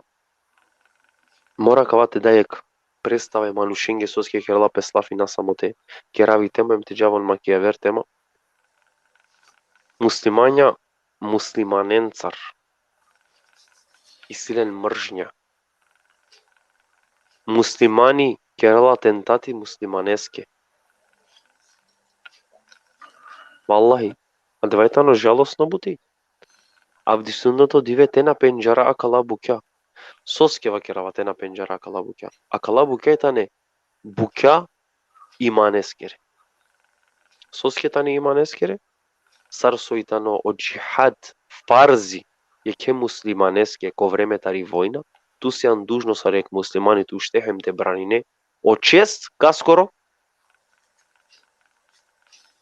Mora kava te da jekh predstava e manušenge soske kerela pes lafi, na samo te kerav i tema, em te džav on ma ki javer tema. Muslimanja muslimanencar isi len mržnja. Muslimani kerela atentati muslimaneske. Vallahi, adava tano žalosno buti. Avdisutnedno dive te na pendžara akala bukja. Soske vakerava te na pendžara akala bukja? Akala bukja tane bukja imaneskere. Soske tane imaneskere? Sar so i tano o džihad farzi jekhe muslimaneske ko vreme tari vojna, tu sian dužno sar jekh muslimani te ušte hem te branine o čest kaskoro?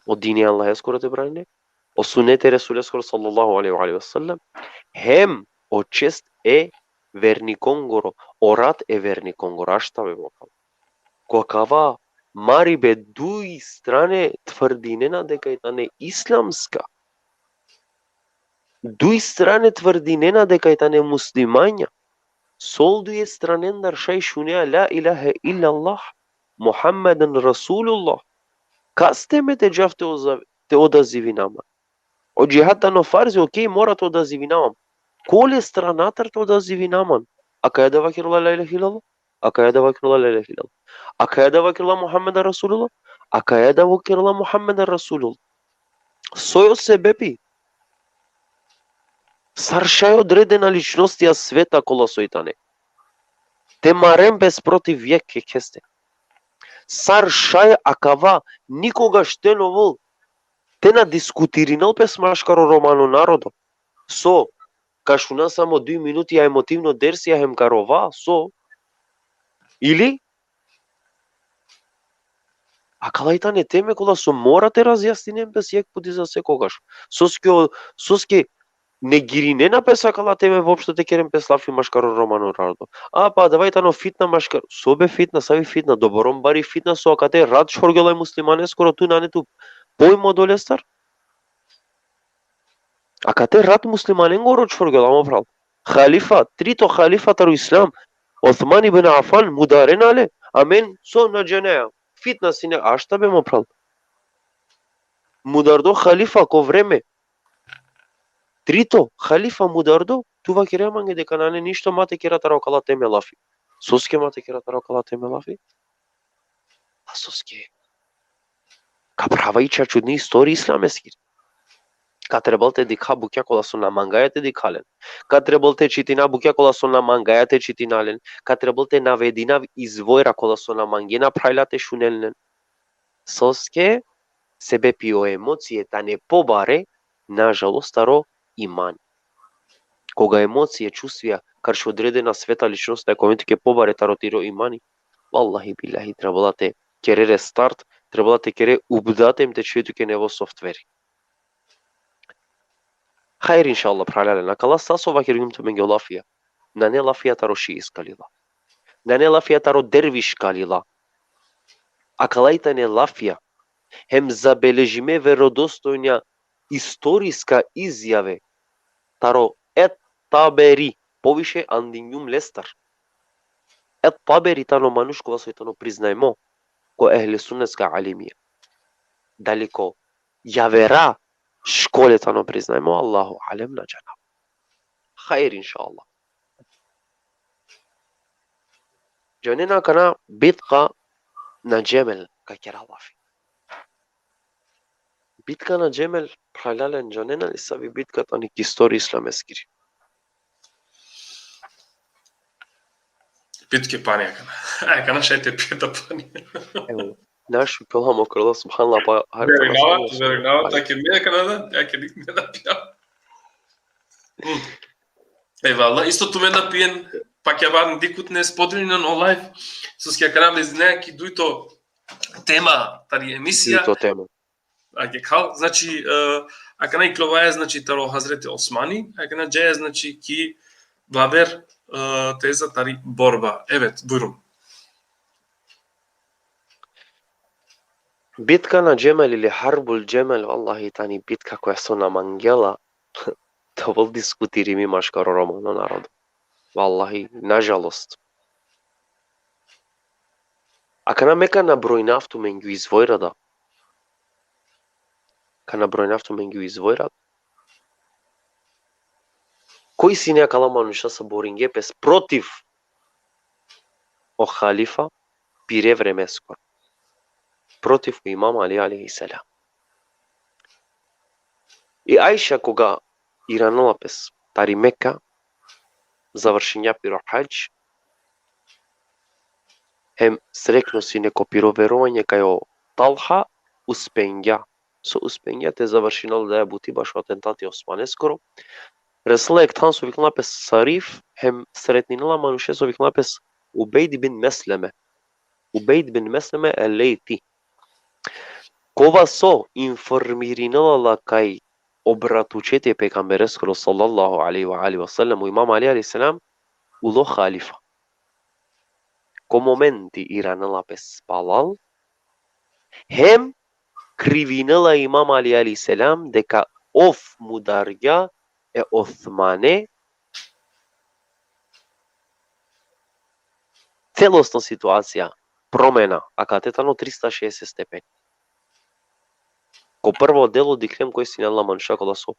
O dini e Allaheskoro te branine, o suneti e Resuleskoro sallallahu alejhi ve alihi ve sellem, hem o čest e vernikongoro, o rat e vernikongoro, ašta be, mo phral. Ko kava maribe duj strane tvrdinena deka i tane islamska. Duj strane tvrdinena deka i tane muslimanja. Sol duj stranendar šaj šunea la ilahe illallah, Muhammeden Resulullah. Kaste me te džav te oza-, te odazivinav man? O džihad tano farzi, okej, mora te odazivinav man. Kole stranatar te odazivinav man? Akaja da vakerela la ilahe illallah? Akaja da vakerela la ilahe illallah? Akaja da vakerela Muhammeden Resulullah? Akaja da vakerela Muhammeden Resulullah? Soj o sebepi? Sar šaj odredena ličnostija sveta kola soj tane te maren pes protiv jekh jekheste? Sar šaj akava nikogaš te na ovel, te na diskutirinel pes maškaro romano narodo? So, ka šuna samo duj minuti emotivno dersija hem ka rova, so? Ili akala i tane teme kola so mora te razjasninen pes jekh puti za sekogaš. Soske o, soske negirinena pes akala teme, voopšto te keren pes lafi maškaro romano narodo. A, pa adava i tano fitna maškar-, so be fitna, savi fitna, doborom bari fitna so akate rat čhorgjola e muslimaneskoro, tu nane tu pojma odolestar? Akate rat muslimanengoro čhorgjola, mo phral. Halifa, trito halifa taro islam, Osman ibn Afan, mudarena le, amen so na džanaja. Fitna sine, ašta be, mo phral. Mudardo halifa ko vreme. Trito halifa mudardo, tu vakerea mange deka nane ništo ma te kera taro akala teme lafi. Soske ma te kera taro akala teme lafi? A soske ka prava i čačudni istorija islameskiri. Ka trebel te dikha bukja kola so na mangaja te dikha len. Ka trebel te čitina bukja kola so na mangaja te čitina len. Ka trebel te navedinav izvora kola so na mangena phralja te šunen len. Soske? Sebepi o emocije tane pobare, nažalost, taro imani. Koga emocije, čustvija karši odredena sveta ličnost, ako tuke pobare taro tiro imani, vallahi billahi, trebela te kere restart, trebela te kere update, em te čhive tuke nevo softveri. Hajr, inšallah, phralalen, akala sa so vakergjum tumenge o lafija, nane lafija taro šiiska lila. Nane lafija taro derviška lila. Akala i tane lafija hem zabeležime verodostojna istoriska izjave taro Et-Taberi, poviše andingjum lestar. Et-Taberi tano manuš kova soj tano priznajmo ko ehli sunneska alimija. Dali ko javera škole tano priznajmo, Allahu alem, na džanav. Hajr, inšallah. Džanena akana bitka na Džemel ka kera lafi. Bitka na Džemel, phralalen, džanena li savi bitka tani ki istorija islameskiri? Pitke pani akana. Akana šaj te pije ta pani. Evo, našo kjola mo krlo, subhanallah, pa har Very pana now, sami very now, pani. Take me akana da, ja ke dik me da pija. Mm. Ejvallah, isto tumen da pijen, pa kja van dikut ne spodelinen o live, soske akana vlezinea ki dujto tema tari emisija. Dujto tema. Ake khal, znači, e, akana iklovaja, znači, taro Hazreti Osmani, akana džaja, znači, ki vaver, e, teza tari borba. Evet, bujrum. Bitka na Džemel ili Harbul Džemel, vallahi, tani bitka koja so na mangela te ovel diskutirimi maškaro romano narodo. Vallahi, nažalost. Akana me ka nabrojnav tumenge o izvojra da. Ka nabrojnav tumenge o izvojra da. Koj sine akala manuša so boringe pes protiv o halifa pire vremeskoro. Protiv o Imam Ali alejhi selam. I Ajša koga iranela pes tari Meka, završingja piro hadž, hem srekno sine ko piro verovanje kaj o Talha uspengja, so uspengja te završinel daja buti bašo atentati Osmaneskoro. Resela jekh than so viknela pes Sarif, hem sretninela manuše so viknela pes Ubejd bin Mesleme. Ubejd bin Mesleme el-Lejti. Kova so informirinela la kaj o bratučeti e pejgambereskoro sallallahu alejhi ve alihi ve sellem, o Imam Ali alejhi selam, ulo halifa. Ko momenti iranela pes palal, hem krivinela Imam Ali alejhi selam deka ov mudargja e Osmane. Celosno situacija, promena, akate tano trista šeeset stepeni. Ko prvo delo dikhlem koj sine la manuša kola so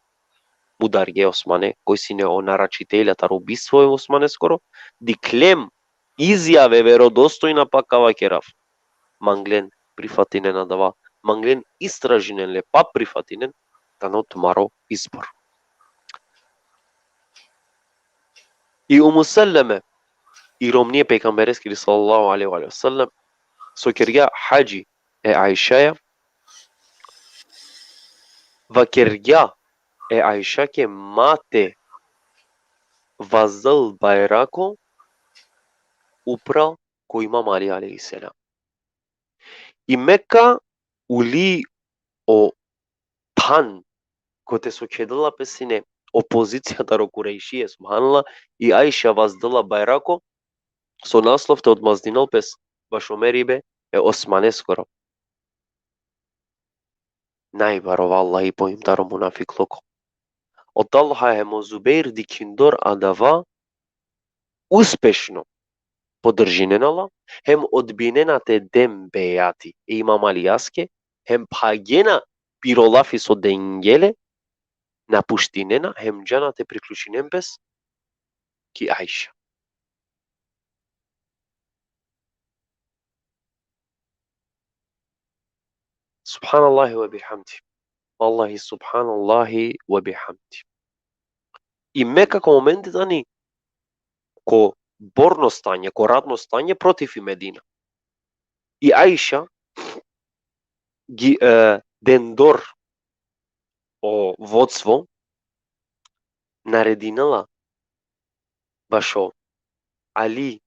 mudarge Osmane, koj sine o naručitelja taro ubistvo e Osmaneskoro, dikhlem izjave verodostojna, pa ka vakerav. Manglen prifatinen adava, manglen istražinen le, pa prifatinen, tano tumaro izbor. I Umu Seleme, i romni e pejgambereskiri sallallahu alejhi ve sellem, so kergja hadži e Ajšaja, vakergja e Ajšake: ma te vazdel bajrako upral ko Imam Ali alejhi selam. I Meka uli o than kote so kedela pe sine opozicija taro Kurejšije, subhanallah, i Ajša vazdela bajrako so naslov te odmazdinel pes bašo meribe e Osmaneskoro. Najbaro, vallahi, poim taro munafikloko. O Talha hem o Zubejr dikhindor adava uspešno podržinena la, hem odbinena te den bejati e Imam Alijaske, hem phagena piro lafi so dengje le, napuštinena, hem džana te priključinen pes ki Ajša. Subhanallahi ve bihamdi. Vallahi, subhanallahi ve bihamdi. I Meka ko momenti tani ko borno stanje, ko ratno stanje protiv i Medina. I Ajša gi-, e, dendor o vodstvo naredinela bašo Ali,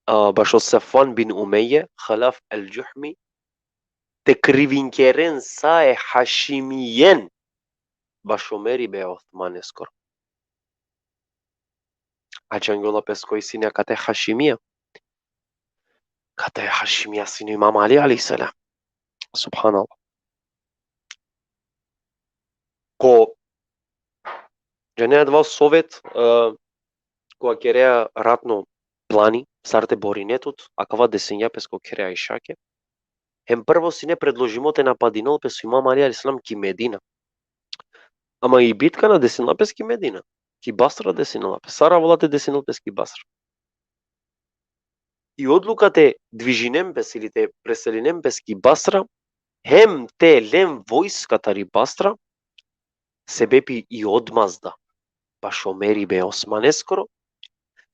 a, bašo Safvan bin Umeje, Halaf el-Džuhmi, te krivinkeren sa e Hašimijen bašo meribe e Osmaneskoro. A džangjola pes koj sine akate Hašimija? Akate Hašimija sine Imam Ali alejhi selam. Subhanallah. Ko, džane adava sovet, e, ko kerea ratno plani, sar te borine tut, akava desingja pes ko khere Ajšake. Hem prvo sine predložimo te napadinel pes Imam Ali alejhi selam ki Medina. Ama i bitka na desinela pes ki Medina. Ki Basra desinela pes. Sar avela te desinel pes ki Basra. I odluka te dvižinen pes ili te preselinen pes ki Basra, hem te len vojska tari Basra, sebepi i odmazda bašo meribe e Osmaneskoro,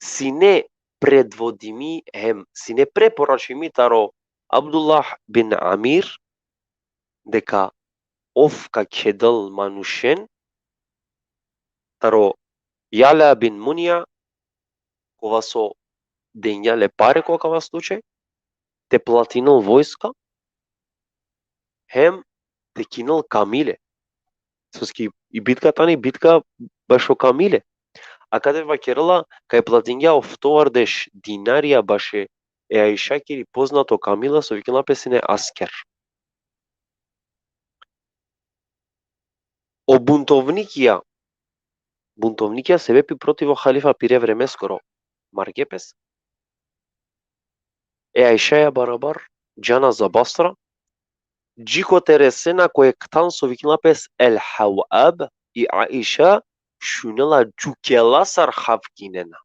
sine predvodimi hem sine preporačimi taro Abdullah bin Amir, deka ov ka kedel manušen, taro Jala bin Munja, kova so dengja le pare ko akava slučaj, te platinel vojska, hem te kinel kamile. Soske i bitka tani bitka bašo kamile. Akate vakerela kaj platingja oftovardeš dinarija baše e Ajšakiri poznato kamila so vikinela pes sine Asker. O buntovnikija, buntovnikija sebepi protiv o halifa pire vremeskoro marge pes. E Ajšaja barabar džana za Basra, dži kote resena ko jekh than so vikinela pes El Havab, i Ajša šunela džukela sar havkinena.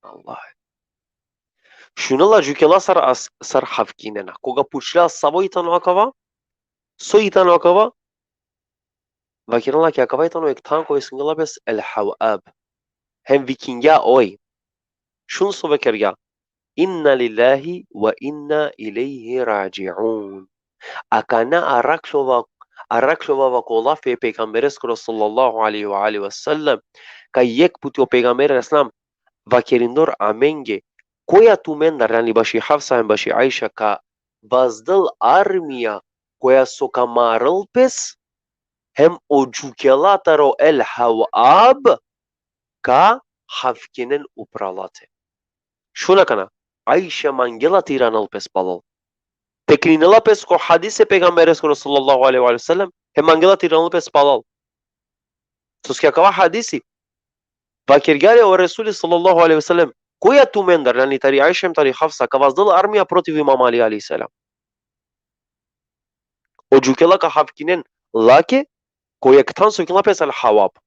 Allah. Šunela džukela sar as-, sar havkinena. Koga pučlja savo i tano akava, so i tano akava, vakerela ke akava i tano jekh than koj singela pes El Havab. Hem vikingja oj. Šun so vakergja: Inna lillahi wa inna ilejhi radži'un. Akana arakhlova, arakhlova ko lafi e pejgambereskoro sallallahu alejhi ve alihi ve sellem, kaj jekh puti o pejgamberi alejhi selam vakerindor amenge, koja tumendar, jani baši Hafsa hem baši Ajša, ka vazdel armija koja so ka marel pes, hem o džukela taro El Havab ka havkinen upral late. Šun akana, Ajša mangela te iranel pes palal. Te klinela pes ko hadise pejgambereskoro sallallahu alejhi ve sellem, hem mangela te iranel pes palal. Soske akava hadisi, vakergja le o Resuli sallallahu alejhi ve sellem, koja tumendar, jani tari Ajša hem tari Hafsa, ka vazdel armija protiv Imam Ali alejhi selam. O džukela ka havkinen lake, ko jekh than so vikinela pes El Havab.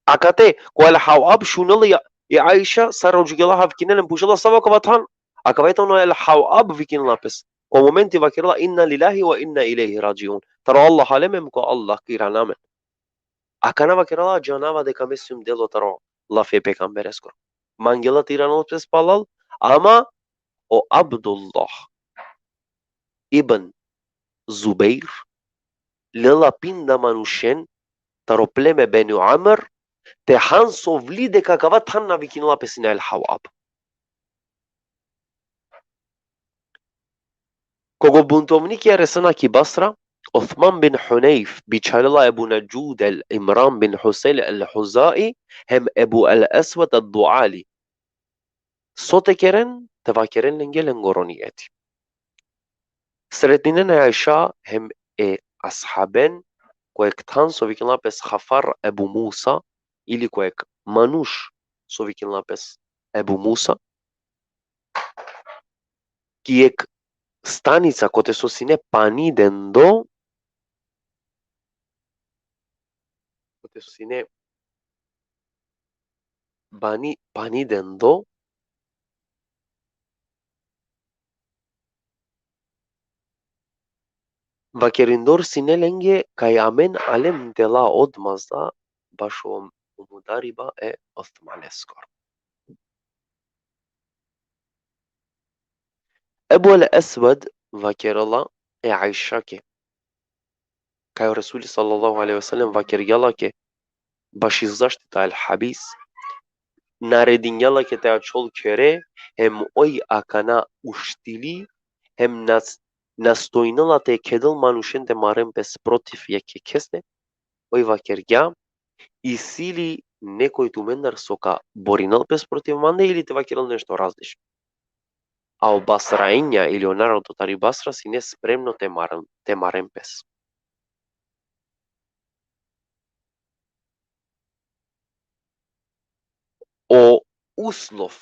Akate, ko El Havab šunela i, i Ajša sar o džukela havkinen, hem pučela savo akava than, akava i tano El Havab vikinela pes. Ko momenti vakerela: Inna lillahi wa inna ilejhi radži'un. Taro Allah alem hem ko Allah ka irana amen. Akana vakerela, džanava deka me sijum delo taro lafi e pejgambereskoro. Mangela te iranel pes palal, ama o Abdullah ibn Zubeir lela pinda manušen taro pleme Benu Amr, te han sovli deka akava than na vikinela pes sine El Havab. Koga o buntovnikija resena ki Basra, Osman bin Hunejf bičhalela Ebu Nadžud el Imran bin Husejn el Huzai hem Ebu el Esved el Duali. So te keren? Te vakeren lenge lengoro nijeti. Sretninen e Ajša hem e ashaben ko jekh than so vikinela pes Hafar Ebu Musa, ili ko jekh manuš so vikinela pes Ebu Musa, ki jekh stanica kote so sine pani dendo, kote so sine bani, pani dendo, vakerindor sine lenge kaj amen alem dela odmazda bašo mudariba e Osmaneskoro. Ebu el Esved vakerela e Ajšake kaj o Resuli sallallahu alejhi ve sellem vakergja lake baši zaštita el habis, naredingja lake te ačhol khere, hem oj akana uštili, hem nas-, nastojnela te kedel manušen te maren pes protiv jekh jekheste, oj vakergja: Isi li nekoj tumendar so ka borinel pes protiv mande ili te vakerel nešto različno? A o Basrainja ili o narodo tari Basra sine spremno te maren, te maren pes. O uslov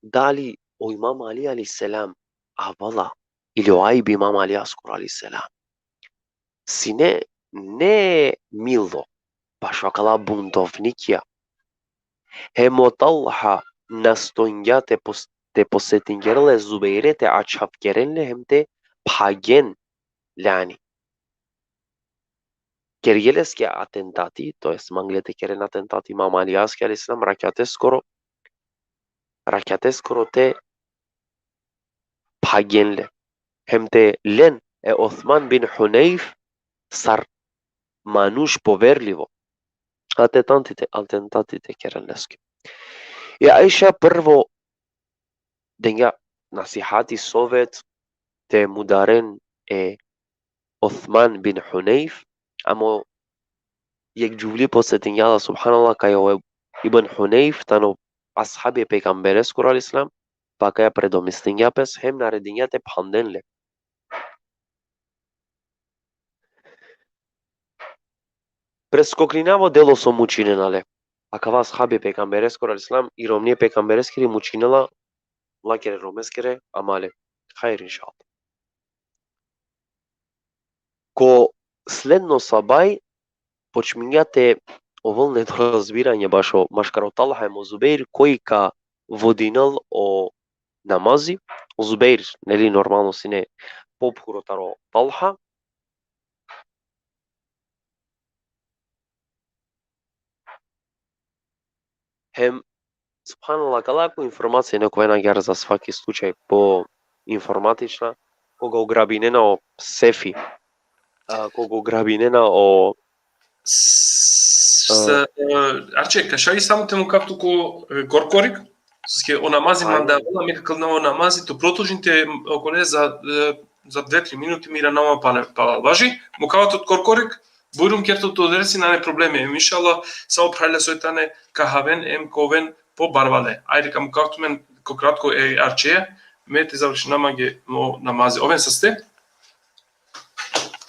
dali o Imam Ali alejhi selam avela ili o ajbi Imam Alijaskoro alejhi selam sine ne milo, bašo akala buntovnikija. Hem o Talha nastojngja te pos-, te posetingerel e Zubejre te ačhavkeren le hem te phagen le ani. Kergje leske atentati, to jest mangle te keren atentati Imam Alijaske alejhi selam, rakjateskoro, rakjateskoro te phagen le. Hem te len e Osman bin Hunejf sar manuš poverlivo. Atentati te, atentati te keren leske. I Ajša prvo dengja nasihati, sovet, te mudaren e Osman bin Hunejf, amo jekh džuvli posetingja la, subhanallah, kaj o Ibn Hunejf tano ashabi e pejgambereskoro alejhi selam, pa kaja predomistingja pes, hem naredingja te phanden le. Preskoklinava o delo so mučinena le. Akava ashabi e pejgambereskoro alejhi selam, i romni e pejgambereskiri mučinela lakere romeskere amale. Hajr, inšallah. Ko sledno sabaj počmingja te ovel nedorazbiranje bašo maškar o Talha hem o Zubejr, koj ka vodinel o namazi. O Zubejr, neli, normalno sine pophuro taro Talha. Hem, subhanallah, kala ko informacija ine ka oven agjaar za svaki slučaj po informatična, koga ugrabinena o sefi, a, koga ugrabinena o S-, s-, e, Arče, ka šaj samo te mukav tut ko, e, korkorik, soske o namazi manda avela, me ka klanava o namazi, tu produžin te okole za, e, za dve, tri minuti, me iranava pale, pale. Važi, mukava tut korkorik, bujrum ker tut o dersi, nane problemi. Em, inšallah, sa o phralja soj tane ka haven, em ka oven po barvale. Ajde, ka mukav tumen ko kratko e Arčeja, me te završinav mange mo namazi. Oven saste?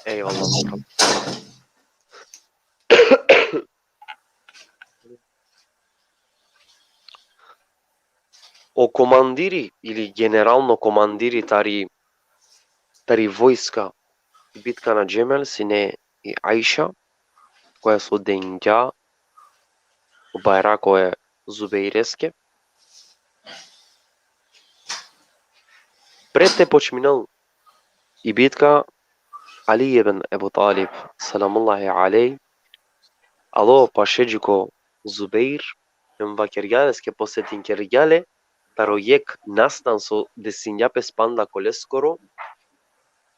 Ejvallah. O komandiri ili generalno komandiri tari, tari vojska bitka na Džemel sine i Ajša, koja so dengja o bajrako e Zubejreske. Pred te počminel i bitka, Ali ibn Ebu Talib, selamullahi alejh, alo paše dži ko Zubejr, hem vakergja leske, posetinkergja le taro jekh nastan so desingja pes panda ko leskoro,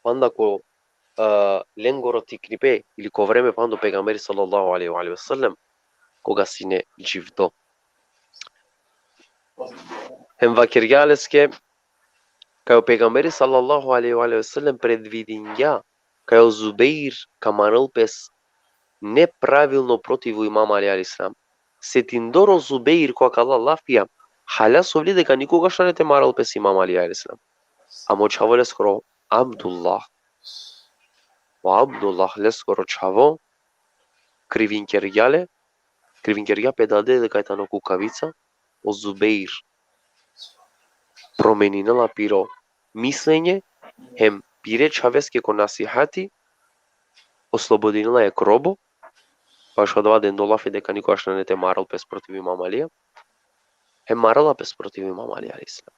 panda ko, e, lengoro tiknipe, ili ko vreme panda o pejgamberi sallallahu alejhi ve sellem, koga sine dživdo. Hem vakergja leske, kaj o pejgamberi sallallahu alejhi ve sellem predvidingja kaj o Zubejr ka marel pes nepravilno protiv o Imam Ali alejhi selam. Setindor o Zubejr ko akala lafija, hala sovli deka nikogaš nane te marel pes Imam Ali alejhi selam. Amo čhavo leskoro Abdullah. O Abdullah, leskoro čhavo, krivinkergja le, krivinkergja pe dade deka i tano kukavica, o Zubejr promeninela piro mislenje, hem pire čhaveske ko nasihati, oslobodinela jekh robo, bašo adava dendo lafi deka nikogaš nane te marel pes protiv Imam Alija, hem marela pes protiv Imam Ali alejhi selam.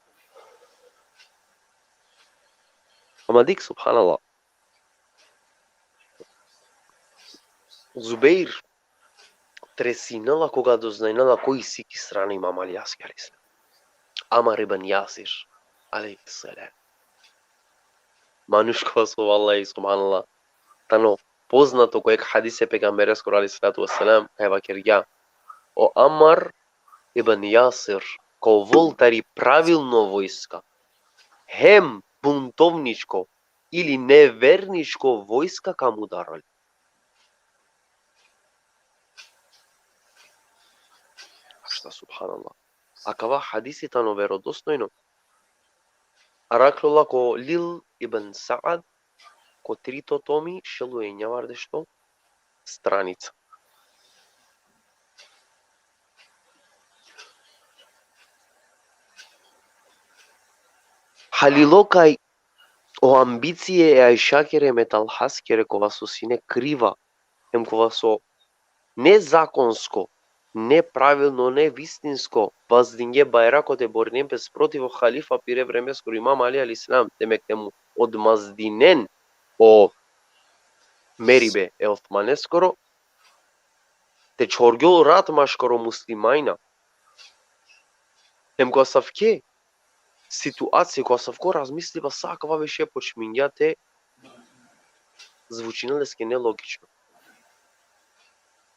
Ama dikh, subhanallah. Zubejr tresinela koga doznajnela koj isi ki strana Imam Alijaske alejhi selam. Amar ibn Jasir alejhi selam. Manuš kova so, vallahi, subhanallah, tano poznato ko jekh hadis e pejgambereskoro alejhi salatu ve selam, kaj vakergja: O Amar ibn Jasir ka ovel tari pravilno vojska. Hem buntovničko ili neverničko vojska ka mudarol. Šta, subhanallah. Akava hadisi tano verodostojno. Arakhljola ko Lil ibn Sa'ad, ko trito tomi, šel u enjavardešto stranica. Halilo kaj o ambicije e Ajšakere me Talhaskere kova so sine kriva, hem kova so nezakonsko, nepravilno, nevistinsko, vazdinge bajrako te borinen pes protiv o halifa pire vremeskoro Imam Ali alejhi selam, demek te mu odmazdinen o meribe e Osmaneskoro, te čhorgjol rat maškaro muslimanja. Hem ko asavke situacije, ko asavko razmisliba, sa akava više počmingja te zvučinel leske nelogično.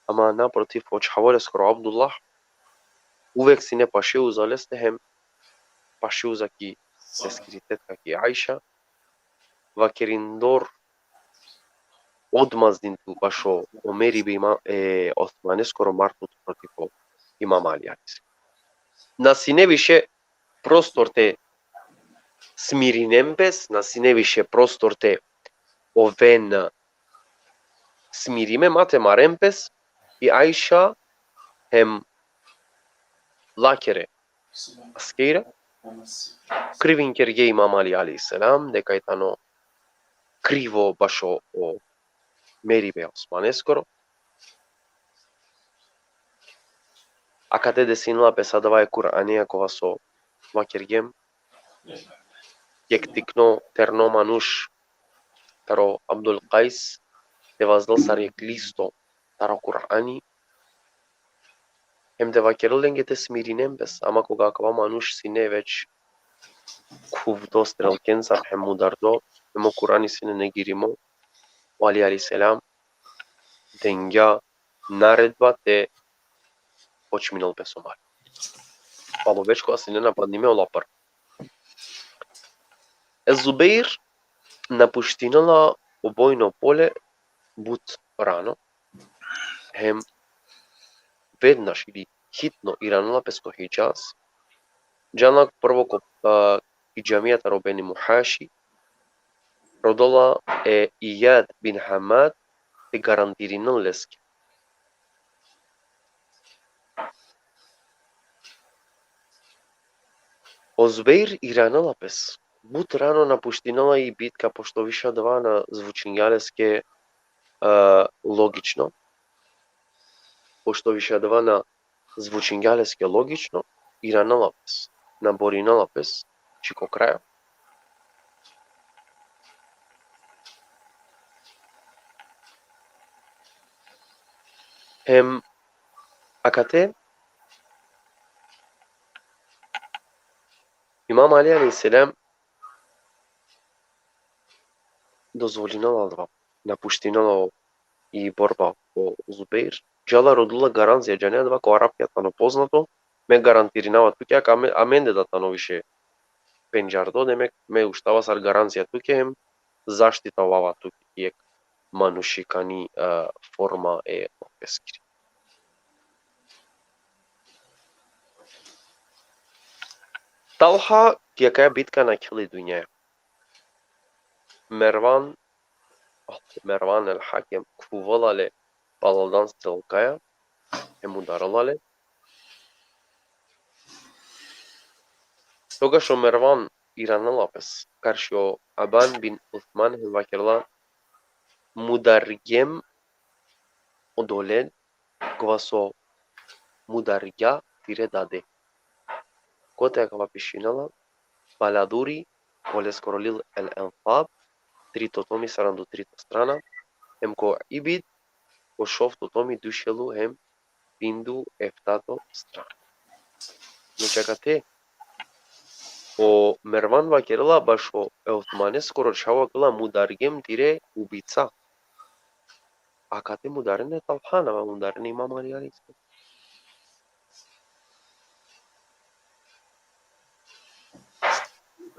Ama naprotiv, o čhavo leskoro Abdullah uvek sine paše uza leste hem paše uza ki leskiri tetka ki Ajša, vakerindor odmazdin tu bašo o meribe e Osmaneskoro mar tut protiv o Imam Ali alejhi selam. Na sine više prostor te smirinen pes, na sine više prostor te oven smirime, ma te maren pes i Ajša hem lakere askere, krivinkerge Imam Ali alejhi selam, deka i tano krivo bašo o meribe Osmaneskoro. Akate desinela pes adava e Kur'anija kova so vakergjem, jekh tikno terno manuš taro Abdul Kajs te vazdel sar jekh listo taro Kur'ani, hem te vakerel lenge te smirinen pes, ama koga akava manuš sine već khuvdo strelkencar hem mudardo, hem o Kur'ani sine negirimo, o Ali alejhi selam dengja naredba te počminel pes o mar. Palo već koga sine napadnime ola prvo. E Zubeir napuštinela o bojno pole but rano, hem vednaš ili hitno iranela pes ko Hidžaz, džanela prvo ko, a, ki džamija taro Beni Muhaši, rodela e Ijad bin Hamad te garantirinel leske. O Zubeir iranela pes. But rano napuštinela i bitka, pošto više adava na zvučingja leske, e, logično. Pošto više adava na zvučingja leske logično, iranela pes, naborinela pes, či ko krajo. Hem akate Imam Ali alejhi selam dozvolinela adava, napuštinela o, i borba o Zubeir. Džala rodela garancija, džane adava ko Arapija tano poznato, me garantirinava tuke, a me, amende da tano više pendžardo, demek me uštava sar garancija tuke, hem zaštita ovava tuke, jekh manušikani, e, forma e leskiri. Talha, ki akaja bitka nakheli dunjaja. Mervan, Mervan el Hakem, khuvela le palaldan strelkaja, hem udarela le. Togaš o Mervan iranela pes karši o Aban bin Usman hem vakerela: mudargjem odolen kova so mudargja tire dade. Kote akava pišinela? Baladuri, oleskoro Lil el Enfab, trito tomi, saranda u trito strana, hem ko Ibid, ko šovto tomi, duj šel u hem pinda u eftato strana. Znači, akate o Mervan vakerela bašo e Osmaneskoro čhavo, vakerela: mudargjem tire ubica. Akate mudarena e Talha, na mudarena e Imam Ali alejhi selam.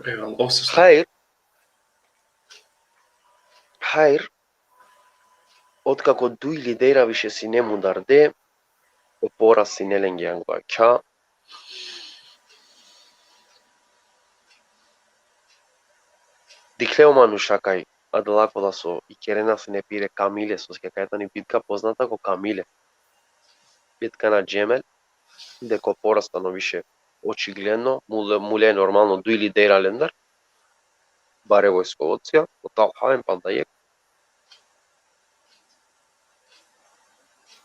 Eyvallah, olsun. Hayır. Hajr, otkako duj lidera više sine mudarde, o poraz sine lenge angla kja. Dikhle o manuša kaj adala kola so ikerena sine pire kamile, soske kaj tani bitka poznata ko kamile. Bitka na Džemel, deka o poraz tano više očigledno, mule, mule normalno duj lidera lendar, bare vojskovocija, o Talha em panda jekh.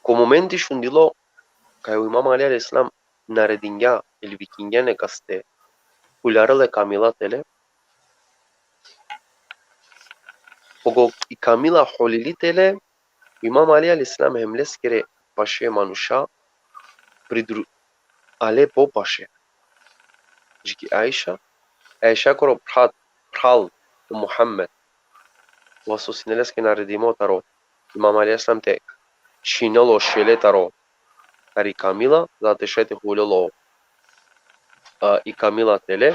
Ko momenti šundilo kaj o Imam Ali alejhi selam naredingja ili vikingja nekaste huljarel e kamila tele, koga i kamila hulili tele, Imam Ali alejhi selam hem leskere paše manuša pridru-, ale po paše. Dži ki Ajša, Ajšakoro phral, phral o Muhammed, kova so sine leske naredimo taro Imam Ali alejhi selam te čhinel o šele taro, tari kamila, za te šaj te hulel o, a, i kamila tele.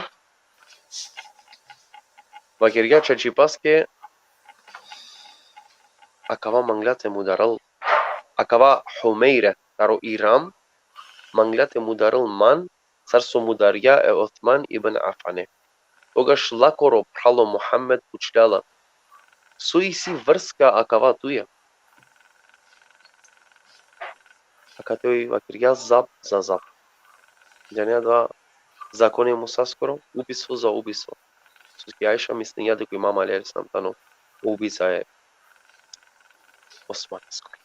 Vakergja čačipaske, akava mangla te mudarel, akava Humejre taro Iran, mangla te mudarel man, sar so mudargja e Osman ibn Afane. Togaš lakoro phral o Muhammed pučhlja la: So isi vrska akava tuja? Akate oj vakergja: Zap za zap. Džanea da zakoni e Musaskoro, ubistvo za ubistvo. Soske Ajša mislingja deka o Imam Ali alejhi selam tano ubica e Osmaneskoro.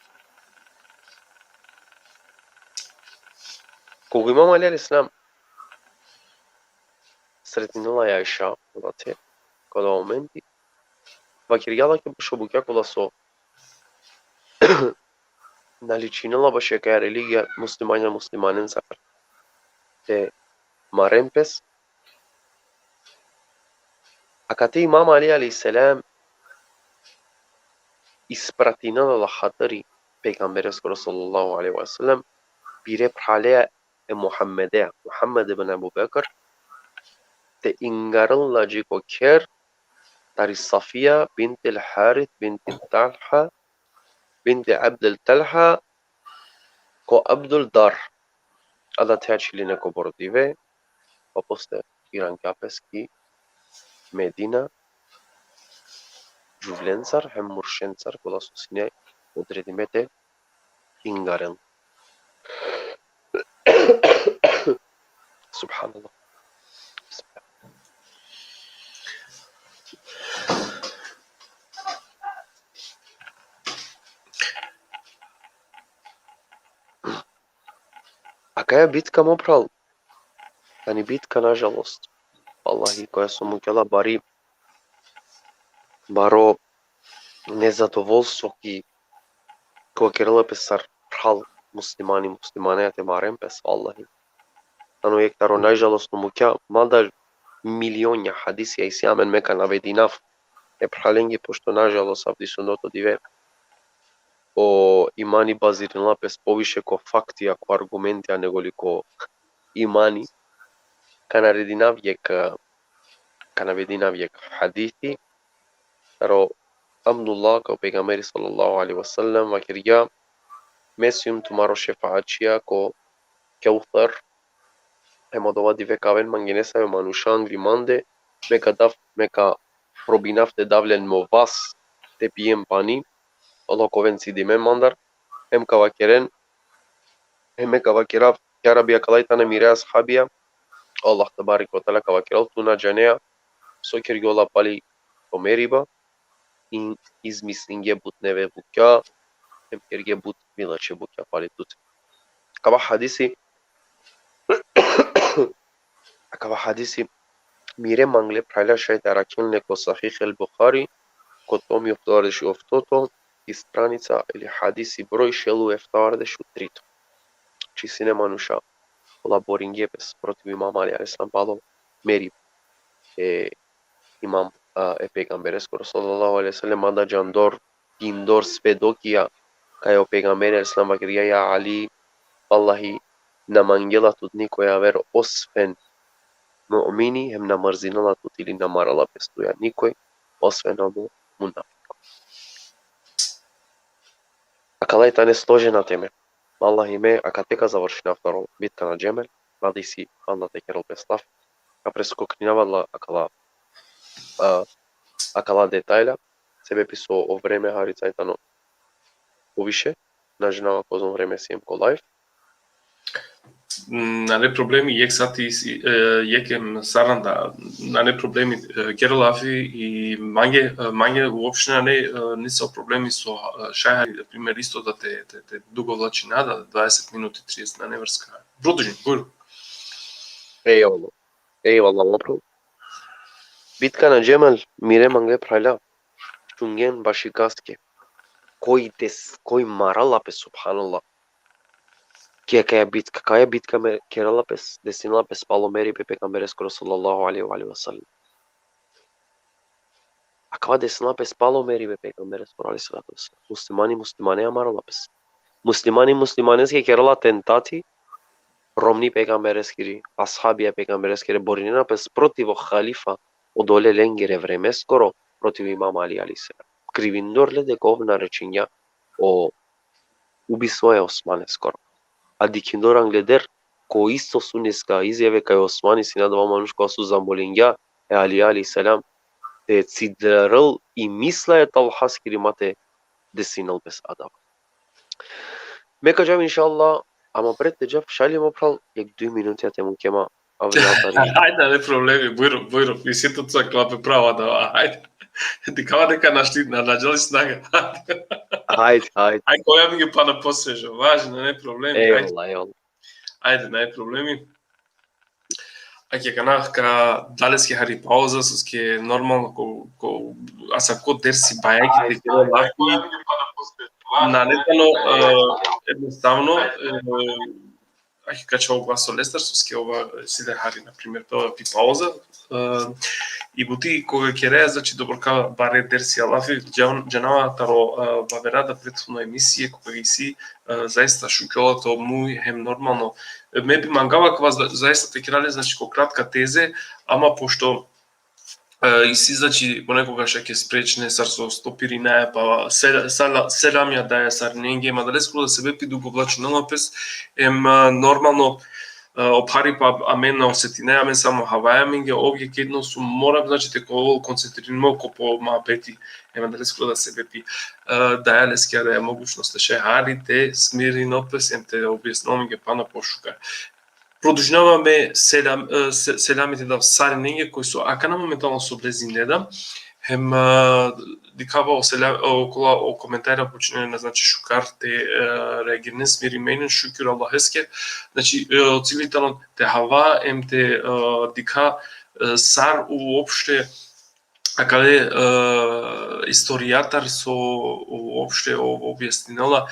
Koga o Imam Ali alejhi selam sretninela e Ajša, brate, ko adava momenti, vakergja lake bašo bukja kola so na ličinela bašo akaja religija muslimanja muslimanencar te maren pes. Akate Imam Ali alejhi selam ispratinela la hatari pejgambereskoro sallallahu alejhi ve sellem, pire phralea e Muhammedea, Muhammed ibn Ebu Bekr, te ingarel la dži ko kher, tari Safija bint el Harith bint el Talha, bint Abd el Talha, ko Abdul Dar. Adathea čhiline kobor dive, pa posle irangja pes ki Medina, džuvlencar hem muršencar, kola so sine odredime te ingaren. Subhanallah. Akaja bitka, mo phral, tani bitka, nažalost, vallahi, koja so mukela bari, baro nezadovolstvo ki, kova kerela pes sar phral muslimani muslimanea te maren pes, vallahi. Tano jekh taro najžalostno mukja, mada milionja hadisija isi, amen me ka navedinav e phralenge, pošto nažalost avdisutno dive o imani bazirinela pes poviše ko faktija, ko argumentija, negoli ko imani. Ka navedinav jekh, ka navedinav jekh hadisi, taro Abdullah, kaj o pejgamberi sallallahu alejhi ve sellem vakergja: Me sijum tumaro šefaatčija ko Keuser, hem odova dive ka aven mange nesave manuša angli mande, me ka dav, me ka probinav te dav len mo vas te pijen pani, ola ka oven cidime mandar, hem ka vakeren, hem me ka vakerav: Ja Rabbi, akala i tane mire ashabija. Allah tebareke ve teala ka vakerel: Tu na džanea so kergjola pali to meriba, i izmislingje but neve bukja, hem kergje but milače bukja pali tute. Akava hadisi, akava hadisi mire mangle phralja šaj te arakhen le ko Sahih el Buhari, ko tomi oftavardeš i oftoto, i stranica ili hadisi broj šel u eftavardeš u trito. Či sine manuša kola boringje pes protiv Imam Ali alejhi selam palo meriba e Imam, a, e pejgambereskoro sallallahu alejhi ve sellem, mada džandor, dindor, svedokija, kaj o pejgamberi alejhi selam vakergja: Ja Ali, vallahi, na mangela tut nikoj aver osven mu'mini, hem na mrzinela tut ili na marela pes tuja nikoj osven o mu-, munafik. Kala i tane složena teme. Vallahi me, akate ka završinav taro bitka na Džemel, nadi si anda te kerel pes laf. Ka preskokninav adala akala, a, akala detalja, sebepi so o vreme hari caj tano poviše, na džanava kozom vreme siem ko live. Nane problemi, jekh sati, e, jekh em saranda, nane problemi, e, kere lafi i mange, e, mange uopšte nane, e, niso problemi so, e, šaj hari, na primer, isto da te, te, te dugo vlačina, da dvadeset minuti, trideset, nane vrska. Produžin, bujrum. Ejvallah. Ejvallah, ma pro. Bitka na Džemel, mire mange phrala. Šungen baši kaske. Koj des-, koj marala pe, subhanallah. Ki akaja bitka, kaja bitka me kerela pes, desinela pes palo meribe pejgambereskoro sallallahu alejhi ve alihi ve sellem. Akava desinela pes palo meribe pejgambereskoro alejhi salatu ve selam. Muslimani muslimane marala pes. Muslimani muslimaneske kerela atentati, romni pejgambereskiri, ashabija pejgambereskere borinena pes protiv o halifa, odole lengere vremeskoro, protiv Imam Ali alejhi selam. Krivindor le deka ov narečingja o ubistvo e Osmaneskoro. A dikhindor angleder, ko isto suneska izjave kaj Osmani sine adava manuš kova so zamolingja e Ali alejhi selam te cidrel i misla e Talhaskiri ma te desinel pes adava. Me ka džav inšallah, ama pred te džav, šaj li mo phral, jekh duj minuti te mukhe ma, avela tari. Hajde, nane problemi, bujrum, bujrum. Isi tu ca klape prava da, hajde. Dikhava deka našti, na, na džali snaga. Hajde, hajde. Aj, koja mi pana posvežo, važno, nane problemi, hajde. Ejvallah, ejvallah. Ajde, nane problemi. Ake kana ka daleske hari pauza, soske normalno ko, ko, asavko dersi baja ki te kera lafi, nane tano, e, jednostavno, e, ake ka čhavo glaso lestar, soske ova si da hari, na primer, pa pi pauza, e, i buti koga keraja, znači, dobro ka bare dersi a lafi, džan-, džanava taro, e, bavera da prethodno emisije, koga isi, e, zaista šukjola to muj, hem normalno, e, me bi mangava kava za-, zaista te kera le, znači, ko kratka teze, ama pošto, e, isi, znači, ponekogaš ake sprečne, sar so stopirinaja, pa sel-, sala-, selamija daja sarinenge, ma adaleskoro da sebepi dugo vlačinela pes, em, e, normalno, e, o pharipa amen na osetinaja, amen samo havaja amenge, ov jekh jedno so mora, znači, te ka ovel koncentririmo ko po muhabeti, em, adaleskoro da sebepi, e, daja leske, daja mogućnost te šaj hari te smirinel pes, em te objasninel amenge pana pošukar. Produžinava me selam, e, se-, selami te dav sarinenge koj so akana momentalno so blezine da. Hem, e, dikhava o selam, o, kola, o komentarja počinena, znači, šukar te, e, reagirinen, smiriminen, šukir Allaheske. Znači, e, o cili tano te hava, em te, e, dikha, e, sar uopšte akale, e, istorijatar so uopšte o-, objasninela,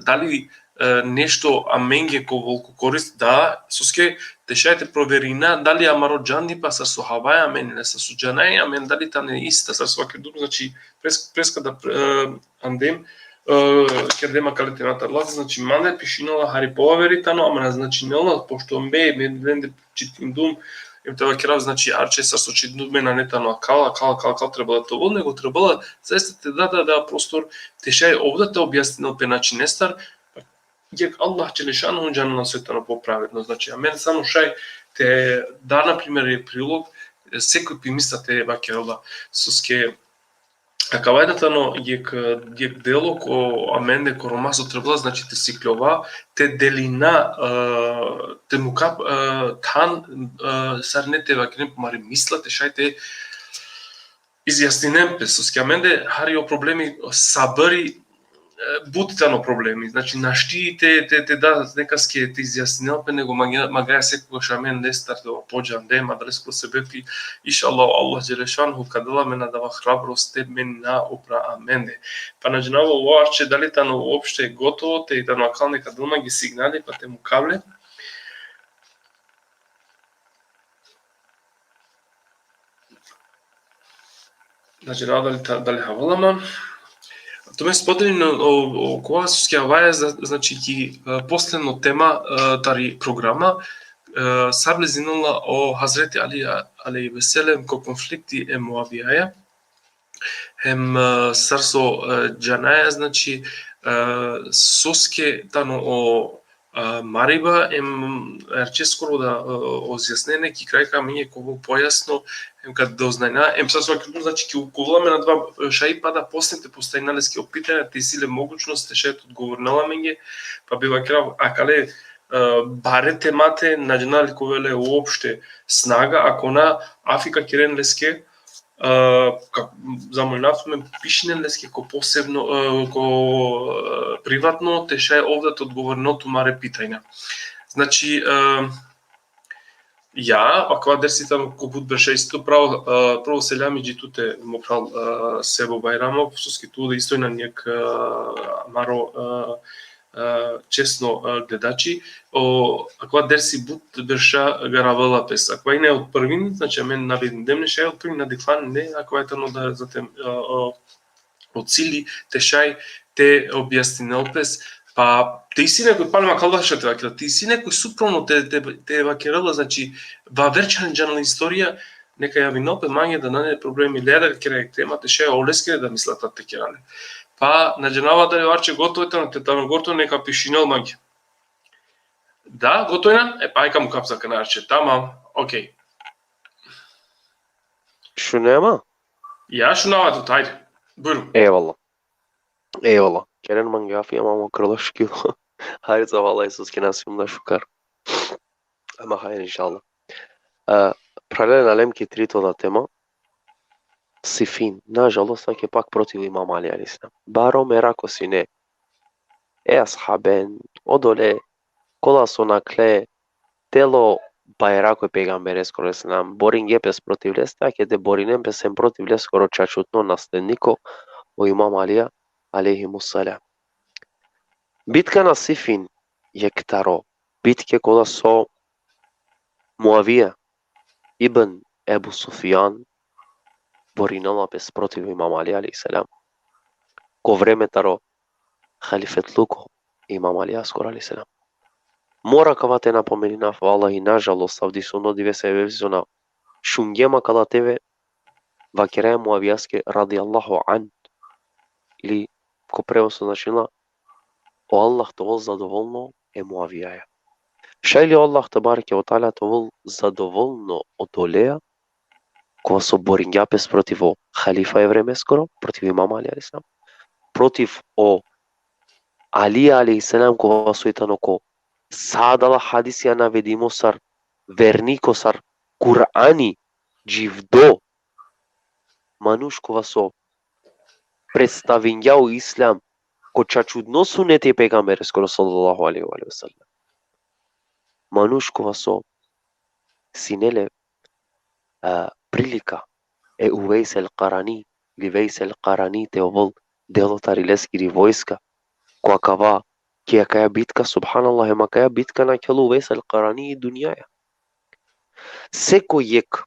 dali, e, nešto amenge ka ovel ko korist, da, soske te šaj te proverina, dali amaro džandipa sar so havaja amen, ili sar so džanaja amen, dali tane ista, sar so vakergjum, znači, pres-, preska da, e, andem, e, kerdem akale te natar lafi, znači, mande pišinela hari poveri tano, ama na značinela, pošto me, me lende čitindum, em te vakerav, znači, arče sar so čitindum, me nane tano akal, akal, akal, akal trebela te ovel, nego trebela zaista te da, da, da prostor te šaj ov da te objasninel pe načinestar, jek Allah dželešanuhu džanela soj tano popravedno, znači, amen samo šaj te da, na primer, jek prilog, e, sekoj pi misla te vakerela, soske akava da tano jek, jek delo ko amende ko Roma so trebela, znači, te sikljova, te delina, e, te muka, e, than, e, sarine te vakeren pumari misla, te šaj te izjasninen pe, soske amende hari o problemi sabri, e, but tano problemi. Znači, našti te, te, te da nekaske te izjasninel pe, nego manga-, mangaja sekogaš amen lestar te ovel podžande, ma adaleskoro sebepi, inšallah, Allah dželešanuhu ka del amen adava hrabrost te me na upra amende. Pa na džanava o arče dali tano uopšte gotovo, te tano akal neka del mange signali, pa te mukav le. Znači, da, dali ta-, dali havela man. Tumen spodelin o, o, o kova soske avaja, za-, znači, ki, e, posledno tema, e, tari programa, e, sar vlezinela o Hazreti Ali, a-, alejhi ve sellem, ko konflikti e Muavijaja. Hem, e, sar so, e, džanaja, znači, soske tano o mariba, em, erčeskoro da, e, ozjasnene ki kraj ka menge ko pojasno, em kad doznajna, em sa so, znači, ki ukola me na dva, e, šaj pa da posle te postajna leske o pitanja, te isi le mogućnost te šaj te odgovornela menge, pa bi vakerav akale, e, bare temate, na džana li ka ovel le uopšte snaga, ako na, afi ka keren leske, e, ka, zamolinav tumen pišinen leske ko posebno, e, ko, e, privatno, te šaj ov da te odgovornel tumare pitanja. Znači, e, ja, akava dersi tano ko but berša isto pravo, e, prvo selami dži tute mo phral, e, Sebo Bajramov, soske tu isto injan jekh, e, amaro, e, e, česno, e, gledači. O, akava dersi but berša garavela pes. Akava ine od prvin, znači, amen na vidindem le šaj od prvin, na dikhlan le, akava tano da zatim, e, o, o cili te šaj te objasninel pes, pa te isi nekoj, palem akava šaj te vakera, te isi nekoj suprotno te, te, te vakerela, znači, va aver čhan džanel istorija, neka javinel pe mange, da nane problemi, le da kera tema te šaj oleskere da mislata te kera le. Pa na džanava dali o Arče gotovo tano, te tano gotovo, neka pišinel mange. Da, gotovo na? E, pa aj ka mukhav sa akana, Arče, tamam, okej. Šunea ma? Ja, šunava tut, hajde. Bujrum. Ejvallah. Ejvallah. Keren mange afi, ama mo krlo škilo. Hajde, za, vallahi, soske na sijum da šukar. Ama hajde, inšallah. E, phralalen, alem ki trito da tema. Sifin. Nažalost, ake pak protiv Imam Ali alejhi selam. Baro merako sine e ashaben, odole kola so nakhle telo bajrako e pejgambereskoro alejhi selam, boringe pes protiv leste, ake te borinen pes hem protiv leskoro čačutno nasledniko, o Imam Alija alejhi selam. Bitka na Sifin jekh taro bitke kola so Muavija ibn Ebu Sufjan borinela pes protiv Imam Ali alejhi selam. Ko vreme taro halifetluko Imam Alijaskoro alejhi selam. Mora akava te napomeninav, vallahi, nažalost, avdisutno dive, sebepi so na šungjem akala TV, vakeraja Muavijaske radijallahu anh, ili ko prevod so značinela, o Allah te ovel zadovoljno e Muavijaja. Šaj li o Allah tebareke ve teala te ovel zadovoljno odoleja kova so boringja pes protiv o halifa e vremeskoro, protiv Imam Ali alejhi selam, protiv o Ali alejhi selam, kova soj tano ko sa adala hadisija navedimo sar verniko, sar Kur'ani dživdo, manuš kova so predstavingja o islam ko čačudno suneti e pejgambereskoro sallallahu alejhi ve alihi ve sellem. Manuš kova so sine le, a, prilika e Uvejs el Karani, ili Vejs el Karani te ovel delo tari leskiri vojska, ko akava, ki akaja bitka, subhanallah, em akaja bitka nakhela Uvejs el Karani i dunjaja. Seko jekh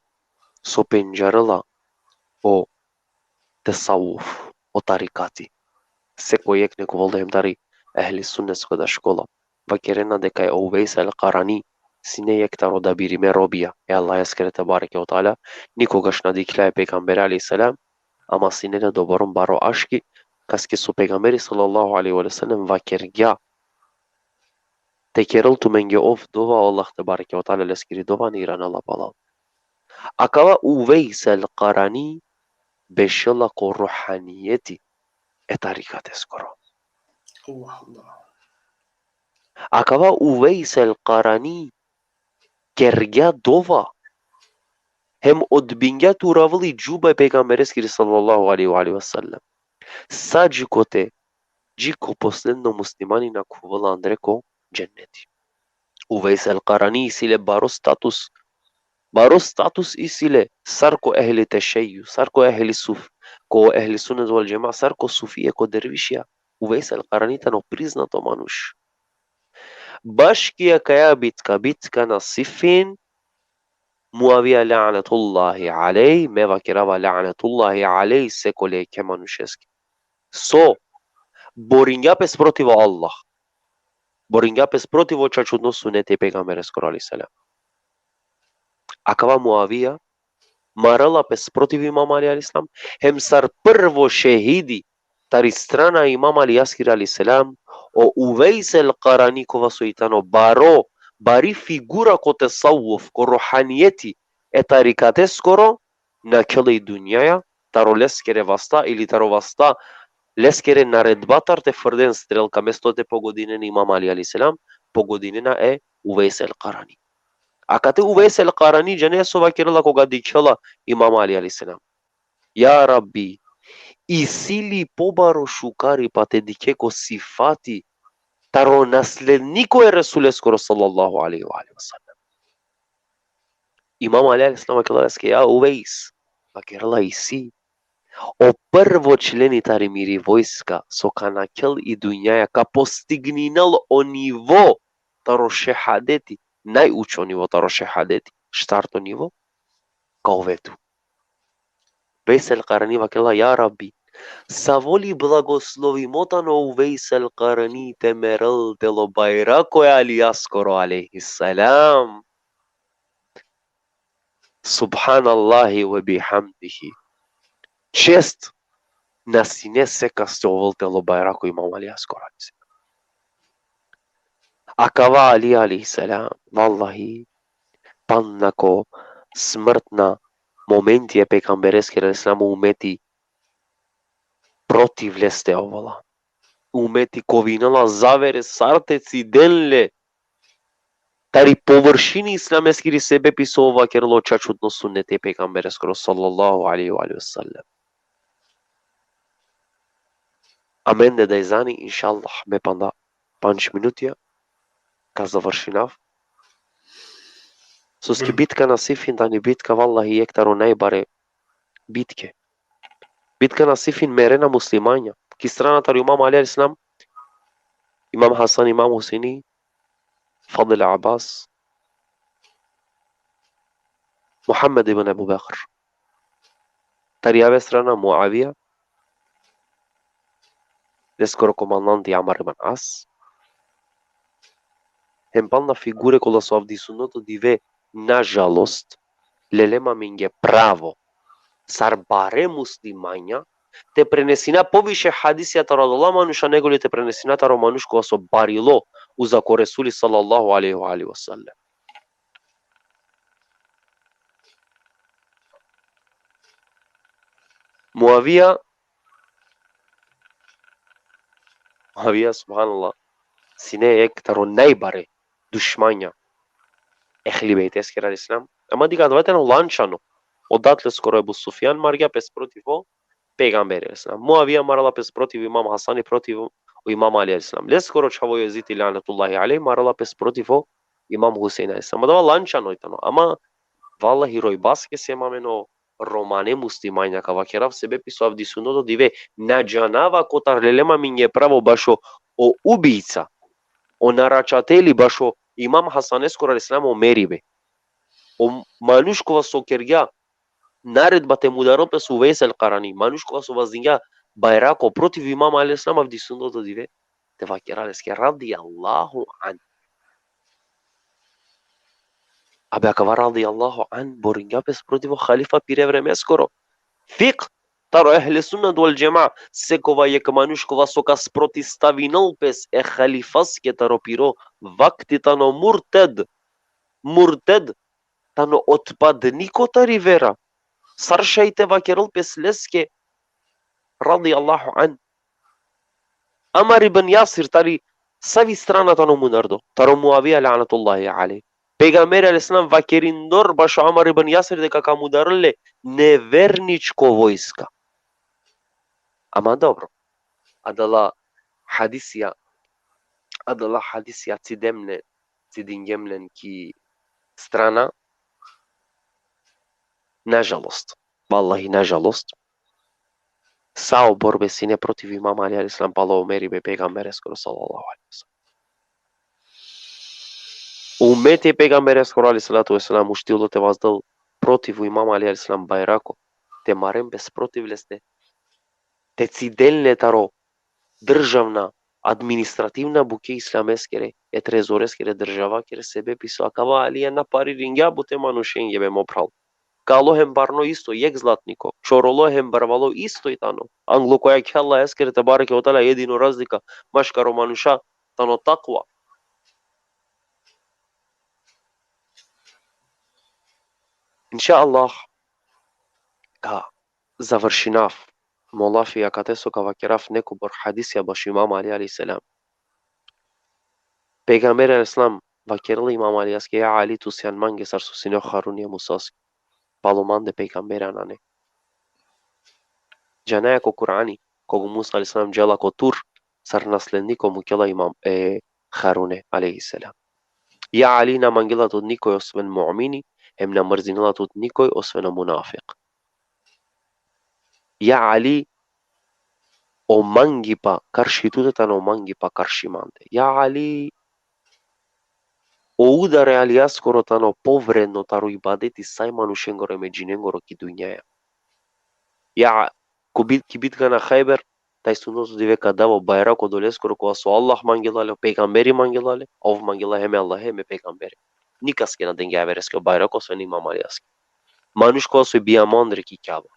so pendžarela o tesavuf, o tarikati. Seko jekh nek ovel hem tari ehli sunnesko da škola, vakerena deka e Uvejs el Karani sine jekh taro odabirime robija e Allaheskere tebareke ve teala, nikogaš na dikhlja e pejgambere alejhi selam, ama sine le dobor hem baro aški, kaske so pejgamberi sallallahu alejhi ve sellem vakergja te kerel tumenge ov dova, o Allah tebareke ve teala leskiri dova na iranela palal. Akava Uvejs el Karani bešela ko ruhanijeti e tarikateskoro. Allah, Allah. Akava Uvejs el Karani kergja dova, hem odbingja te uravel i džuba e pejgambereskiri sallallahu alejhi ve alihi ve sellem. Sa dži kote, dži ko posledno muslimani na khuvela andre ko dženneti. Uvejs el Karani isi le baro status, baro status isi le, sar ko ehli tešeju, sar ko ehli suf, ko ehli sunnet vel džema, sar ko sufije, ko dervišija. Uvejs el Karani tano priznato manuš. Baš ki akaja bitka, bitka na Sifin, Muavija lanetullahi alejh, me vakerava lanetullahi alejh sekole jekhe manušeske. So boringja pes protiv o Allah. Boringja pes protiv o čačudno suneti e pejgambereskoro alejhi selam. Akava Muavija marela pes protiv Imam Ali alejhi selam, hem sar prvo šehidi tari strana Imam Alijaskiri alejhi selam, o Uvejs el Karani, kova so i tano baro, bari figura ko tesavvuf, ko ruhanijeti e tarikateskoro, nakhela i dunjaja, taro leskere vasta, ili taro vasta leskere naredbatar te frden strelka, mesto te pogodinen Imam Ali alejhi selam, pogodinena e Uvejs el Karani. Akate Uvejs el Karani, džane so vakerela koga dikhela Imam Ali alejhi selam: Ja Rabbi, isi li pobaro šukaripa te dikhe ko sifati taro nasledniko e Resuleskoro, sallallahu alejhi ve alihi ve sellem? Imam Ali alejhi selam vakerela leske: Ja Uvejs, vakerela, isi. O prvo členi tari miri vojska so ka nakhel i dunjaja, ka postigninel o nivo taro šehadeti, najučo nivo taro šehadeti, štarto nivo, ka ove tu. Uvejs el Karani vakerela: Ja Rabbi, savo li blagoslovimo tano Uvejs el Karani te merel telo bajrako e Alijaskoro alejhi selam. Subhanallahi ve bihamdihi. Čest na sine sekaste ovel telo bajrako Imam Alijaskoro alejhi selam. Akava Ali alejhi selam, vallahi, pana ko smrtna momenti e pejgambereskere alejhi selam, umeti protiv leste ovela. Umeti kovinela zavere sar te ciden le tari površini islameskiri, sebepi so vakerela o čačutno sunneti e pejgambereskoro, sallallahu alejhi ve alihi ve sellem. Amen de da izani, inšallah, me panda pandž minutija ka završinav. Soske bitka na Sifin tani bitka, vallahi, jekh taro najbare bitke. Bitka na Sifin merena muslimanja. Ki strana taro Imam Ali alejhi selam, Imam Hasan, Imam Huseini, Fadl Abbas, Muhammed ibn Ebu Bekr. Tari jave strana Muavija, leskoro komandanti Amr ibn As. Hem pana figure kola so avdisutno dive, nažalost, lele ma amenge pravo sar bare muslimanja te prenesina poviše hadisija taro adala manuša nego li te prenesina taro manuš kova so barilo uza ko Resuli, sallallahu alejhi ve alihi ve sellem. Muavija, Muavija, subhanallah, sine jekh taro najbare dušmanja Ehli Bejteskere alejhi selam. Ama dikh, adava tano lančano. O dat leskoro Ebu Sufjan margja pes protiv o pejgamberi alejhi selam. Muavija marela pes protiv Imam Hasani, protiv o Imam Ali alejhi selam. Leskoro čhavo Jezidi, lanetullahi alejh, marela pes protiv o Imam Husein alejhi selam. Adava lančano i tano. Ama, vallahi, rojbaske sem amen o romane muslimanja, ka vakerav, sebepi so avdisutno dive na džanava kotar lele ma amenge pravo bašo o ubica, o naračateli bašo Imam Hasaneskoro alejhi selam o meribe. O manuš kova so kergja naredba te mudarel pes Uvejs el Karani, manuš kova so vazdingja bajrako protiv Imam alejhi selam, avdisutno dive te vakera leske radijallahu anh. Abe akava radijallahu anh boringja pes protiv o halifa pire vremeskoro. Fikh taro ehli sunnet vel džemaa, sekova jekh manuš kova so ka sprotistavinel pes e halifaske taro piro vakti tano murted. Murted, tano otpadniko tari vera. Sar šaj te vakerel pes leske radijallahu anh? Amar ibn Jasir tari savi strana tano mudardo? Taro Muavija, lanetullahi alejh. Pejgamberi alejhi selam vakerindor bašo Amar ibn Jasir deka ka mudarel le neverničko vojska. Ama dobro. Adala hadisija, adala hadisija cidem le, cidingjem len ki strana. Nažalost. Vallahi, nažalost. Sa o borbe sine protiv Imam Ali alejhi selam palo o meribe pejgambereskoro, sallallahu alejhi ve sellem. Umeti e pejgambereskoro, alejhi salatu ve selam, uštilo te vazdel protiv Imam Ali alejhi selam bajrako, te maren pes protiv leste, te ciden le taro državna, administrativna bukja islameskere, e trezoreskere, državakere, sebepi so akava Alija na pariringja bute manušenge, be mo phral. Kalo hem barno isto, jekh zlatniko. Čorolo hem barvalo isto i tano. Anglo koja ki Allaheskere tebareke ve teala jedino razlika maškaro manuša tano takva. Inšallah, ka završinav mo lafi akate so ka vakerav nekobor hadisija bašo Imam Ali alejhi selam. Pejgamberi alejhi selam vakerela Imam Alijaske: Ja Ali, tu sian mange sar so sine o Haruni e Musaske. Palo mande pejgamberi nane. Džanaja ko Kur'ani, koga Musa alejhi selam džala ko Tur, sar nasledniko mukela Imam, e, Harune alejhi selam. Ja Ali, na mangela tut nikoj osven mu'mini, hem na mrzinela tut nikoj osven o munafik. Ja Ali, o mangipa karši tute tano o mangipa karši mande. Ja Ali, o udar e Alijaskoro tano povredno taro ibadeti sa e manušengoro hem e džinengoro ki dunjaja. Ja, ko bit-, ki bitka na Hajber, tajsunoto dive ka dava o bajrako odoleskoro kova so Allah mangela le, o pejgamberi mangela le, ov mangela hem e Allahe hem e pejgamberi. Nikaske na dengja avereske o bajrako, osven Imam Alijaske. Manuš kova so i bija mandri ki Kjaba.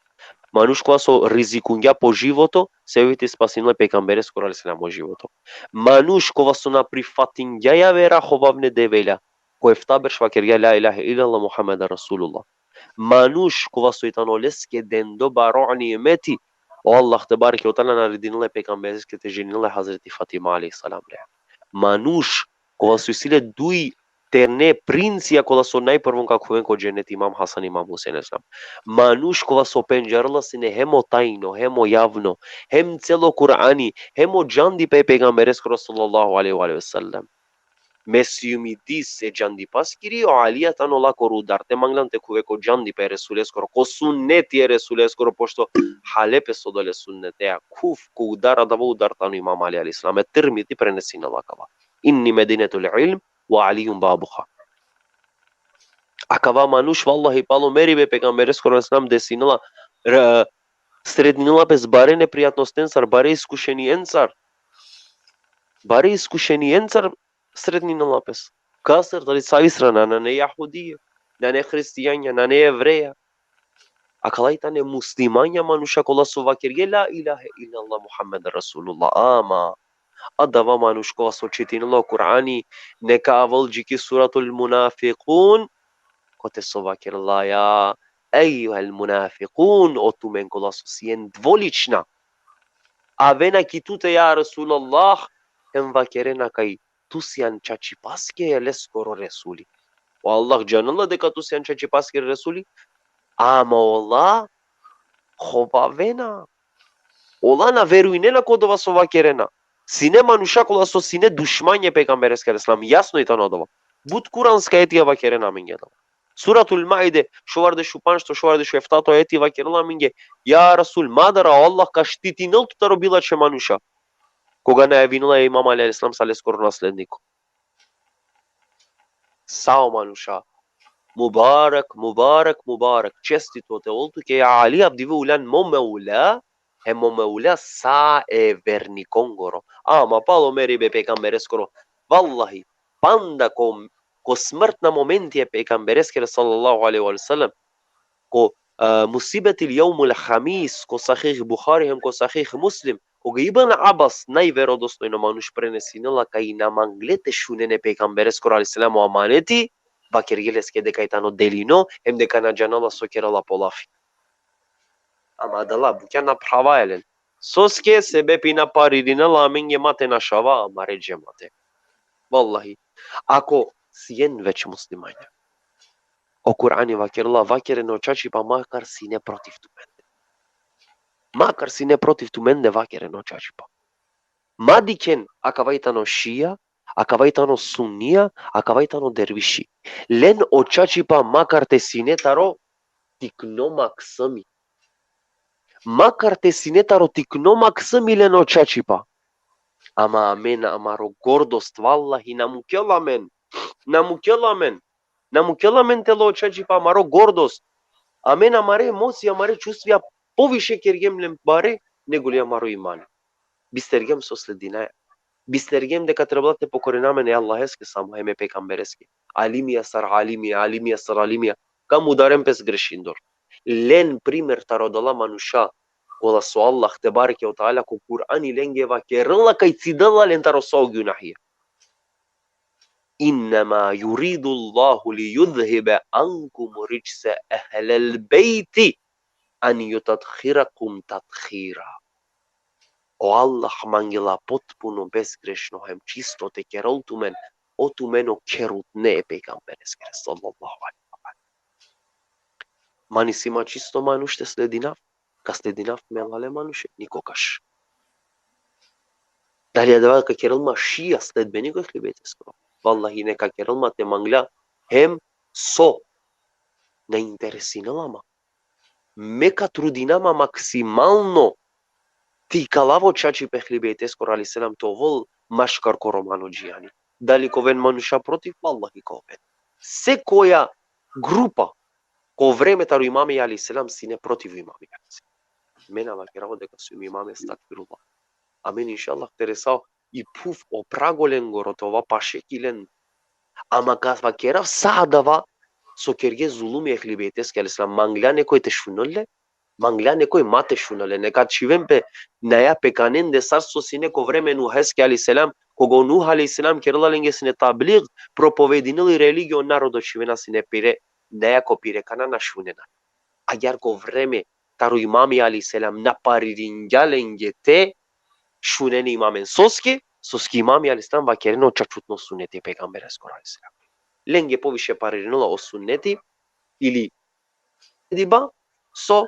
Manuš kova so rizikungja po životo, sebepi te spasinel e pejgambereskoro alejhi selam o životo. Manuš kova so na prifatingja javera hovavne develja, ko efta berš vakergja la ilahe illallah Muhammeden Resulullah. Manuš kova so i tano leske dendo baro nimeti, o Allah tebareke ve teala naredinela e pejgambereske te ženinel e Hazreti Fatima alejhi selam le. Manuš kova so isi le duj terne princija kola so najprvo ka khuven ko dženeti, Imam Hasan, Imam Husein alejhi selam. Manuš kova so pendžarela sine hem o tajno, hem o javno, hem celo Kur'ani, hem o džandipe e pejgambereskoro sallallahu alejhi ve sellem. Me siumidis e džandipaskiri, o Alija tano lakoro udar. Te manglan te khuve ko džandipe e Resuleskoro, ko sunneti e Resuleskoro, pošto hale pes odole sunneteja. Khuv ko udar, adava udar tano Imam Ali alejhi selam. E Tirmizi prenesinela akava. Inni medinetul ilm, ve Alijun babuha. Akava manuš, vallahi, palo meribe e pejgambereskoro alejhi selam desinela, r-, sretninela pes bare neprijatnostencar, bare iskušenijencar. Bare iskušenijencar sretninela pes. Kasar, tari savi strana, nane jahudije, nane hristijanja, nane jevreja. Akala i tane muslimanja, manuša kola so vakerge la ilahe illallah Muhammeden Resulullah. Ama adava manuš kova so čitinela o Kur'ani, neka avel dži ki Suratul Munafikun, kote so vakerela: Ja ejjuhel munafikun, o tumen kola so sien dvolična. Avena ki tute, ja Resulallah, hem vakerena kaj tu sian čačipaske e leskoro Resuli. O Allah džanela deka tu sian čačipaske Resuli, ama ola hovavena. Ola na verujnena ko dova so vakerena. Sine manuša kola so sine dušmanje pejgambereske alejhi selam. Jasno i tano dova. But kuranska ajetija vakerena amenge dova. Suratul Maide, šovardeš u pandžto, šovardeš u eftato ajeti vakerela amenge: Ja Resul, ma dara, o Allah ka štitinel tut taro bilačhe manuša. Koga najavinela e Imam Ali alejhi selam sa leskoro nasledniko. Sa o manuša. Mubarek, mubarek, mubarek. Čestito te ol tuke, ja Ali, avdive uljan mo mevla, hem mo mevla sa e vernikongoro. Ama palo meribe e pejgambereskoro. Vallahi, panda ko, ko smrtna momenti e pejgambereskere sallallahu alejhi ve sellem, ko, e, Musibetil Jevmul Hamis, ko Sahih Buhari hem ko Sahih Muslim, koga Ibn Abbas, najverodostojno manuš, prenesinela kaj na mangle te šunen e pejgambereskoro alejhi selam o amaneti, vakerge leske deka i tano delino, hem deka na džanela so kerela po lafi. Ama adala bukja na phravaja len. Soske? Sebepi na paririnela amenge ma te našava amare džemate. Vallahi. Ako sien već muslimanja. O Kur'ani vakerela, vakeren o čačipa makar sine protiv tumende. Makar sine protiv tumende, vakeren o čačipa. Ma dikhen, akava i tano šija, akava i tano sunija, akava i tano derviši. Len o čačipa makar te sine taro tikno maksumi. Makar te sine taro tikno maksumi len o čačipa. Ama amen, amaro gordost, vallahi, na mukela amen. Na mukela amen. Na mukela amen te la o čačipa, amaro gordost. Amen amare emocija, amare čustvija poviše kergjem len bare nego li amaro iman. Bistergjem so sledinaja. Bistergjem deka trebela te pokorina amen e Allaheske samo hem e pejgambereske. Alimija sar alimija, alimija sar alimija. ka mudaren pe zgrešindor. Len primer taro adala manuša, kola so Allah te bareke ve teala ko Kur'ani lenge vakerela kaj cidela len taro sa o gunahija. Innama yuridu Allahu li yudhiba ankum ridžsa ahlal bejti an jutatahhirakum tathira. O Allah mangela potpuno bezgrešno hem čisto te kerel tumen, o tumen o kherutne e pejgambereskere sallallahu alejhi ve sellem. Man isi ma čisto manuš te sledinav, ka sledinav melale manuše? Nikogaš. Dali adava ka kerel ma šija sledbeniko ehli bejteskoro? Vallahi, neka kerel ma te manglja hem so. Na interesinela ma. Me ka trudinav ma maksimalno te ikalav o čačipe ehli bejteskoro alejhi selam te ovel maškar ko romano džijani. Dali ka oven manuša protiv? Vallahi ka oven. Sekoja grupa ko vreme taro imami alejhi selam sine protiv imami alejhi selam. Me na vakerava deka so imami, estagfirullah. Amen, inšallah, te resa i phuv o prago lengoro, te ova paše ki len. Ama ka vakerav sa adava so kerge zulumi ehli bejteske alejhi selam, manglja nekoj te šunel le? Manglja nekoj ma te šunel le? Neka čhiven pe naja pe kanende sar so sine ko vreme Nuheske alejhi selam, koga o Nuh alejhi selam kerela lenge sine tablig, propovedinela i religija, o narodo čhivena sine pire, naja ko pire kana na šunena. Agjaar ko vreme taro imami alejhi selam na pariringja lenge te šunen e imamen. Soske? Soske imami alejhi selam vakerena o čačutno sunneti e pejgambereskoro alejhi selam. Lenge poviše paririnela o sunneti ili diba so,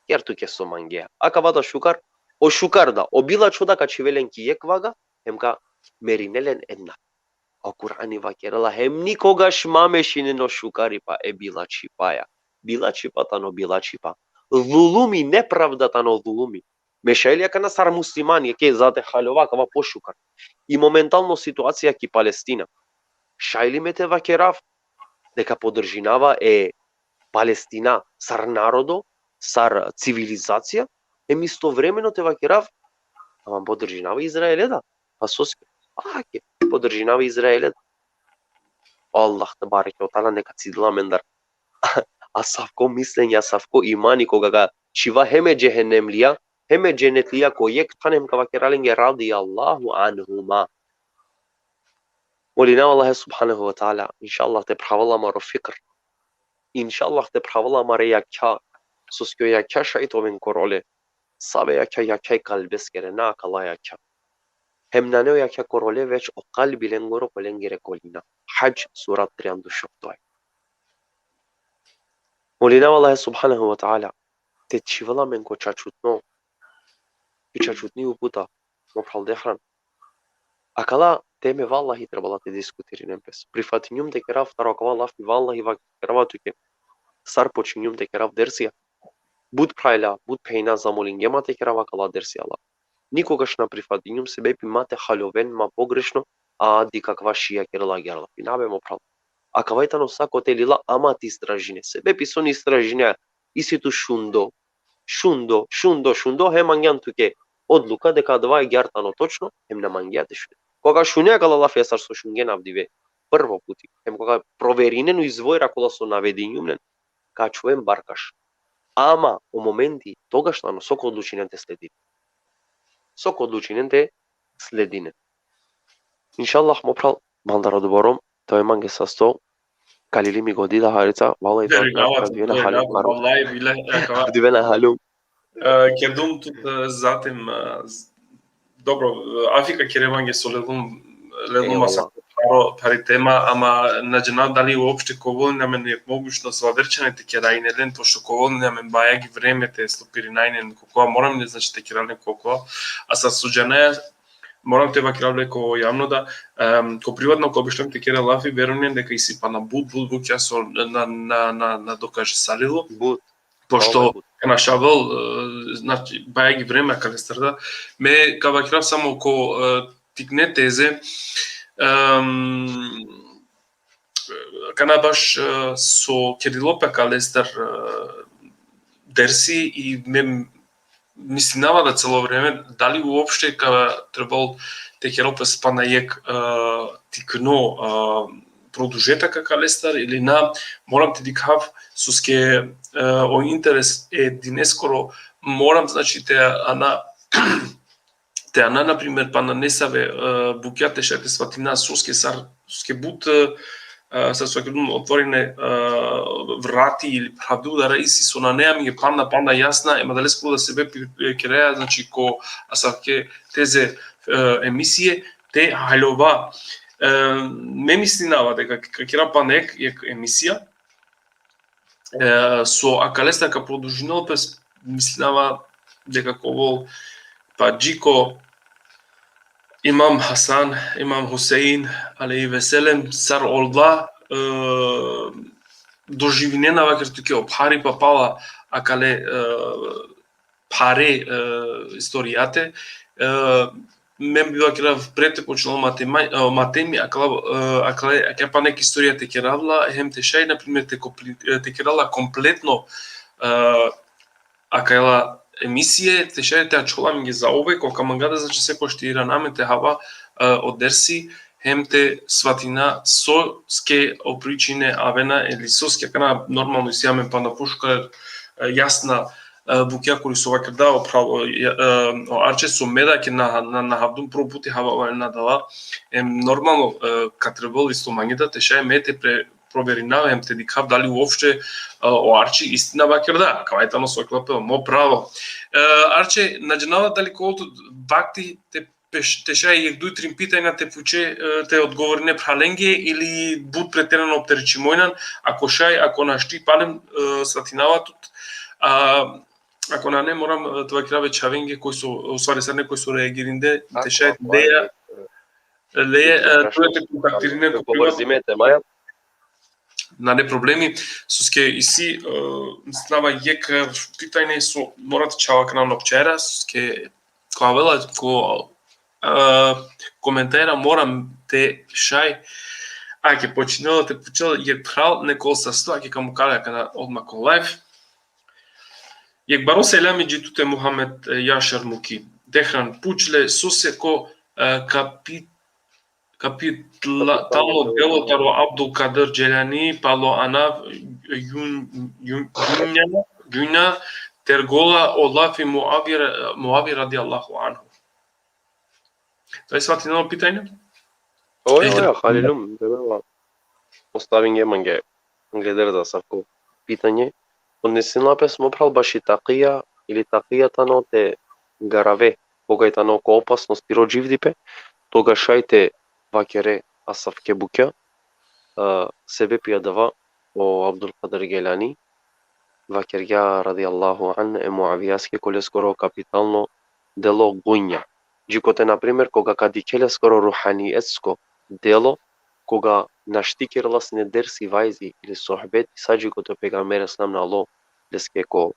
ker tuke so mangea. Akava da šukar, o šukar da, o bilačho da ka čhive len ki jekh vaga, hem ka merine len edna. O Kur'ani vakerela hem nikogaš ma mešinen o šukaripa e bilačhipaja. Bilačhipa tano bilačhipa. Zulumi, nepravda tano zulumi. Me šaj li akana sar muslimani, ke za te haljova akava pošukar. I momentalno situacija ki Palestina. Šaj li me te vakerav deka podržinava e Palestina sar narodo, sar civilizacija, em istovremeno te vakerav, ama podržinava Izraele da. Pa soske? Ake, podržinava Izraele da. Allah te bareke ve teala neka cidela amendar asavko mislenje, asavko imani, koga ka čhiva hem e džehennemlija, hem e dženetlija ko jekh than, hem ka vakera lenge radijallahu anhuma. Molinav Allahe subhanehu ve teala, inšallah, te phravela amaro fikr. Inšallah, te phravela amare jakha, soske o jakha šaj te oven korole. Save jakha? Jakha e kalbeskere, na akala jakha. Hem nane o jakha korole, već o kalbi lengoro ko lengere kolina. Hadž, sura trianda u šovto. Molinav Allahe subhanehu ve teala te čhivel amen ko čačutno, i čačutni uputa, mo phral Dehran. Akala teme vallahi trebela te diskutirinen pes. Prifatinjum te kerav taro akava lafi, vallahi vakerava tuke, sar počinjum te kerav dersija, but phralja, but phenja zamolingje ma te kerav akala dersija lafi. Nikogaš na prifatinjum, sebepi ma te haljoven ma pogrešno, a dikh akava šija kerela agjaar lafi. Na be, mo phral. Akava i tano sa kote lila, ama te istražine. Sebepi so na istražinea, isi tu šundo, šundo, šundo, šundo, hem mangjan tuke odluka deka adava agjaar tano točno, hem na mangja te šune. Koga šune akala lafija sar so šungjen avdive prvo puti, hem koga proverinen o izvora kola so navedinjum len, ka čhuven barkaš. Ama o momenti togaš tano so ka odlučinen te sledinen. So ka odlučinen te sledinen. Inšallah, mo phral, mandar odborom, te oj mange sasto, ka lili mi godi da harica, vallahi, te oj, oj, avdive na haljum, vallahi, billahi, akava. Avdive na haljum. E, kerdum tut, e, zatim, e, z-, dobro, e, afi ka kere mange so lelum, lelum, ej, masako pharo, phari tema, ama na džanav dali uopšte ka ovel len amen jekh mogućnost, valjda ćerena te kera ine len, pošto ka ovel len amen bajagi vreme te stopirina ine len, ko kova mora ine, znači, te kera len ko kova, a sar so džanaja, moram te vakerav le ko javno da, em, ko privatno ka obišlem te kera lafi, verujnen deka isi pana but, but, but časo na, na, na, na dokažisalilo. But. Pošto, ovaj, but, ka našavel, e, znači, bajagi vreme akalestar da. Me ka vakerav samo ko, e, tikne teze, em, kana baš, e, so kerilo pe akalestar, e, dersi i me mislinava da celo vreme, dali uopšte ka trebalo te kerel pe pana jekh, e, tikno, e, produžetak akalestar ili na, moram te dikhav soske, e, o interes e dineskoro, moram, znači, te ana, te ana, na primer, pana nesave, e, bukja te šaj te svatina soske sar, soske but, e, e, sar so vakergjum, otvorene, e, vrati ili phravde udara isi so nane amenge panda, panda jasna, em adaleskoro da sebepi, e, keraja, znači, ko asavke teze, e, emisije, te haljova. E, me mislinava deka ka kera pana jekh, jekh emisija, e, so akalestar ka produžinel pes, mislinava deka ka ovel, pa dži ko Imam Hasan, Imam Husein, alejhi ve sellem, sar ola, e, doživinena, vaker tuke, o phari, pa pala akale, e, phare, e, istorijate. E, me bi vakerav pre te počnel ma tema, e, ma temi, akala, e, akale, akale pana jekh istorija te kerav la, hem te šaj, na primer, te kompli-, e, te kerav la kompletno, e, akala emisije, te šaj te ačhol amenge zauvek, ka manga da, znači, sekoš te irana amen te hava, e, o dersi, hem te svatina soske o pričine avena, ili soske akana, normalno, isi amen panda pošukar, e, jasna, e, bukja kuri so vakerda o phral-, e, e, o Arče, so me da ke na, na, na havdum, prvo puti havava na dava, em, normalno, e, ka trebel isto mange da te šaj me te pre-, proverinav, em, te dikhav dali uopšte, e, o Arči istina vakerda. Akava tano so vakerla pe mo pravo. E, Arče, na džanava dali ka ovel tut vakti te peš-, te šaj jekh duj trin pitanja te puče, e, te odgovorine phralenge, ili but preterano opterećimo injan? Ako šaj, ako našti, palem, e, svatinava tut. A ako nane, moram, e, te vakerav e čhavenge koj so, u stvari, sar nekoj so reagirinde, te šaj te deja, le, e, tu te kontaktirine ko privatno. Nane problemi, soske isi, e, mislinava jekh, e, pitanje so mora te čhava akana na včera, soske ko avela, ko, e, komentara moram te šaj, ake počinela te pučel jekh phral, nek ol sasto, ake ka mukhav akana odma ko live. Jekh baro selami dži tute, Muhamed, e, Jašar Muki. Tehran, pučle, sose ko, e, kapi-, kapitalno delo taro Abdul Kadir Dželani palo anav Jun-, Jun-, Junja, Junja, tergola o lafi Muavi, Muavi radijallahu anhu. Dali svatinela o pitanje? Oja, oja, halilum, debela. Postavinge mange, gleder da asavko pitanje. Odnesinela pes, mo phral, baši takija, ili takija tano te garave, koga i tano ko opasnost tiro dživdipe, togaš šaj te vakere asavke bukja, e, sebepi adava o Abdul Kadir Gelani vakergja, radijallahu anh, e Muavijaske ko leskoro kapitalno delo Gunja. Dži kote, na primer, koga ka dikhe leskoro ruhanijetsko delo, koga našti kerela sine dersi, vajzi ili sohbeti, sa dži kote o pejgamber alejhi selam na alo leske ko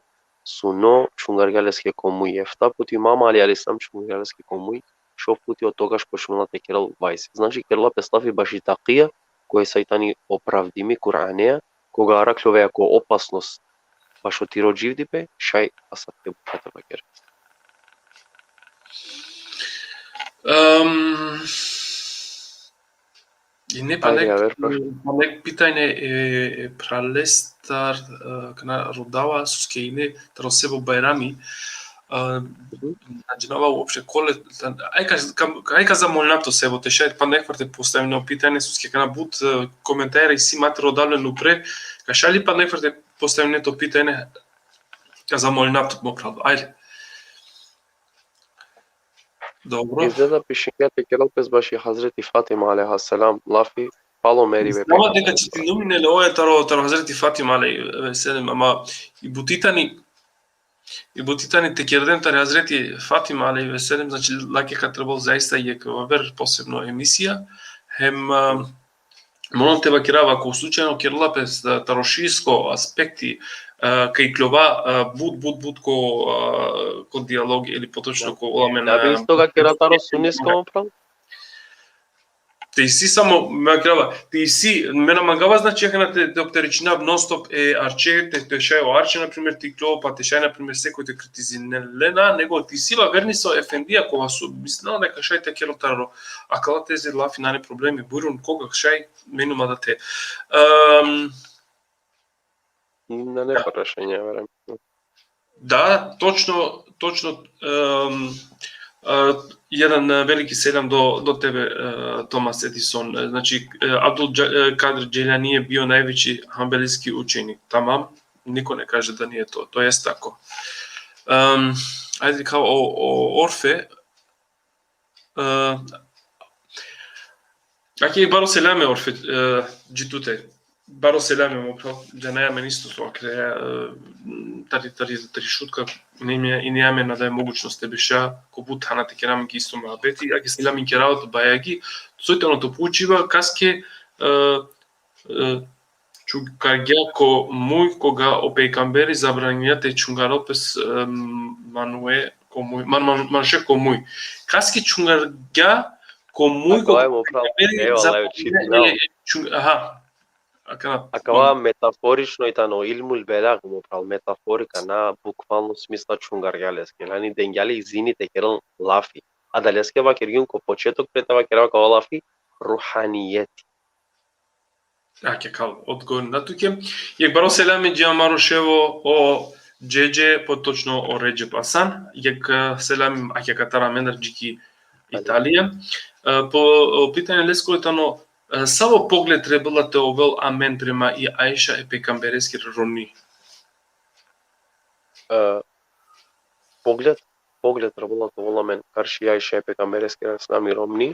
suno, čhungargja leske ko muj. Efta puti imam Ali alejhi selam čhungargja leske ko muj, šov puti otogaš počmela te kerel vajzi. Znači, kerela pes lafi baši takija, koja sa i tani opravdimi Kur'aneja, koga arakhljoveja ko opasnost bašo tiro dživdipe, šaj asavke bukja te vakere. Em, ine pana jekh, pana jekh pitanje e, e phralestar, e, akana rodava, soske ine taro Sebo Bajrami, e, na džanava uopšte kole, aj ka, ka, aj ka zamolinav tut, Sebo, te šaj pana jekh fer te postavine o pitanje, soske akana but, e, komentari isi ma te rodav len upre, ka šaj li pana jekh fer te postavine to pitanje, ka zamolinav tut, mo phral. Ajde. Dobro. Izgleda pišingja te kerel pes baši Hazreti Fatima alejha selam lafi, palo meribe. Ama deka čitinum ine le oja taro, taro Hazreti Fatima alejha selam, ama i buti tani, i buti tani te kerden tari Hazreti Fatima alejha selam, znači, lake ka trebol zaista jekh aver posebno emisija, hem, a, moram te vakerav, ako slučajno kerela pes, e, taro šiisko aspekti, e, ka ikljova, e, but, but, but ko, e, ko dijalog ili potočno ko ola amen, da bi, e, isto ka kera taro sunisko, mo phral? Te isi samo, me akrava, te isi, me na mangava, znači, akana te, te opterećinav non stop e Arče, te, te šaj o Arče, na primer, te iklo, pa te šaj, na primer, sekoj te kritizine le, na, nego te isi la verni so efendija, kova so mislina da ka šaj te kerel taro akala teze lafi, nane problemi, bujrun, koga šaj, menu ma da te. Ehm, Nane Da. prešenja, verujam. Da, točno, točno, ehm, e, jedan, e, veliki selam do, do tebe, e, Thomas Edison. E, znači, e, Abdul Dža-, e, Kadir Dželjani je bio najveći hanbelijski učenik. Tamam, niko ne kaže da nije to, to jest tako. Ehm, ajde kao o, o Orfe, e, ake baro selame Orfe, e, dži tute. Baro selame mo phral, džanaja amen isto so akre, e, tari, tari, tari Šutka, i nea amen adaj mogućnost te beša, ko but thana te kera amen ki isto muhabeti, ake selami kera o Bajagi, soj tano to pučiba, kaske, e, e, čungargja ko muj, koga o pejgamberi zabraningja te čungarel pes, e, manue ko muj, man, man, manše ko muj. Kaske čungargja ko muj, Akava koga je mo phral, pejgamberi evo, zabraningja Allah, čitinav. te čung-, aha. Akana, Akava metaforično i tano ilmul belag, mo phral, metaforika, na bukvalno smisla čungargja leske. Nani dengja le izini te kerel lafi. Adaleske vakergjum ko početok pre te vakerav akava lafi, ruhanijeti. Ake kal, odgovor na tuke. Jek baro selami dži amaro ševo o Džedže, potočno o Redžep Asan. Jek, e, selami ake katar amendar dži ki Italija. E, po, o pitanje leskoro tano, e, savo pogled trebela te ovel amen prema i Ajša e pejgambereskiri romni? E, pogled, pogled trebela te ovel amen karši Ajša e pejgambereskiri alejhi selam i romni.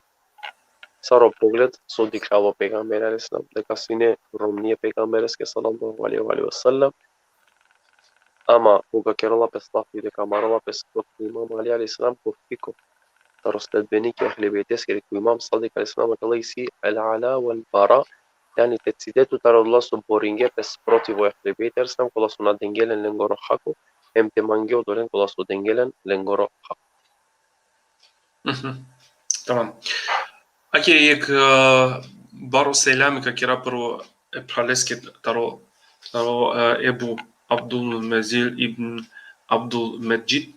Sar o pogled so dikhlja o pejgamberi alejhi selam, deka sine romni e pejgambereske sallallahu alejhi ve alihi ve sellem. Ama koga kerela pes lafi deka marela pes protiv Imam Ali alejhi selam, ko fiko taro sledbenike Ehli Bejteskiri, ko Imam Sadik alejhi selam, akala isi El Ala vel Bara, jani te cide tu taro ola so boringe pes protiv o Ehli Bejt alejhi selam, kola so na denge len lengoro hako, hem te mange odolen kola so denge len lengoro hako. Mhm. Tamam. Ake jek, e, baro selami ka kera prvo e phraleske taro, taro, e, Ebu Abdul Mezil ibn Abdul Medžid.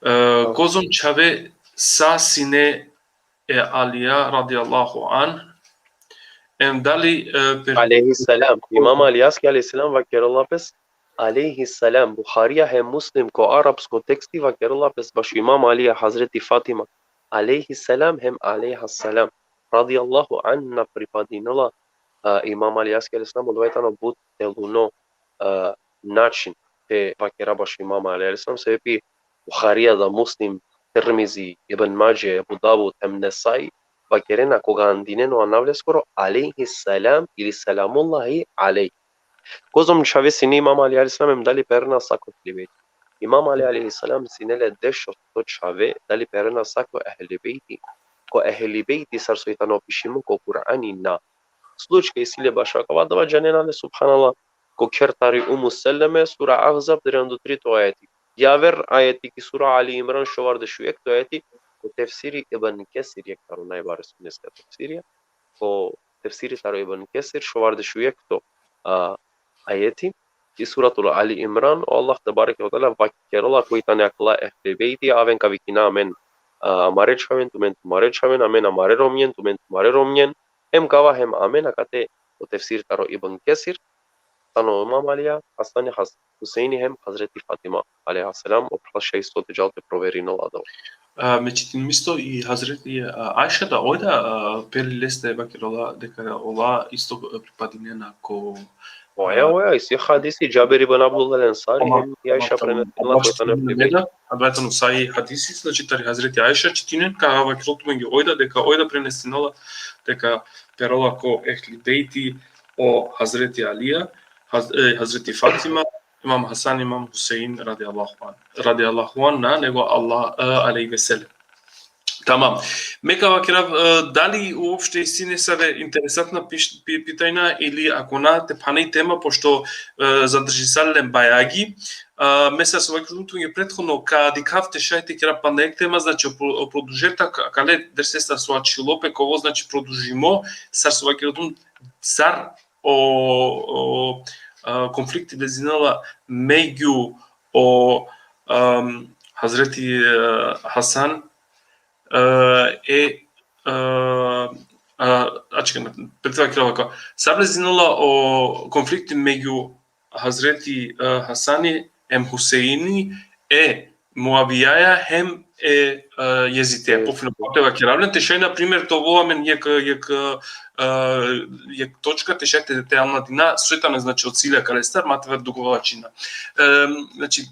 E, kozom čhave sa sine e Alija radijallahu an, em dali, e, per- Alejhi selam. Imam Alijaski alejhi selam vakerela pes alejhi selam. Buharija hem Muslim ko arapsko teksti vakerela pes bašo Imam Alija, Hazreti Fatima alejhi selam hem alejha selam. Radijallahu anha pripadinela, e, Imam Alijaski alejhi selam, odova i tano but teluno, e, način te vakera bašo Imam Ali alejhi selam, sebepi Buharija da, Muslim, Tirmizi, Ibn Madže, Ebu Davud, hem Nesai, vakerena koga andinen o anav leskoro, alejhi selam ili selamullahi alejh. Kozom čhave sine Imam Ali alejhi selam, em dali perena sa ko Ehli Bejti. Imam Ali alejhi selam sine le dešosto čhave, dali perena sa ko Ehli Bejti. Ko Ehli Bejti sar so i tano pišimo ko Kur'ani na. Slučka isi le bašo akava, adava džanena le, subhanallah, ko kher tari Umu Seleme, sura Ahzab, trianda u trito ajeti. Javer ajeti ki sura Ali Imran, šovardeš u jekto ajeti, ko tefsiri Ibn Kesir, jek taro najbare sunneska tefsirija, ko tefsiri taro Ibn Kesir, šovardeš u jekto, a, ajeti, i suratul Ali Imran, o Allah tebareke ve teala vakerela koj tane akala Ehli Bejti, aven ka vikina amen, a, amare čhaven, tumen tumare čhaven, amen amare romnjen, tumen tumare romnjen, hem kava hem amen, akate o tefsir taro Ibn Kesir, tano Imam Alija, Hasani, Has-, Huseini hem Hazreti Fatima, alejha selam, o phral šaj isto te džal te proverinel adava. A, me čitinum isto i Hazreti, a, Ajša da oj da, a, peri leste vakerela deka ola isto, a, pripadinena ko, Oja, oja, isi hadisi Džabir ibn Abdullah el-Ensari, hem i Ajša prenesela koj tane Ehli Bejti. Adava tano sahih hadisi, znači tari Hazreti Ajša čitinen, ka vakerel tumenge oj da, deka oj da prenesinela, deka perela ko Ehli Bejti o Hazreti Alija, Haz-, e, Hazreti Fatima, Imam Hasan, Imam Husein, radijallahu an. Radijallahu an, na, nego Allah, e, alejhi ve sellem. Тамам. Ме ка вакерав, е, дали уопште исине саре интересантна пиш-, пи-, питања или ако на, те пхана и тема, пошто, е, задржисале бајаги. А, ме сар со вакердум туѓе претходно, ка дикав те шај те кера панда ек тема, значи, о про-, о продолжеток, а кале дерсеста со ачилопе, ково, значи, продолжимо, сар со вакердум, сар о, о, а, конфликти лезинала меѓу о, ам, Хазрети, е, Хасан, е, е, а, а, чекај, пред тоа ќе вака. Сар лезинала о конфликти меѓу Хазрети, е, Хасани, ем Хусеини, е Муавијаја, хем е, е, Језитеја. Језитеја. Пофино, потева ќе равнен. Те шај, на пример, то вола мен јек, јек, е, јек точка, те шај те, те амладина, сојтана, значи, од Силја Калестар, ма те вер дуговачина. Ем, значи,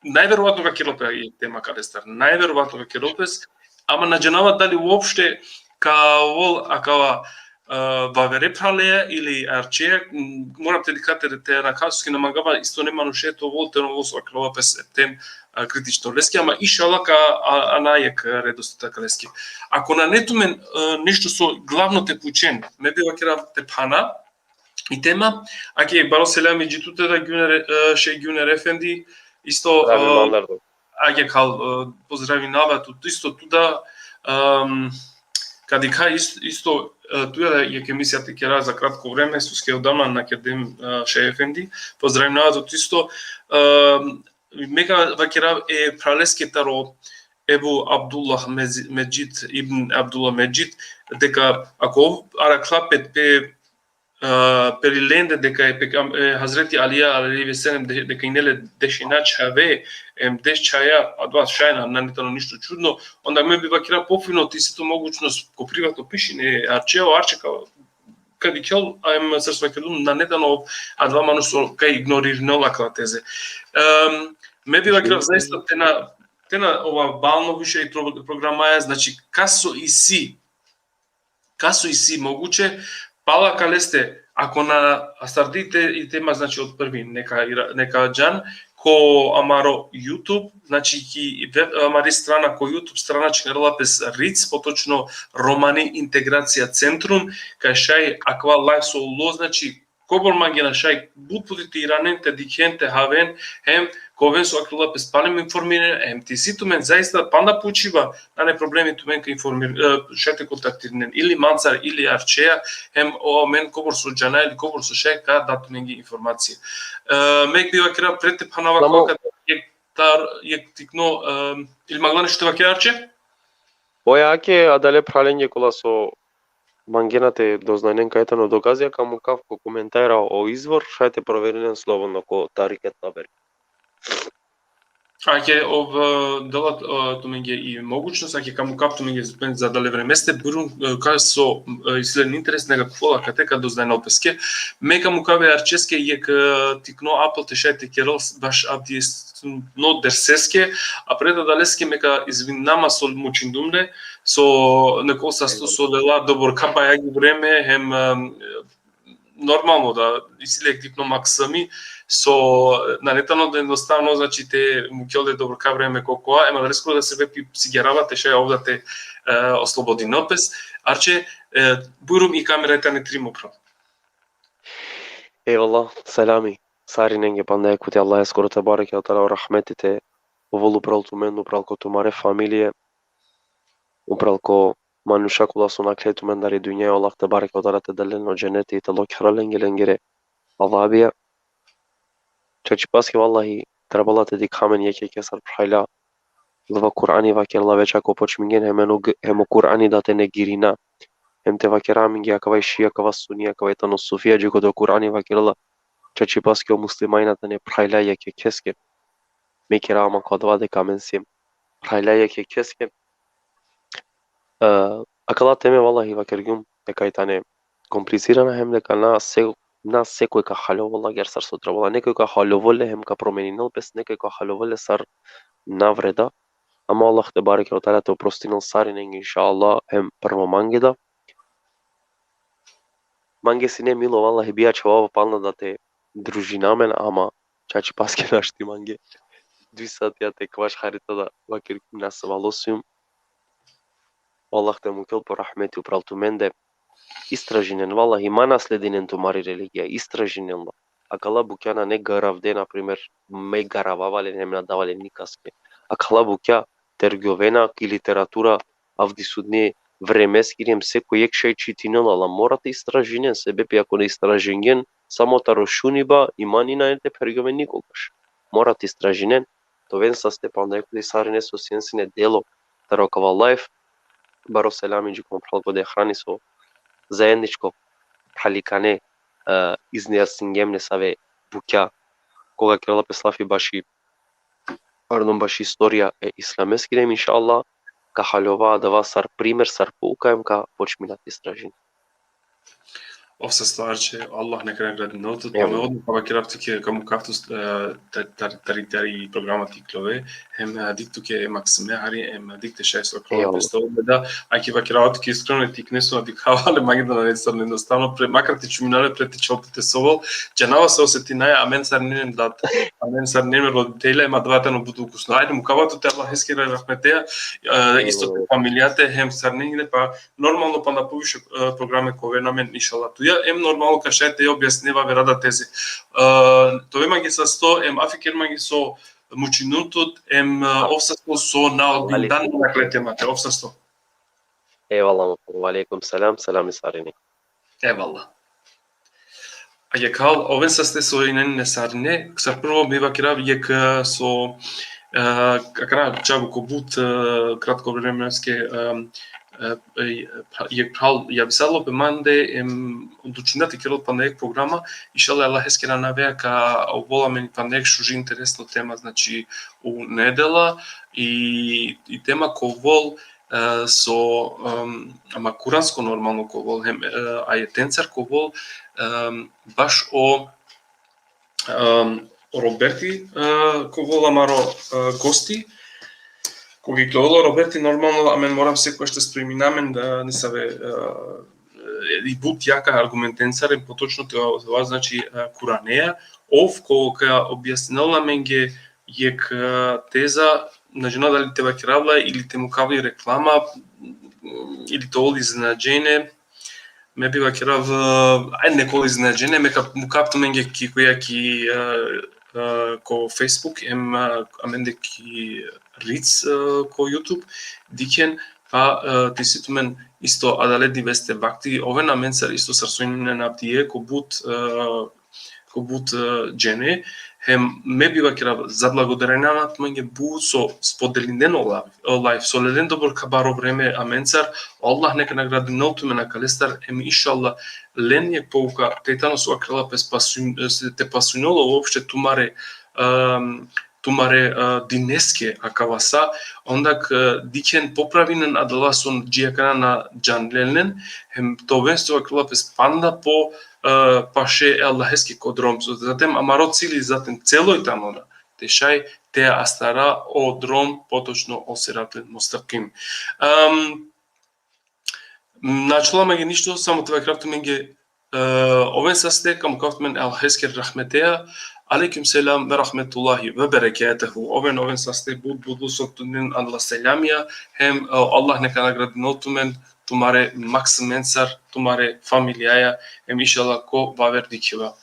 најверојатно ка керопе е тема Калестар. Најверојатно ка керопес, ама на џанава дали уопште ка вол акава, е, вавере пралеја или арчеја, м, морам те дикате те на касуски на мангава, исто нема нуше то вол те ново со акрова пес тем, а, критично лески, ама ишала ка, а, а на јек редост така лески. Ако на нетумен, е, нешто со главно те пучен, ме би вакера те пхана, и тема, аке баро селами џитуте да Ѓунер, е, шеј Ѓунер Ефенди, исто, Здравје, е, мандар, да. Аке кал, е, поздравинава ту, исто ту да, ам, кади ка ис-, исто, е, туја да јек емисија те кера за кратко време, суске одамна на кедем, е, шеј Ефенди, поздравинава ту исто, ам, ме ка вакерав е пралески таро Ебу Абдуллах Мези-, Меджид, ибн Абдуллах Меджид, дека ако ов араклапет пе а, пери ленде дека е пек-, ам, е, Хазрети Алија, алејхи ве селем, де-, дека инеле дешина чаве, ем, деш чаја, а тоа шајна, нани тано ништо чудно, онда ме би вакира пофино ти сето могучност ко приватно пишине, арче, о, арче, ка, кади кел, а, ем, сар сакедум, на нетано, а два манус, о, кај игнорирнела кла тезе. Ем, ме би вакира заиста тена, тена ова бално више и тро-, програмаја, значи, касо иси, касо иси могуче, пала калесте, ако на астардите и тема, значи, од први, нека, нека џан, ко амаро YouTube, значи, ки веб-, амари страна ко YouTube страна чкарла пес риц, поточно Романи Интеграција Центрум, кај шај аква лајф со уло, значи, кобор манге на шај, бут пути те иранен, те дикен, те хавен, хем ковен со акрила пес палем информирен, хем ти си тумен заиста панда пучиба, нане проблеми тумен ка информир-, е, шај те контактирнен, или манцар, или арчеја, хем о мен кобор со џана или кобор со шај ка да тумен ги информација. Е, мек би вакира пред те панава Само кога е тар, е тикно, е, или магла нешто вакира арче? Појаке, а дале праленје кола со мангена те дознајнен кај тано доказија, ка му кав ко коментара о извор, шај те проверинен слободно ко Тарикет Табери. Аке, ов, е, делат, е, туменге и могучност, аке, каму кап туменге за, за дале време сте, бурун, е, ка со, е, иследен интерес, нека куфола кате ка дознајнал песке. Ме каму каве арческе, јек, е, тикно апел те шај те керол, баш авдиесно дерсеске, а пред да далеске мека извинама со мучиндумле, со некој састо со лела добор капа јаги време, хем, е, нормално да, иси лек тикно максами, со, на нетано да едноставно, значи, те му кјоле добро ка време ко коа, ема дали скоро да се вепи сигерава, те шај овда те, е, ослободи нопес, арче, е, бујрум и камера тане тримо прво. Е, вала, селами, сариненге панда е кути Аллах е скоро те барек е тала рахметите, овол упрал тумен, упрал ко тумаре фамилие, упрал ко мануша кола со накле тумен дари дуња, Аллах те барек е тала те дален о џенети и те локхера ленге ленгере алабија. Чачи паске, валлахи, требала те дикамен јеке кесар прхајла, лва Курани вакерла веќе ако почминген, хем ено г-, хем о Курани да те негирина, хем те вакера минги акава и шија, акава суни, акава и тано суфија, џи кодо Курани вакерла, чачи паске о муслимајна те не прхајла јеке кеске. Ме кера ама кодва дека мен сим прхајла јеке кеске. Е, акала теме, валлахи, вакергјум дека и тане комплицирана, хем дека на се, на секој ка халјовола гер сар со требала. Некој ка халјоволе, хем ка променинел пес, некој ка халјоволе сар навреда. Ама Аллах те барек е тала те опростинел сариненге, иншаллах, хем прво манге да. Манге сине мило, валлахи, бија чававо пална да те дружинамен, ама чачи паске нашти манге. Дуи сатија те кваш харита да вакергјум на свалосиум. Allah te mukel po rahmeti upral tumende. Istražinen, vallahi, ma nasledinen tumari religija, istražinen la. Akala bukja nane garavde, na primer, me garavava len, hem na dava len nikaske. Akala bukja tergjovena ki literatura, avdisutne vremeskiri, hem seko jekh šaj čitinela la. Mora te istražinen, sebepi ako ne istražingen, samo taro šuniba, imani nane te phergjoven nikogaš. Mora te istražinen, te oven saste panda jekh puti sarine so sien sine delo taro kava live. Baro selami dži ko mo phral ko Dehrani so zajedničko halikane, e, iznjasningjem nesave bukja, koga kerela pes lafi baši, pardon, baši istorija e islameskiri, hem inšallah, ka haljova adava sar primer, sar pouka, hem ka počmina te istražinen. Ov sasto Arče, Allah neka nagradinel tut, pa me odma ka vakerav tuke, ka mukav tut, e, ta-, tar-, tari, tari programa te ikljove, hem, e, dikh tuke e maksime hari, hem, e, dikh te šaj so akava pes te ovel, da, a ki vakerav tuke iskreno, te ikne so dikhava le, mange da nane sar jednostavno, pre, makar te čumina le, pre te čhol te sovel, džanava so osetinaja, amen sarinen dat, amen sarinen roditelja, hem adava tano but ukusno. Ajde, mukava tut e Allaheskere rahmeteja, e, isto te familijate, hem sarinen le, pa normalno, panda poviše, e, programe ka oven amen, inšallah, tuja, em normalno ka šaj te objasnine avera da teze. E, te ove mange sasto, em afi ker mange so mučinum tut, em, e, ov sasto so na odbindan nakle temate, ov sasto. Ejvallah, mo phral, alejkum selam, selam sarine. Ejvallah. A jekh hal, oven saste so inen sarine, sar prvo me vakerav jekh, e, so, e, akana čhavo ko but, e, kratko vremenske, e, e, e, jekh phral javisalo pe mande, em, odlučina te kerel panda jekh programa, inšallah, e Allaheskere anaveja ka ovel amen panda jekh šuži interesno tema, znači, u nedela, i, i tema ka ovel, e, so, em, ama kuransko normalno ka ovel, hem, e, ajetencar ka ovel, em, baš o, em, Roberti, e, ka ovel amaro, e, gosti, koga ka ovel o Roberti, normalno, amen moram sekogaš te spremina amen, e, nesave, e, i but jaka argumentencar, em potočno te ova, znači, e, Kuraneja, ov koga ka objasninel amenge jekh, e, teza, na džanav dali te vakerav la ili te mukav li reklama, ili te ovel iznenađenje, me bi vakerav, e, aj, nek ovel iznenađenje, me ka mukav tumenge ki, koja ki, e, e, ko Facebook, em, e, amende ki Ritz, e, ko YouTube, dikhen, pa, e, te isi tumen isto adale diveste vakti, oven amencar isto sar so inen avdive, ko but, e, ko but, e, džene, hem me bi vakerav, zablagodarinava tumenge but so spodelinen o live, o live, so lelen dobor ka baro vreme amencar, Allah neka nagradinel tumen akalestar, em inšallah, len jekh pouka, te tano so vakerela pes pasun-, te pasunel uopšte tumare, em, tumare, e, dineske akava sa, onda ka dikhen, popravinen adala so dži akana na džanlen len, hem te oven so vakerela pes panda po, e, paše e Allaheske ko drom. Zatem amaro cili, zatem celo i tano da te šaj te astara o drom, potočno o siratel mustakim. Em, na ačhola mange ništo, samo te vakerav tumenge, e, oven saste ka mukav tumen e Allaheskere rahmeteja. Alejkum selam ve rahmetullahi ve berekatuhu. Oven, oven saste but, but, but so tumen adala selamija, hem, e, Allah neka nagradinel tumen, tumare maksimencar, tumare familijaja, hem inšallah ko vaver dikhiba.